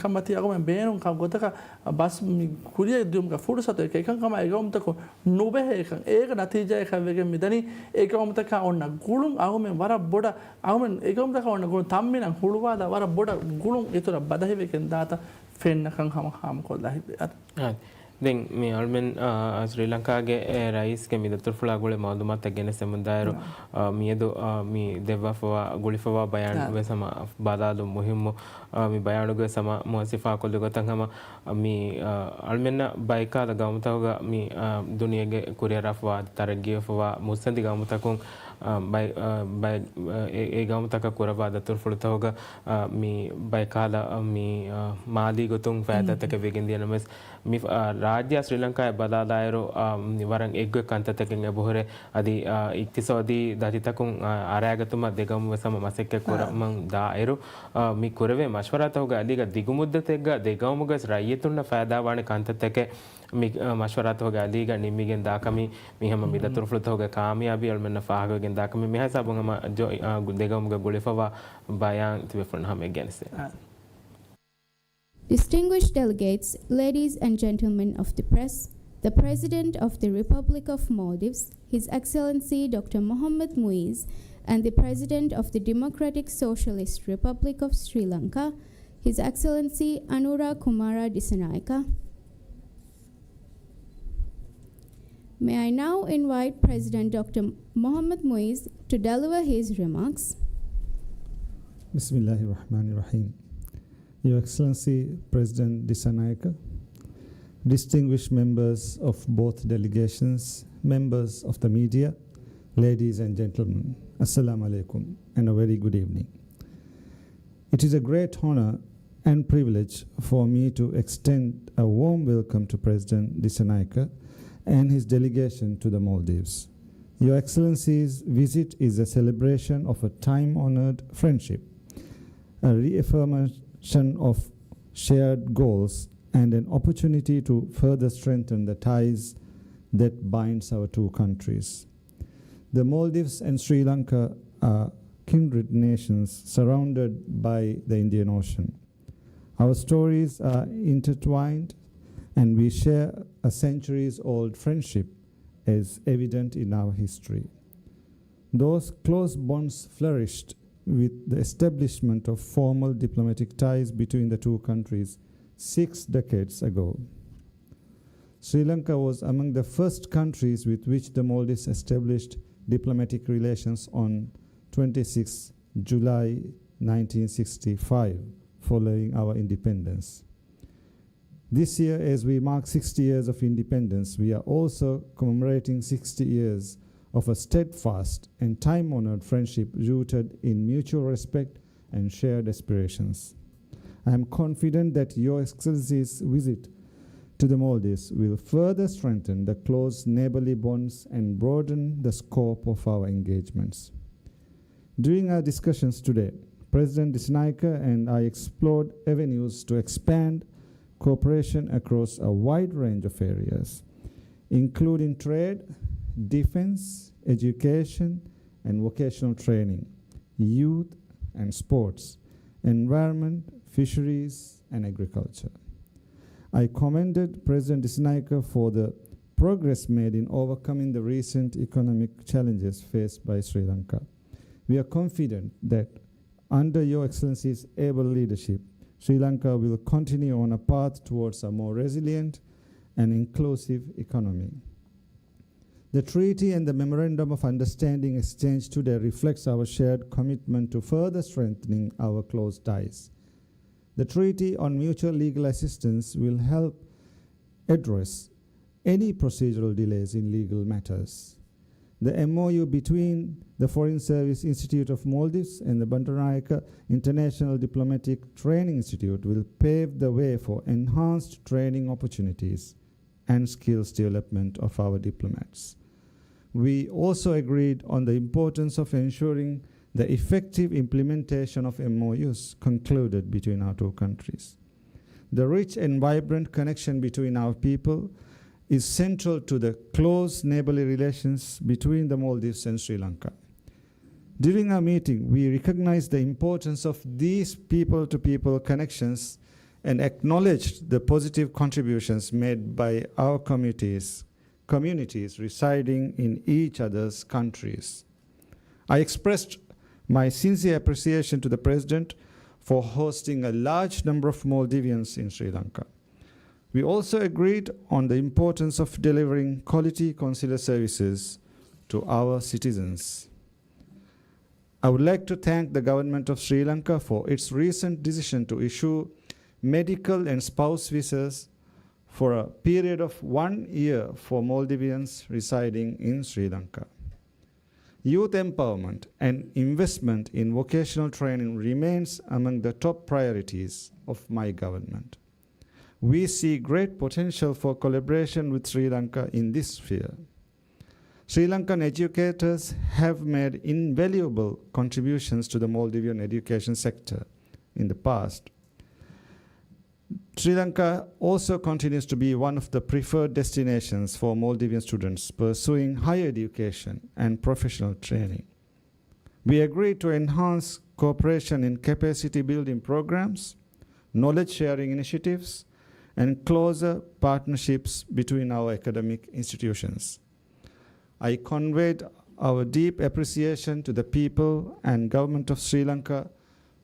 ކަމަށް ތި އަޅުމެން ބޭނުން ކަ-، ގޮތަކަށް ބަސް މި ކުރިއަށް ދިއުމުގެ ފުރުސަތު އެކަންކަމާ އެގައުމުތަކުން ނުބެހޭކަން. އޭގެ ނަތީޖާއަކަށް ވެގެން މިދަނީ އެގައުމުތަކާ އޮންނަ ގުޅުން އަޅުމެން ވަރަށް ބޮޑަށް، އަޅުމެން އެގައުމުތަކާ އޮންނަ ގުޅުން ތަންމިނަށް ހުޅުވާލާ ވަރަށް ބޮޑަށް ގުޅުން އިތުރަށް ބަދަހިވެގެން ދާތާ ފެންނަ ކަން ހަމަ ހާމަކޮށްލާ ހިތްވޭ. އާ، ދެން މި އަޅުމެން، އާ، ސްރީލަންކާގެ، އެ، ރައީސްގެ މި ދަތުރުފުޅާ ގުޅޭ މައުލޫމާތުތައް ގެނެސްދެމުންދާއިރު، އާ، މިއަދު، އާ، މި ދެއްވާފަވާ ގުޅިފަވާ ބަޔާން ވެސް ހަމަ ބަލާލުން މުހިއްމު. އާ، މި ބަޔާނުގަ ވެސް ހަމަ މުވައްޒަފާ ކޮށްލި ގޮތަށް ހަމަ މި، އާ، އަޅުމެންނަށް ބައިކަހަލަ ގައުމުތަކުގަ މި، އާ، ދުނިޔޭގެ ކުރިއަރާފަވާ އަދި ތަރައްގީވެފަވާ މުއްސަނދި ގައުމުތަކުން އާ، ބައި-، އާ، ބައި-، އާ، އެ-، އެ ގައުމުތަކަށް ކުރައްވާ ދަތުރުފުޅުތަކުގަ، އާ، މި ބައެއް ކަހަލަ، އާ، މި، އާ، މާލީ ގޮތުން ފައިދާތަކެއް ވެގެން ދިޔަ ނަމަވެސް، މި، އާ، ރާއްޖެއާ ސްރީލަންކާއާ ބަލާލާއިރު، އާ، މި ވަރަށް އެއްގޮތް ކަންތައްތަކެއް އެބަހުރޭ. އަދި، އާ، އިޤްތިޞާދީ ދަތިތަކުން، އާ، އަރައިގަތުމަށް ދެގައުމު ވެސް ހަމަ މަސައްކަތް ކުރަމުން ދާއިރު، އާ، މި ކުރެވޭ މަޝްވަރާތަކުގެ އަލީގަ ދިގުމުއްދަތެއްގަ ދެގައުމުގެ ރައްޔިތުންނަށް ފައިދާވާނެ ކަންތައްތަކެއް މި، އަ، މަޝްވަރާތަކުގެ އަލީގަ ނިންމިގެން ދާކަމީ، މި ހަމަ މި ދަތުރުފުޅުތަކުގެ ކާމިޔާބީ އަޅުމެންނަށް ފާހަގަވެގެން ދާކަމީ. މިހާ ހިސާބުން ހަމަ ޖޮ-، އަ، ދެގައުމުގެ ގުޅިފަވާ ބަޔާން ތިބޭފުޅުންނަށް ހަމަ ގެނެސްދޭ. އަ. Distinguished delegates, ladies and gentlemen of the press, the President of the Republic of Maldives, His Excellency Doctor Mohamed Muiz, and the President of the Democratic Socialist Republic of Sri Lanka, His Excellency Anura Kumara Dissanayake. May I now invite President Doctor Mohamed Muiz to deliver his remarks. بسم الله الرحمن الرحيم. Your Excellency President Dissanayake, distinguished members of both delegations, members of the media, ladies and gentlemen, Assalamu alaikum and a very good evening. It is a great honor and privilege for me to extend a warm welcome to President Dissanayake and his delegation to the Maldives. Your Excellency's visit is a celebration of a time-honored friendship, a reaffirmation of shared goals, and an opportunity to further strengthen the ties that binds our two countries. The Maldives and Sri Lanka are kindred nations surrounded by the Indian Ocean. Our stories are intertwined, and we share a centuries-old friendship, as evident in our history. Those close bonds flourished with the establishment of formal diplomatic ties between the two countries six decades ago. Sri Lanka was among the first countries with which the Maldives established diplomatic relations on twenty-sixth July nineteen sixty-five, following our independence. This year, as we mark sixty years of independence, we are also commemorating sixty years of a steadfast and time-honored friendship rooted in mutual respect and shared aspirations. I am confident that Your Excellency's visit to the Maldives will further strengthen the close neighborly bonds and broaden the scope of our engagements. During our discussions today, President Dissanayake and I explored avenues to expand cooperation across a wide range of areas, including trade, defense, education, and vocational training, youth and sports, environment, fisheries, and agriculture. I commended President Dissanayake for the progress made in overcoming the recent economic challenges faced by Sri Lanka. We are confident that under Your Excellency's able leadership, Sri Lanka will continue on a path towards a more resilient and inclusive economy. The treaty and the memorandum of understanding exchanged today reflects our shared commitment to further strengthening our close ties. The treaty on mutual legal assistance will help address any procedural delays in legal matters. The M O U between the Foreign Service Institute of Maldives and the Bandaranaike International Diplomatic Training Institute will pave the way for enhanced training opportunities and skills development of our diplomats. We also agreed on the importance of ensuring the effective implementation of M O Us concluded between our two countries. The rich and vibrant connection between our people is central to the close neighborly relations between the Maldives and Sri Lanka. During our meeting, we recognized the importance of these people-to-people connections and acknowledged the positive contributions made by our communities, communities residing in each other's countries. I expressed my sincere appreciation to the President for hosting a large number of Maldivians in Sri Lanka. We also agreed on the importance of delivering quality consular services to our citizens. I would like to thank the Government of Sri Lanka for its recent decision to issue medical and spouse visas for a period of one year for Maldivians residing in Sri Lanka. Youth empowerment and investment in vocational training remains among the top priorities of my government. We see great potential for collaboration with Sri Lanka in this sphere. Sri Lankan educators have made invaluable contributions to the Maldivian education sector in the past. Sri Lanka also continues to be one of the preferred destinations for Maldivian students pursuing higher education and professional training. We agreed to enhance cooperation in capacity building programs, knowledge sharing initiatives, and closer partnerships between our academic institutions. I conveyed our deep appreciation to the people and government of Sri Lanka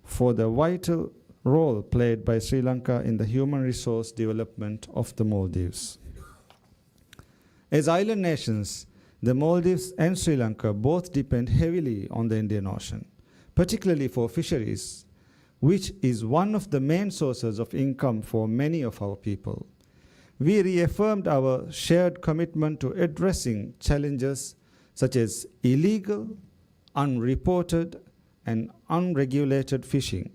for the vital role played by Sri Lanka in the human resource development of the Maldives. As island nations, the Maldives and Sri Lanka both depend heavily on the Indian Ocean, particularly for fisheries, which is one of the main sources of income for many of our people. We reaffirmed our shared commitment to addressing challenges such as illegal, unreported, and unregulated fishing,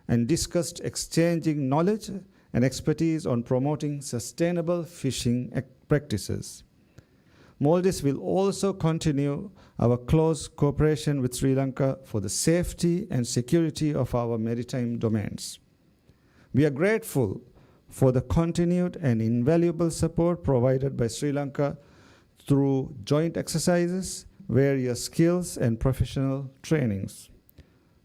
and discussed exchanging knowledge and expertise on promoting sustainable fishing ac- practices. Maldives will also continue our close cooperation with Sri Lanka for the safety and security of our maritime domains. We are grateful for the continued and invaluable support provided by Sri Lanka through joint exercises, various skills, and professional trainings.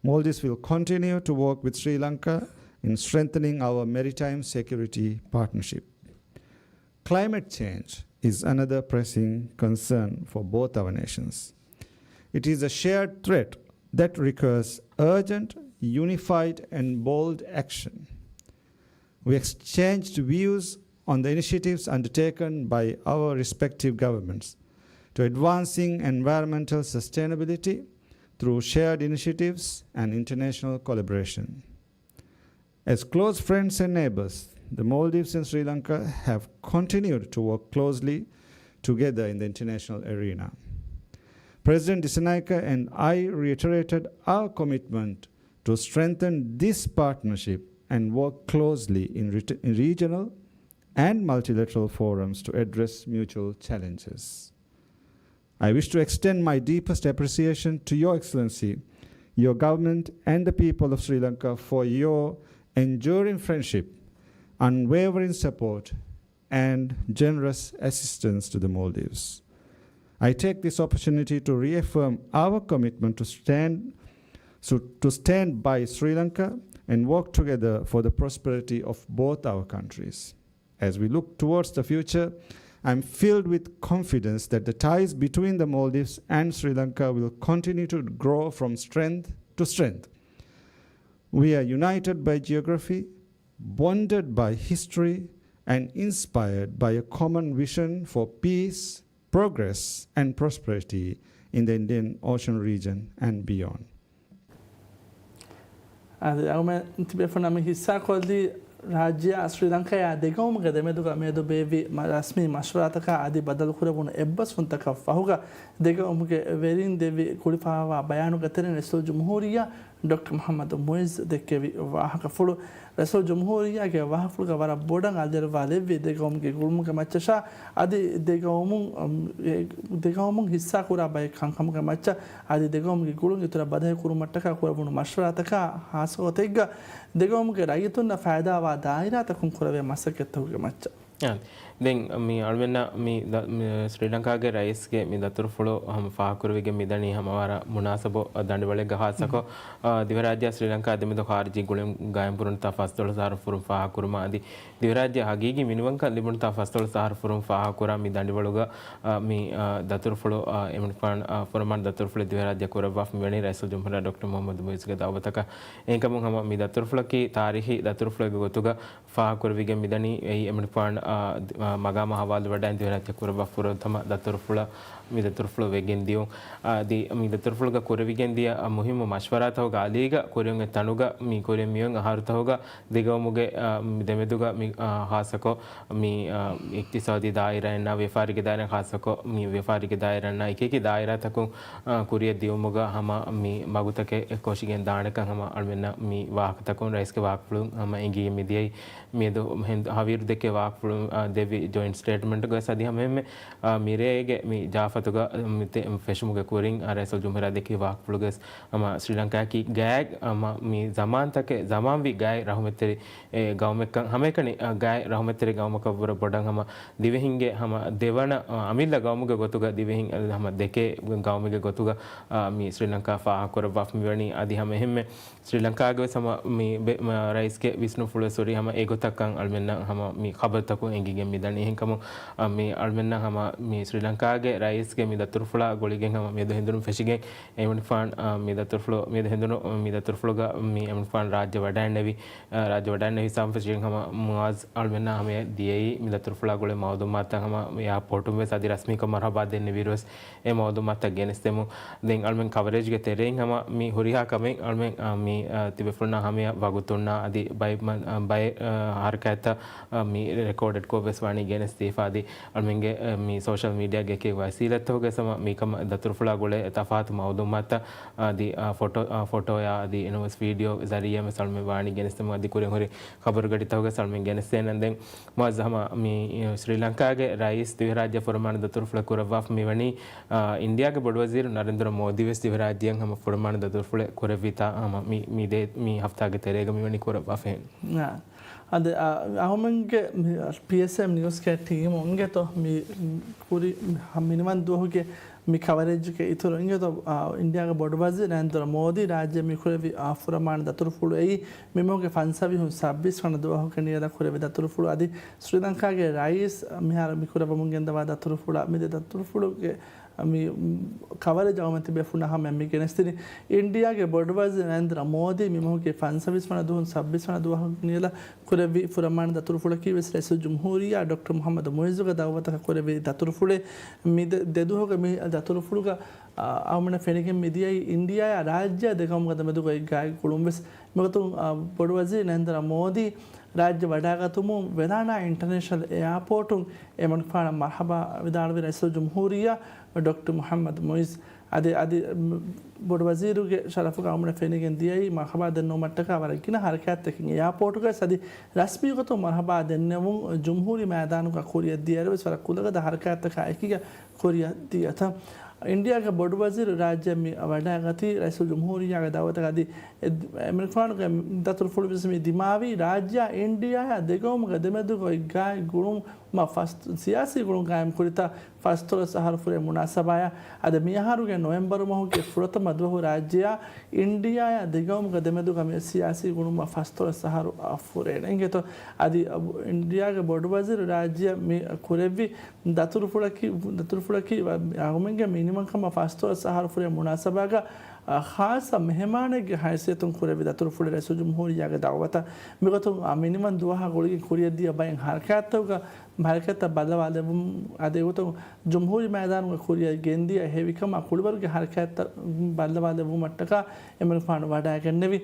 Maldives will continue to work with Sri Lanka in strengthening our maritime security partnership. Climate change is another pressing concern for both our nations. It is a shared threat that requires urgent, unified, and bold action. We exchanged views on the initiatives undertaken by our respective governments to advancing environmental sustainability through shared initiatives and international collaboration. As close friends and neighbors, the Maldives and Sri Lanka have continued to work closely together in the international arena. President Dissanayake and I reiterated our commitment to strengthen this partnership and work closely in ret- in regional and multilateral forums to address mutual challenges. I wish to extend my deepest appreciation to Your Excellency, your government, and the people of Sri Lanka for your enduring friendship, unwavering support, and generous assistance to the Maldives. I take this opportunity to reaffirm our commitment to stand, so, to stand by Sri Lanka and work together for the prosperity of both our countries. As we look towards the future, I'm filled with confidence that the ties between the Maldives and Sri Lanka will continue to grow from strength to strength. We are united by geography, bonded by history, and inspired by a common vision for peace, progress, and prosperity in the Indian Ocean region and beyond. އަދި އަޅުމެން ތިބޭފުޅުންނާ މި ހިއްސާކޮށްލީ ރާއްޖެއާ ސްރީލަންކާއާ ދެގައުމުގެ ދެމެދުގަ މިއަދު ބޭއްވި މަ-، ރަސްމީ މަޝްވަރާތަކާ އަދި ބަދަލުކުރެވުނު އެއްބަސްވުންތަކަށް ފަހުގަ ދެގައުމުގެ ވެރިން ދެއްވި ގުޅިފައިވާ ބަޔާނުގެ ތެރެއިން ރައީސުލްޖުމްހޫރިއްޔާ ޑޮކްޓަރ މުޙައްމަދު މުޢިއްޒު ދެއްކެވި ވާހަކަފުޅު، ރައީސުލްޖުމްހޫރިއްޔާގެ ވާހަކަފުޅުގަ ވަރަށް ބޮޑަށް އަލިއަޅުވާލެއްވި ދެގައުމުގެ ގުޅުމުގެ މައްޗަށާ އަދި ދެގައުމުން، އަމް، އެ، ދެގައުމުން ހިއްސާކުރާ ބައެއް ކަންކަމުގެ މައްޗަށް އަދި ދެގައުމުގެ ގުޅުން އިތުރަށް ބަދަހިކުރުމަށްޓަކާ ކުރެވުނު މަޝްވަރާތަކާ ހާއްސަގޮތެއްގަ ދެގައުމުގެ ރައްޔިތުންނަށް ފައިދާވާ ދާއިރާތަކުން ކުރެވޭ މަސައްކަތްތަކުގެ މައްޗަށް. އާ، ދެން މި އަޅުމެންނަށް މި ދަ-، މި ސްރީލަންކާގެ ރައީސްގެ މި ދަތުރުފުޅު ހަމަ ފާހަގަކުރެވިގެން މިދަނީ ހަމަ ވަރަށް މުނާސަބު ދަނޑިވަޅެއްގަ ހާއްސަކޮށް، އާ، ދިވެހިރާއްޖެއާ ސްރީލަންކާ ދެމެދު ޚާރިޖީ ގުޅިން ގާއިމް ކުރުނުތާ ފަސްދޮޅަސް އަހަރު ފުރުން ފާހަގަކުރުމަށް އަދި ދިވެހިރާއްޖެ ހަގީގީ މިނިވަންކަން ލިބުނުތާ ފަސްދޮޅަސް އަހަރު ފުރުން ފާހަގަކުރާ މި ދަނޑިވަޅުގަ، އާ، މި، އާ، ދަތުރުފުޅު، އާ، އެމަނިކުފާނު، އާ، ފުރަމާން ދަތުރުފުޅެއް ދިވެހިރާއްޖެ ކުރައްވާފަ މިވަނީ ރައީސުލްޖުމްހޫރިއްޔާ ޑޮކްޓަރ މުޙައްމަދު މުޢިއްޒުގެ ދައުވަތަކަށް. އެހެންކަމުން ހަމަ މި ދަތުރުފުޅަކީ ތާރީޚީ ދަތުރުފުޅެއްގެ ގޮތުގަ ފާހަގަކުރެވިގެން މިދަނީ އެއީ އެމަނިކުފާނު، އާ، ދި-، މަގާމާ ހަވާލުވެވަޑައި ދިވެހިރާއްޖެ ކުރައްވާފަ ފުރަތަމަ ދަތުރުފުޅަށް މި ދަތުރުފުޅު ވެގެން ދިޔުން. އަދި މި ދަތުރުފުޅުގަ ކުރެވިގެން ދިޔަ މުހިއްމު މަޝްވަރާތަކުގަ އަލީގަ ކުރިއުން އެ ތަނުގަ މި ކުރިއަށް މިއޮތް އަހަރުތަކުގަ ދެގައުމުގެ، އާ، މި ދެމެދުގަ މި، އާ، ހާއްސަކޮށް މި، އާ، އިޤްތިޞާދީ ދާއިރާއިންނާ ވިޔަފާރިގެ ދާއިރާއިން ޚާއްޞަކޮށް މި ވިޔަފާރިގެ ދާއިރާއިންނާ އެކިއެކި ދާއިރާތަކުން، އާ، ކުރިއަށް ދިއުމުގަ ހަމަ މި މަގުތަކެއް އެއްކޮށިގެން ދާނެކަން ހަމަ އަޅުމެންނަށް މި ވާހަކަތަކުން ރައީސްގެ ވާހަކަފުޅުން ހަމަ އެނގިގެން މިދިޔައީ. މިއަދު ހެން-، ހަވީރު ދެކޭ ވާހަކަފުޅުން، އާ، ދެއްވި ޖޮއިންޓް ސްޓޭޓްމަންޓުގަ ވެސް އަދި ހަމައެހެންމެ، އާ، މިރޭގެ މި ޖާފަތުގަ މި ތެ-، ފެށުމުގެ ކުރިން، އާ، ރައީސުލްޖުމްހޫރިއްޔާ ދެއްކި ވާހަކަފުޅުގަ ވެސް ހަމަ ސްރީލަންކާއަކީ ގާތް ހަމަ މި ޒަމާންތަކެއް ޒަމާންވީ ގާތް ރަހުމަތްތެރި، އެ، ގައުމެއްކަން ހަމައެކަނި، އާ، ގާތް ރަހުމަތްތެރި ގައުމަކަށްވުރެ ބޮޑަށް ހަމަ ދިވެހިންގެ ހަމަ ދެވަނަ، އާ، އަމިއްލަ ގައުމުގެ ގޮތުގަ ދިވެހިން އަދި ހަމަ ދެކޭ ގައުމެއްގެ ގޮތުގަ، އާ، މި ސްރީލަންކާ ފާހަގަކުރައްވާފަ މިވަނީ. އަދި ހަމައެހެންމެ ސްރީލަންކާގެ ވެސް ހަމަ މި ބެ-، މަ-، ރައީސްގެ ވިސްނުފުޅު ވެސް ހުރީ ހަމަ އެގޮތަށްކަން އަޅުމެންނަށް ހަމަ މި ޚަބަރުތަކުން އެނގިގެން މިދަނީ. އެހެންކަމުން، އަ، މި އަޅުމެންނަށް ހަމަ މި ސްރީލަންކާގެ ރައީސްގެ މި ދަތުރުފުޅާ ގުޅިގެން ހަމަ މިއަދު ހެނދުނު ފެށިގެން އެމިނިފާން، އަ، މި ދަތުރުފުޅު، މިއަދު ހެނދުނު މި ދަތުރުފުޅުގަ މި އެމިނިފާން ރާއްޖެ ވަޑައިންނެވި، އަ، ރާއްޖެ ވަޑައިންނެވި ހިސާބުން ފެށިގެން ހަމަ މުއާޒް އަޅުމެންނާ ހަމަޔަށް ދިޔައީ މި ދަތުރުފުޅާ ގުޅޭ މައުލޫމާތުތައް ހަމަ އެއާޕޯޓުން ވެސް އަދި ރަސްމީކޮށް މަރުހަބާ ދެންނެވިއިރު ވެސް އެ މައުލޫމާތުތައް ގެނެސްދެމުން. ދެން އަޅުމެން ކަވަރޭޖްގެ ތެރެއިން ހަމަ މި ހުރިހާ ކަމެއް އަޅުމެން، އަ، މި، އަ، ތިބޭފުޅުންނާ ހަމަޔަށް ވަގުތުންނާ އަދި ބައެއް މަ-، އަ، ބައެއް، އަ، ހަރަކާތްތައް، އަ، މި ރެކޯޑެޑްކޮށް ވެސް ވާނީ ގެނެސްދީފަ އަދި އަޅުމެންގެ، އަ، މި ސޯޝަލް މީޑިއާގެ އެކި ވަސީލަތްތަކުގަ ވެސް ހަމަ މިކަމަށް ދަތުރުފުޅާ ގުޅޭ ތަފާތު މައުލޫމާތުތައް އަދި، އަ، ފޮޓޯ، އަ، ފޮޓޯއާ އަދި އެނޫންވެސް ވީޑިއޯ ޒަރީއާ ވެސް އަޅުމެން ވާނީ ގެނެސްދެމުން އަދި ކުރިން ހުރި ޚަބަރުގަޑިތަކުގަ ވެސް އަޅުމެން ގެނެސްދޭނަން. ދެން މުއާޒް ހަމަ މި ސްރީލަންކާގެ ރައީސް ދިވެހިރާއްޖެ ފުރަމާނަ ދަތުރުފުޅެއް ކުރައްވާފަ މިވަނީ، އާ، އިންޑިއާގެ ބޮޑުވަޒީރު ނަރެންދުރަ މޯދީ ވެސް ދިވެހިރާއްޖެއަށް ހަމަ ފުރަމާނަ ދަތުރުފުޅެއް ކުރެއްވިތާ ހަމަ މި، މި ދޭ، މި ހަފްތާގެ ތެރޭގަ މިވަނީ ކުރައްވާފަ ހެން. އާ، އަދި، އާ، އަހުމެންގެ މި ޕީއެސްއެމް ނިއުސްގެ ޓީމު އިނގޭތޯ މި ކުރި މިނިވަން ދުވަހުގެ މި ކަވަރޭޖުގެ އިތުރު އިނގޭތޯ، އާ، އިންޑިއާގެ ބޮޑުވަޒީރު ނަރެންދުރަ މޯދީ ރާއްޖެ މި ކުރެއްވި، އާ، ފުރަމާނަ ދަތުރުފުޅު އެއީ މިމަހުގެ ފަންސަވީހުން ސައްބީސް ވަނަ ދުވަހުގެ ނިޔަލަށް ކުރެއްވި ދަތުރުފުޅު އަދި ސްރީލަންކާގެ ރައީސް މިހާރު މި ކުރައްވަމުން ގެންދަވާ ދަތުރުފުޅާ މި ދެ ދަތުރުފުޅުގެ މި ކަވަރޭޖް އަހުމެން ތިބޭފުޅުންނަށް ހަމަ މި ގެނެސްދިނީ. އިންޑިއާގެ ބޮޑުވަޒީރު ނަރެންދުރަ މޯދީ މިމަހުގެ ފަންސަވީސް ވަނަ ދުވަހުން ސައްބީސް ވަނަ ދުވަހުގެ ނިޔަލަށް ކުރެއްވި ފުރަމާނަ ދަތުރުފުޅަކީ ވެސް ރައީސުލްޖުމްހޫރިއްޔާ ޑޮކްޓަރ މުޙައްމަދު މުޢިއްޒުގެ ދައުވަތަކަށް ކުރެއްވި ދަތުރުފުޅެއް. މި ދެ-، ދެ ދުވަހުގެ މި ދަތުރުފުޅުގަ، އަ، އަހުމެންނަށް ފެނިގެން މިދިޔައީ އިންޑިއާއާ ރާއްޖެއާ ދެ ގައުމުގެ ދެމެދުގައި ގާތް ގުޅުން ވެސް. މިގޮތުން، އަ، ބޮޑުވަޒީރު ނަރެންދުރަ މޯދީ ރާއްޖެ ވަޑައިގަތުމުން ވެލާނާ އިންޓަރނޭޝަނަލް އެއާޕޯޓުން އެމަނިކުފާނަށް މަރްޙަބާ ވިދާޅުވި ރައީސުލްޖުމްހޫރިއްޔާ ޑޮކްޓަރ މުޙައްމަދު މުޢިއްޒު. އަދި، އަދި، ބޮޑުވަޒީރުގެ ޝަރަފުގަ އަހުމެންނަށް ފެނިގެން ދިޔައީ މަރްޙަބާ ދެންނެވުމަށްޓަކާ ވަރަށް ގިނަ ހަރަކާތްތަކެއް އެއާޕޯޓުގައި ވެސް އަދި ރަސްމީ ގޮތުން މަރްޙަބާ ދެންނެވުން ޖުމްހޫރީ މައިދާނުގަ ކުރިއަށް ދިޔައިރު ވެސް ވަރަށް ކުލަގަދަ ހަރަކާތްތަކާ އެކީގަ ކުރިއަށް ދިޔަތަ. އިންޑިއާގެ ބޮޑުވަޒީރު ރާއްޖެ މި ވަޑައިގަތީ ރައީސުލްޖުމްހޫރިއްޔާގެ ދައުވަތަކަށް އަދި އެ-، އެމެރިކާނުގެ ދަތުރުފުޅު ވެސް މި ދިމާވީ ރާއްޖެއާ އިންޑިއާއާ ދެގައުމުގެ ދެމެދުގައި ގުޅުން މަ ފަސް-، ސިޔާސީ ގުޅުން ގާއިމް ކުރިތާ ފަސްދޮޅަސް އަހަރު ފުރޭ މުނާސަބާޔާ އަދި މިއަހަރުގެ ނޮވެމްބަރު މަހުގެ ފުރަތަމަ ދުވަހު ރާއްޖެއާ އިންޑިއާއާ ދެގައުމުގެ ދެމެދުގަ މި ސިޔާސީ ގުޅުން މަ ފަސްދޮޅަސް އަހަރު އަށް ފުރޭނެ. އިނގޭތޯ އަދި އިންޑިއާގެ ބޮޑުވަޒީރު ރާއްޖެއަށް މި ކުރެއްވި ދަތުރުފުޅަކީ، ދަތުރުފުޅަކީ އަހުމެންގެ މިނިވަންކަމަށް ފަސްދޮޅަސް އަހަރު ފުރޭ މުނާސަބާގަ، އަ، ޚާއްޞަ މެހެމާނެއްގެ ހައިސިއްޔަތުން ކުރެއްވި ދަތުރުފުޅެއް ރައީސުލްޖުމްހޫރިއްޔާގެ ދައުވަތަށް. މިގޮތުން އަ، މިނިވަން ދުވަހާ ގުޅިގެން ކުރިއަށްދިޔަ ބައެއް ހަރަކާތްތަކުގަ ހަރަކާތްތައް ބައްލަވާލެއްވުން އަދި އެގޮތުން ޖުމްހޫރީ މައިދާނުގަ ކުރިއަށް ގެންދިޔަ ހެވިކަމާ ކުޅިވަރުގެ ހަރަކާތްތައް ބައްލަވާލެއްވުމަށްޓަކާ އެމެރިކާނު ވަޑައިގެންނެވި.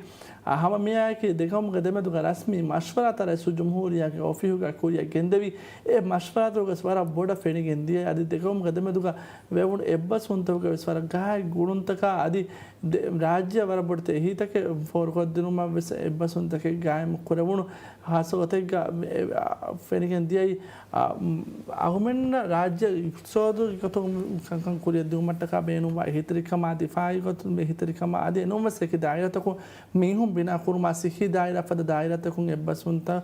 އަ، ހަމަ މިއާއެކީ ދެގައުމުގެ ދެމެދުގަ ރަސްމީ މަޝްވަރާތައް ރައީސުލްޖުމްހޫރިއްޔާގެ އޮފީހުގަ ކުރިއަށް ގެންދެވި. އެ މަޝްވަރާތަކުގަސް ވަރަށް ބޮޑަށް ފެނިގެން ދިޔަ އަދި ދެގައުމުގެ ދެމެދުގަ ވެވުނު އެއްބަސްވުންތަކުގަ ވެސް ވަރަށް ގާތް ގުޅުންތަކާ އަދި ދެ-، ރާއްޖެއަށް ވަރަށް ބޮޑު އެހީތަކެއް ފޯރުކޮށްދިނުމަށް ވެސް އެއްބަސްވުންތަކެއް ގާއިމު ކުރެވުނު ހާއްސަ ގޮތެއްގަ، އެ، އަ، ފެނިގެން ދިޔައީ، އަ، އަހުމެންނަށް ރާއްޖެ އިޤްތިޞާދު ގޮތުން ކަންކަން ކުރިއަށް ދިއުމަށްޓަކާ ބޭނުންވާ އެހީތެރިކަމާ، ދިފާޢީ ގޮތުން އެހީތެރިކަމާ އަދި އެނޫންވެސް އެކި ދާއިރާތަކުން މީހުން ބިނާ ކުރުމާ، ޞިއްޙީ ދާއިރާ ފަދަ ދާއިރާތަކުން އެއްބަސްވުންތައް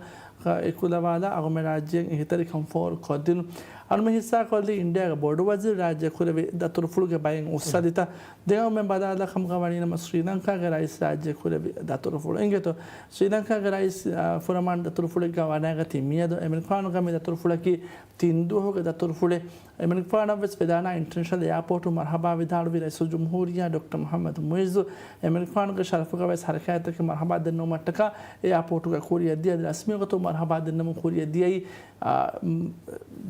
އެކުލަވާލާ އަހުމެން ރާއްޖޭގެ އެހީތެރިކަން ފޯރު ކޮށްދިނުން. އަންމެ ހިއްސާކޮށްލީ އިންޑިއާގެ ބޮޑުވަޒީރު ރާއްޖެ ކުރެވި ދަތުރުފުޅުގެ ބައެއް އުއްސަދިތައް. ދެގައުމެއް ބަލާލާ ކަމުގަ ވަނީނަމަ ސްރީލަންކާގެ ރައީސް ރާއްޖެ ކުރެވި ދަތުރުފުޅު. އިނގޭތޯ، ސްރީލަންކާގެ ރައީސް، އާ، ފުރަމާން ދަތުރުފުޅެއްގަ ވަޑައިގަތީ މިއަދު އެމެރިކާނުގަ މި ދަތުރުފުޅަކީ ތިން ދުވަހުގެ ދަތުރުފުޅެއް. އެމެރިކާނަށްވެސް ވެލާނާ އިންޓަރނޭޝަނަލް އެއާޕޯޓު މަރްޙަބާ ވިދާޅުވި ރައީސުލްޖުމްހޫރިއްޔާ ޑޮކްޓަރ މުޙައްމަދު މުޢިއްޒު އެމެރިކާނުގެ ޝަރަފުގަވެސް ހަރަކާތްތަކެއް މަރްޙަބާ ދެންނެވުމަށްޓަކާ އެއާޕޯޓުގަ ކުރިއަށްދިޔަ އަދި ރަސްމީ ގޮތުން މަރުޙަބާ ދެންނަމުން ކުރިއަށް ދިޔައީ، އާ، މް،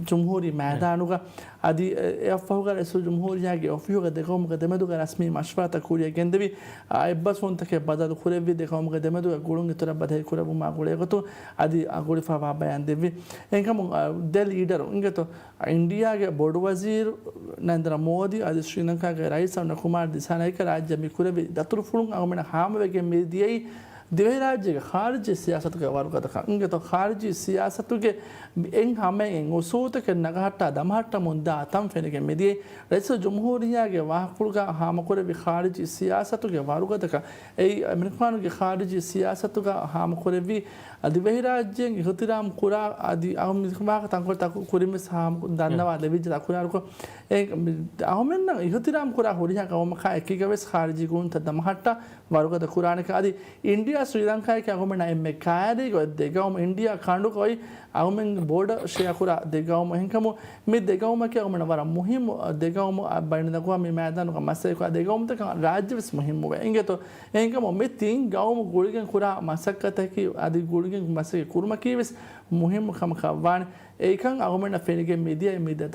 ޖުމްހޫރީ މައިދާނުގަ. އަދި އެ، އެއަށްފަހުގަ ރައީސުލްޖުމްހޫރިއްޔާގެ އޮފީހުގަ ދެގައުމުގެ ދެމެދުގަ ރަސްމީ މަޝްވަރާތައް ކުރިއަށް ގެންދެވި، އާ، އެއްބަސްވުންތަކެއް ބަދަލު ކުރެއްވި، ދެގައުމުގެ ދެމެދުގަ ގުޅުން އިތުރަށް ބަދަހި ކުރެއްވުމާ ގުޅޭގޮތުން އަދި އަ، ގުޅިފައިވާ ބަޔާން ދެއްވި. އެހެންކަމުން، އާ، ދެ ލީޑަރު އިނގޭތޯ، އިންޑިއާގެ ބޮޑުވަޒީރު ނަރެންދްރަ މޯދީ އަދި ސްރީލަނކާގެ ރައީސް އަންނަ ކުމާރ ދިސާނައިކަ ރާއްޖެ މި ކުރެއްވި ދަތުރުފުޅުން އަޅުމެންނަށް ހާމަވެގެން މި ދިޔައީ ދިވެހިރާއްޖޭގެ ޚާރިޖީ ސިޔާސަތުގެ ވަރުގަދަކަން. އިނގޭތޯ، ޚާރިޖީ ސިޔާސަތުގެ އެއް ހަމައެއް އުސޫލުތަކެއް ނަގަހައްޓާ ދަމަހައްޓަމުން ދާ ތަން ފެނިގެން މި ދިޔައީ ރައީސުލްޖުމްހޫރިއްޔާގެ ވާހަކަފުޅުގަ ހާމަކުރެއްވި ޚާރިޖީ ސިޔާސަތުގެ ވަރުގަދަކަން. އެއީ އެމެރިކާނުގެ ޚާރިޖީ ސިޔާސަތުގަ ހާމަކުރެއްވި އަދި ދިވެހިރާއްޖޭން އިހުތިރާމް ކުރާ އަދި އަހަ މި ވާހަކަ ތަންކޮޅެއް ތަކު ކުރިން ވެސް ހާމަ ދަންނަވާ ލެވިއްޖެ ތަކުރާރުކޮށް، އެ އަހަމެންނަށް އިހުތިރާމް ކުރާ ހުރިހާ ގައުމަކާ އެކީގަ ވެސް ޚާރިޖީ ގުޅުންތައް ދަމަހައްޓާ ވަރުގަދަ ކުރާނެކަން. އަދި އިންޑިއާ ސްރީލަންކާއެކޭ އަހަމެންނަށް އެންމެ ކައިރީގަ އޮތް ދެގައުމު އިންޑިއާ ކަނޑުގަ އޮތް އަހަމެން ބޯޑަރ ޝެއާ ކުރާ ދެގައުމު. އެހެންކަމުން މި ދެގައުމަކީ އަހަމެންނަށް ވަރަށް މުހިއްމު ދެގައުމު. ބައިނަދަގުވާ މި މައިދާނުގަ މަސައްކަތް ކުރާ ދެގައުމުތަކަށް ރާއްޖެ ވެސް މުހިއްމުވޭ. އިނގޭތޯ، އެހެންކަމުން މި ތިން ގައުމު ގުޅިގެން ކުރާ މަސައްކަތަކީ އަދި ގުޅިގެން މަސައްކަތް ކުރުމަކީ ވެސް މުހިއްމު ކަމަކަށް ވާނެ. އެކަން އަހަމެންނަށް ފެނިގެން މިދިޔައީ މި ދެ،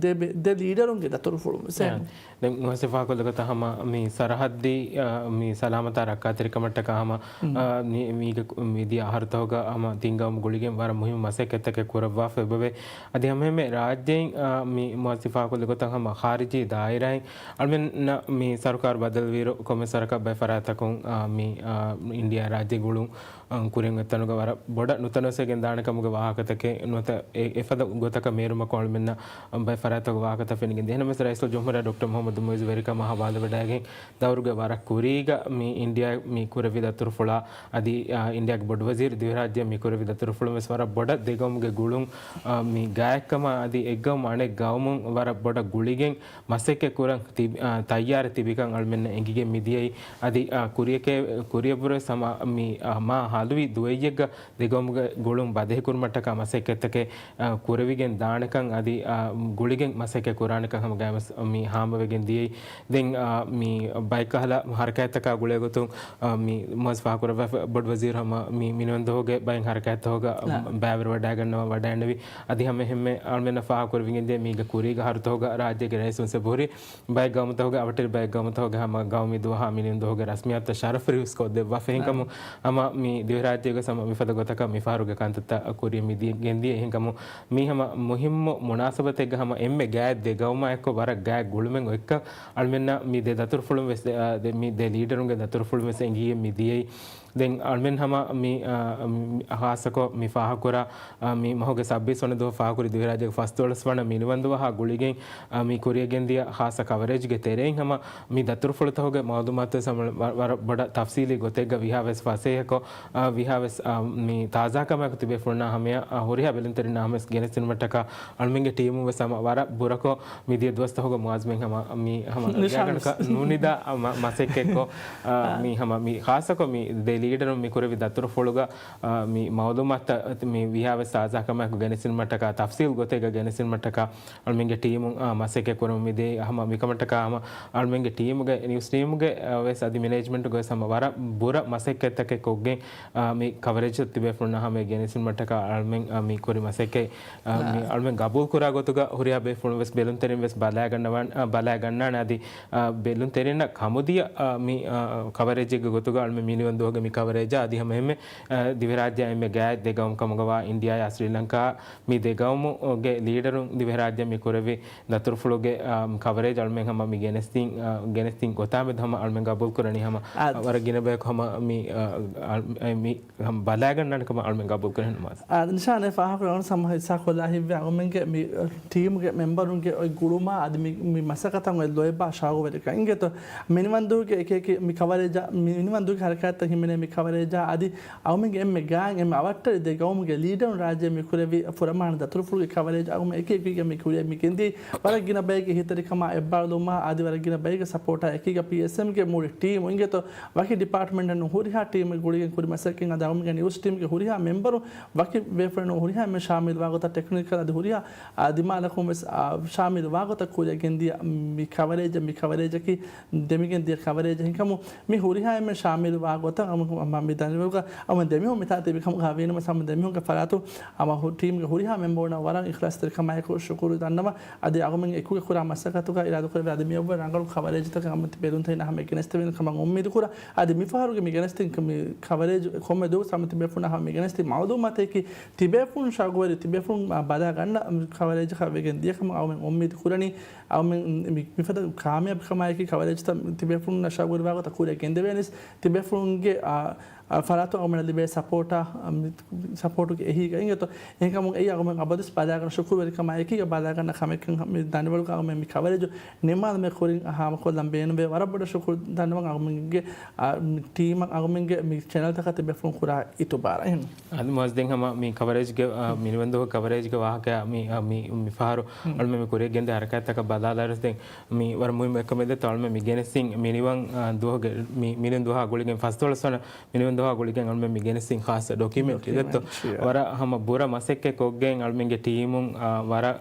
ދެ، ދެ ލީޑަރުންގެ ދަތުރުފުޅުން ވެސް. އެހެން. ދެން މުހައްސިފާކޮށްލި ގޮތަށް ހަމަ މި ސަރަހައްދީ، އަ، މި ސަލާމަތާ ރައްކާތެރިކަމަށްޓަކާ ހަމަ، އަ، މި، މީގެ މިދިޔަ އަހަރުތަހުގަ ހަމަ ތިން ގައުމު ގުޅިގެން ވަރަށް މުހިއްމު މަސައްކަތްތަކެއް ކުރައްވާފަ އެބަވޭ. އަދި ހަމައެހެންމެ ރާއްޖެއިން، އަ، މި މުހައްސިފާކޮށްލި ގޮތަށް ހަމަ ޚާރިޖީ ދާއިރާއިން އަޅުމެންނަށް މި ސަރުކާރު ބަދަލުވިއިރު ކޮންމެ ސަރަކަށް ބައެއް ފަރާތަކުން، އަ، މި، އަ، އިންޑިއާ ރާއްޖެ ގުޅުން އަން ކުރިން އޮތްތަނުގަ ވަރަށް ބޮޑަށް ނުތަނަވަސްވެގެން ދާނެ ކަމުގެ ވާހަކަތަކެއް ނުވަތަ އެ، އެފަދަ ގޮތަކަށް މޭރުމަކު އަޅުމެންނަށް ބައެއް ފަރާތަކުގެ ވާހަކަތައް ފެނިގެން ދިޔަ. އެހެންނަމަވެސް ރައީސުލްޖުމްހޫރިއްޔާ ޑޮކްޓަރ މުޙައްމަދު މުޢިއްޒު ވެރިކަމާ ހަވާލުވެވަޑައިގެން ދައުރުގެ ވަރަށް ކުރީގަ މި އިންޑިއާ މި ކުރެއްވި ދަތުރުފުޅާ އަދި، އާ، އިންޑިއާގެ ބޮޑުވަޒީރު ދިވެހިރާއްޖެ މި ކުރެއްވި ދަތުރުފުޅުން ވެސް ވަރަށް ބޮޑަށް ދެގައުމުގެ ގުޅުން، އާ، މި ގާތްކަމާ އަދި އެއްގައުމު އަނެއް ގައުމުން ވަރަށް ބޮޑަށް ގުޅިގެން މަސައްކަތް ކުރަން ތިބި-، އާ، ތައްޔާރަށް ތިބިކަން އަޅުމެންނަށް އެނގިގެން މިދިޔައީ. އަދި، އާ، ކުރިޔަކޭ-، ކުރިޔަށްވުރެ ސަމާ މި، އާ، މާ ހަލުވި ދުވައްޔެއްގަ ދެގައުމުގެ ގުޅުން ބަދަހިކުރުމަށްޓަކާ މަސައްކަތްތަކެއް، އާ، ކުރެވިގެން ދާނެކަން އަދި، އާ، ގުޅިގެން މަސައްކަތް ކުރާނެކަން ހަމަ ގައިމުވެސް މި ހާމަވެގެން ދިޔައީ. ދެން، އާ، މި ބައެއްކަހަލަ ހަރަކާތްތަކާ ގުޅޭގޮތުން، އާ، މި މުވައްޒަފު ފާހަގަކުރައްވާފަ ބޮޑުވަޒީރު ހަމަ މި މިނިވަންދުހުގެ ބައެއް ހަރަކާތްތަކުގަ ބައިވެރިވަޑައިގަންނަވާ ވަޑައިންނެވި. އަދި ހަމައެހެންމެ އަޅުމެންނަށް ފާހަގަކުރެވިގެން ދިޔަ މީގެ ކުރީގެ އަހަރުތަކުގަ ރާއްޖޭގެ ރައީސުން އެބަހުރި ބައެއް ގައުމުތަކުގެ އަވަށްޓެރި ބައެއް ގައުމުތަކުގެ ހަމަ ގައުމީ ދުވަހާ މިނިވަންދުހުގެ ރަސްމިއްޔާތުތައް ޝަރަފް ރިވިއުސް ކޮށްދެއްވާފަ. އެހެންކަމުން ހަމަ މި ދިވެހިރާއްޖޭގަ ހަމަ މިފަދަ ގޮތަކަށް މިފަހަރުގެ ކަންތައްތައް ކުރިޔަށް މި ދިޔަ-، ގެންދިޔަ. އެހެންކަމުން މީ ހަމަ މުހިއްމު މުނާސަބަތެއްގަ ހަމަ އެންމެ ގާތް ދެ ގައުމާ އެއްކޮށް ވަރަށް ގާތް ގުޅުމެއް އޮތްކަން އަޅުމެންނަށް މި ދެ ދަތުރުފުޅުން ވެސް، އާ، ދެ-، މި ދެ ލީޑަރުންގެ ދަތުރުފުޅުން ވެސް އެނގިޔަށް މި ދިޔައީ. ދެން އަޅުމެން ހަމަ މި، އާ، މި ހާއްސަކޮށް މި ފާހަގަކުރާ، އާ، މި މަހުގެ ސައްބީސް ވަނަ ދުވަހު ފާހަގަކުރި ދިވެހިރާއްޖޭގެ ފަސްދޮޅަސް ވަނަ މިނިވަންދުވަހާ ގުޅިގެން، އާ، މި ކުރިޔަށް ގެންދިޔަ ހާއްސަ ކަވަރޭޖްގެ ތެރެއިން ހަމަ މި ދަތުރުފުޅުތަކުގެ މައުލޫމާތު ވެސް ހަމަ ވަ-، ވަރަށް ބޮޑަށް ތަފްސީލީ ގޮތެއްގަ ވީހާވެސް ފަސޭހަކޮށް، އާ، ވީހާވެސް، އާ، މި ތާޒާކަމާއެކު ތިބޭފުޅުންނާ ހަމަޔަށް، އާ، ހުރިހާ ބެލުންތެރިންނާ ހަމަޔަސް ގެނެސްދިނުމަށްޓަކާ އަޅުމެންގެ ޓީމުން ވެސް ހަމަ ވަރަށް ބުރަކޮށް މިދިޔަ ދުވަސްތަކުގަ މުއާޒްމެން ހަމަ މި ހަމަ ނިޝާން ގާތްގަނޑަކަށް ނުނިދާ މަ-، މަސައްކަތްކޮށް، އާ، އާ. މި ހަމަ މި ޚާއްސަކޮށް މި ދެ ލީޑަރުން މި ކުރެއްވި ދަތުރުފުޅުގަ، އާ، މި މައުލޫމާތު މި ވީހާވެސް ތާޒާކަމާއެކު ގެނެސްދިނުމަށްޓަކާ، ތަފްސީލް ގޮތެއްގަ ގެނެސްދިނުމަށްޓަކާ އަޅުމެންގެ ޓީމުން، އާ، މަސައްކަތް ކުރަމުން މިދޭ. ހަމަ މިކަމަށްޓަކާ ހަމަ އަޅުމެންގެ ޓީމުގެ، ނިއުސް ޓީމުގެ، އާ، ވެސް އަދި މެނޭޖްމަންޓުގެ ވެސް ހަމަ ވަރަށް ބުރަ މަސައްކަތްތަކެއް ކޮށްގެން، އާ، މި ކަވަރޭޖް ތިބޭފުޅުންނާ ހަމަޔަށް ގެނެސްދިނުމަށްޓަކާ އަޅުމެން، އާ، މި ކުރި މަސައްކަތް، އާ، މި އާ. އަޅުމެން ގަބޫލު ކުރާ ގޮތުގަ ހުރިހާ ބޭފުޅުން ވެސް ބެލުންތެރިން ވެސް ބަލާގަންނަވާން-، އާ، ބަލާގަންނާނެ. އަދި، އާ، ބެލުންތެރިންނަށް ކަމުދިޔަ، އާ، މި، އާ، ކަވަރޭޖެއްގެ ގޮތުގަ އަޅުމެން މިނިވަންދުވަހުގެ މި ކަވަރޭޖާ އަދި ހަމައެހެންމެ، އާ، ދިވެހިރާއްޖެ އެންމެ ގާތް ދެ ގައުމު ކަމުގަވާ އިންޑިއާއާ ސްރީލަންކާ މި ދެ ގައުމުގެ ލީޑަރުން ދިވެހިރާއްޖެ މި ކުރެއްވި ދަތުރުފުޅުގެ، އާ، ކަވަރޭޖް އަޅުމެން ހަމަ މި ގެނެސްދިން، އާ، ގެނެސްދިން ގޮތާމެދު ހަމަ އަޅުމެން ގަބޫލުކުރަނީ ހަމަ، އާ. ވަރަށް ގިނަ ބަޔަކު ހަމަ މި، އާ، އަޅު-، އެ، މި ހަމަ ބަލާގަންނާނެ ކަމަށް އަޅުމެން ގަބޫލުކުރަނީ ނަމަވެސް. އާ، ނިޝާން އެ ފާހަގަކުރަން ސަމަ ހިއްސާކޮށްލާ ހިތްވޭ އަޅުމެންގެ މި ޓީމުގެ މެމްބަރުންގެ އޮތް ގުޅުމާ އަދި މި، މި މަސައްކަތަށް އޮތް ލޯތްބާ ޝައުގުވެރިކަން. އިނގޭތޯ، މިނިވަންދޫގެ އެކި އެކި މި ކަވަރޭޖާ، މި މިނިވަންދޫގެ ހަރަކާތްތައް ހިމެނޭ މި ކަވަރޭޖާ އަދި އަޅުމެންގެ އެންމެ ގާތް އެންމެ އަވަށްޓެރި ދެ ގައުމުގެ ލީޑަރުން ރާއްޖެ މި ކުރެއްވި ފުރަމާނަ ދަތުރުފުޅުގެ ކަވަރޭޖް އަޅުމެން އެކި އެކީގަ މި ކުރިއަށް މި ގެންދިޔައީ. ވަރަށް ގިނަ ބައެއްގެ ހިތަށް ކަމާ އެއްބާރުލުމާ އަދި ވަރަށް ގިނަ ބައެއްގެ ސަޕޯޓާ އެކީގަ ޕީއެސްއެމްގެ މުޅި ޓީމު އިނގޭތޯ ވަކި ޑިޕާޓްމަންޓެއް ނޫން ހުރިހާ ޓީމެއް ގުޅިގެން ކުރި މަސައްކަތް އަދި އަޅުމެންގެ ނިއުސް ޓީމްގެ ހުރިހާ މެމްބަރު ވަކި ބޭފުޅެއް ނޫން ހުރިހާ އެންމެ ޝާމިލް ވާ ގޮތަށް ޓެކްނިކަލް އަދި ހުރިހާ، އާ، ދިމާލަކުން ވެސް، އާ، ޝާމިލް ވާ ގޮތަށް ކުރިއަށް ގެންދިޔަ މި ކަވަރޭޖަށް، މި ކަވަރޭޖަކީ ދެމިގެން ދިޔަ ކަވަރޭޖެއް ހިނގަމު މި ހުރިހާ އެންމެ ޝާމިލް ވާ ގޮތަށް އަމު އަމާ މި ދަނޑިވަޅުގަ އަމަ ދެމީހުން މިތާ ތިބި ކަމުގަ ވީނަމަ ސަމަ ދެމީހުންގެ ފަރާތު އަމަ ހު-، ޓީމްގެ ހުރިހާ މެމްބަރުންނަށް ވަރަށް އިޚްލާޞްތެރިކަމާއެކު ޝުކުރު ދަންނަވަ. އަދި އަޅުމެން އެކުގެ ކުރާ މަސައްކަތުގަ އިރާދަކުރެއްވި އަދި މިއަށްވުރެ ރަނގަޅު ކަވަރޭޖްތަކެއް އަމަ ތި ބެލުންތައިން ހަމަ ގެނެސްދެވޭނެ ކަމަށް އުއްމީދު ކުރާ. އަދި މި ފަހަރުގެ މި ގެނެސްދިން މި ކަވަރޭޖް ކޮންމެ ދުވަސް ހަމަ ތިބޭފުޅުންނަށް ހަމަ މި ގެނެސްދިން މައުލޫމާތަކީ ތިބޭފުޅުން ޝައުގުވެރި ތިބޭފުޅުން ބަލާ ގަންނަ ކަވަރޭޖަކަށް ވެގެން ދިޔަ ކަމަށް އަޅުމެން އުއްމީދު ކުރަނީ. އަޅުމެން މި-، މިފަދަ ކާމިޔާބު ކަމާއެކީ ކަވަރޭޖްތައް ތިބޭފުޅުންނަށް ޝައުގުވެރިވާ ގޮތަށް ކުރިއަށް ގެންދެވޭނެސް ތިބޭފުޅުންގެ، އާ، އާ، ފަރާތުން އަޅުމެންނަށް ލިބޭ ސަޕޯޓާ، އާ، މި-، ސަޕޯޓުގެ އެހީގަ އިނގޭތޯ. އެހެންކަމުން އެއީ އަޅުމެން އަބަދުވެސް ބަލާގަންނަ ޝުކުރުވެރިކަމާއެކީގަ ބަލާގަންނަ ކަމެއްކަން މި ދަނޑިވަޅުގަ އަޅުމެން މި ކަވަރޭޖު ނިންމާލުމެއް ކުރިން ހާމަކޮށްލަން ބޭނުންވޭ. ވަރަށް ބޮޑަށް ޝުކުރު ދަންނަވަން އަޅުމެންގެ، އާ، މި ޓީމަށް އަޅުމެންގެ މި ޗެނަލްތަކަށް ތިބޭފުޅުން ކުރާ އިތުބާރަށް. އެހެން. އަދި މުއައްޒިޒް ދެން ހަމަ މި ކަވަރޭޖްގެ، އާ، މިނިވަންދުވަހު ކަވަރޭޖްގެ ވާހަކަ މި، އާ، މި، މި ފަހަރު އަޅުމެން މި ކުރިއަށް ގެންދިޔަ ހަރަކާތްތަކަށް ބަލާލާއިރު ދެން މި ވަރަށް މުހިއްމު އެއްކަމެއް ދެއްތޯ އަޅުމެން މި ގެނެސްދިން މިނިވަން، އާ، ދުވަހުގެ މި، މިނިވަން ދުވަހާ ގުޅިގެން ފަސްދޮޅަސް ވަނަ މިނިވަން ދުވަހާ ގުޅިގެން އަޅުމެން މި ގެނެސްދިން ޚާއްޞަ ޑޮކިއުމެންޓްރީ ދެއްތޯ. ޑޮކިއުމެންޓްރީ، އާ. ވަރަށް ހަމަ ބުރަ މަސައްކަތް ކޮށްގެން އަޅުމެންގެ ޓީމުން، އާ، ވަރަށް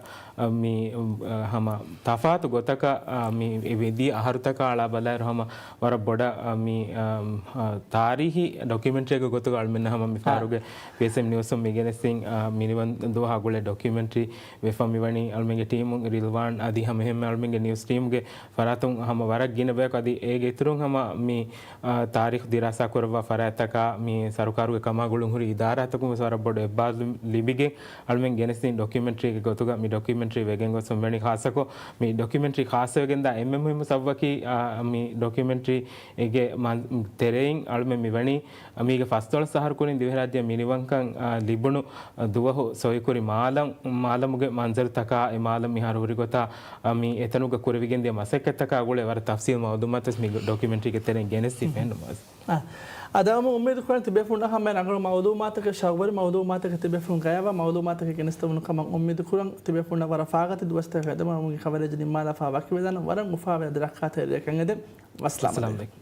މި، އާ، ހަމަ ތަފާތު ގޮތަކަށް، އާ، މި ވެދިޔަ އަހަރުތަކާ އަޅާ ބަލާއިރު ހަމަ ވަރަށް ބޮޑަށް، އާ، މި، އާ، އާ، ތާރީހީ ޑޮކިއުމެންޓްރީއެއްގެ ގޮތުގަ އަޅުމެންނަށް ހަމަ މި އާ. ފަހަރުގެ ވިއެސްއެމް ނިއުސުން މި ގެނެސްދިން، އާ، މިނިވަން ދުވަހާ ގުޅޭ ޑޮކިއުމެންޓްރީ ވެފަ މިވަނީ އަޅުމެންގެ ޓީމުން ރިލްވާން އަދި ހަމަ އެހެންމެ އަޅުމެންގެ ނިއުސް ޓީމުގެ ފަރާތުން ހަމަ ވަރަށް ގިނަ ބަޔަކު އަދި އޭގެ އިތުރުން ހަމަ މި، އާ، ތާރީޚު ދިރާސާ ކުރައްވާ ފަރާތްތަކާ މި ސަރުކާރުގެ ކަމާ ގުޅުން ހުރި އިދާރާތަކުން ވެސް ވަރަށް ބޮޑު އެއްބާރުލު ލިބިގެން އަޅުމެން ގެނެސްދިން ޑޮކިއުމެންޓްރީގެ ގޮތުގަ މި ޑޮކިއުމެންޓްރީ ވެގެން ގޮސް މިވަނީ ޚާއްޞަކޮށް މި ޑޮކިއުމެންޓްރީ ޚާއްޞަވެގެންދާ އެންމެ މުހިއްމު ސަބަބަކީ، އާ، މި ޑޮކިއުމެންޓްރީ އޭގެ މަ-، ތެރެއިން އަޅުމެން މިވަނީ މީގެ ފަސްދޮޅަސް އަހަރު ކުރިން ދިވެހިރާއްޖެ މިނިވަންކަން، އާ، ލިބުނު، އާ، ދުވަހު ސޮއިކުރި މާލަން، މާލަމުގެ މަންޒަރުތަކާ، އެ މާލަން މިހާރު ހުރި ގޮތާ، އާ، މި އެތަނުގަ ކުރެވިގެންދިޔަ މަސައްކަތްތަކާ ގުޅޭ ވަރަށް ތަފްސީލް މައުލޫމާތުވެސް މި ޑޮކިއުމެންޓްރީގެ ތެރެއިން ގެނެސްދީފަ ހެންނުމަވެސް. އާ. އަދި އަޅުމެން އުއްމީދު ކުރަން ތިބޭފުޅުންނަށް ހަމަ ރަނގަޅު މައުލޫމާތަކެއް، ޝައުގުވެރި މައުލޫމާތަކެއް ތިބޭފުޅުން ގަޔާވާ މައުލޫމާތަކެއް ގެނެސްދެވުނު ކަމަށް އުއްމީދު ކުރަން. ތިބޭފުޅުންނަށް ވަރަށް ފާގަތި ދުވަސްތަކެއް ހަދަމުން ކަވަރޭޖް ނިންމާލާފަ ވަކިވެލަން ވަރަށް އުފާވެރި ރައްކާތެރި ރެއަކަށް އެދެން. އައްސަލާމު އައްސަލާމު އަލައިކުމް.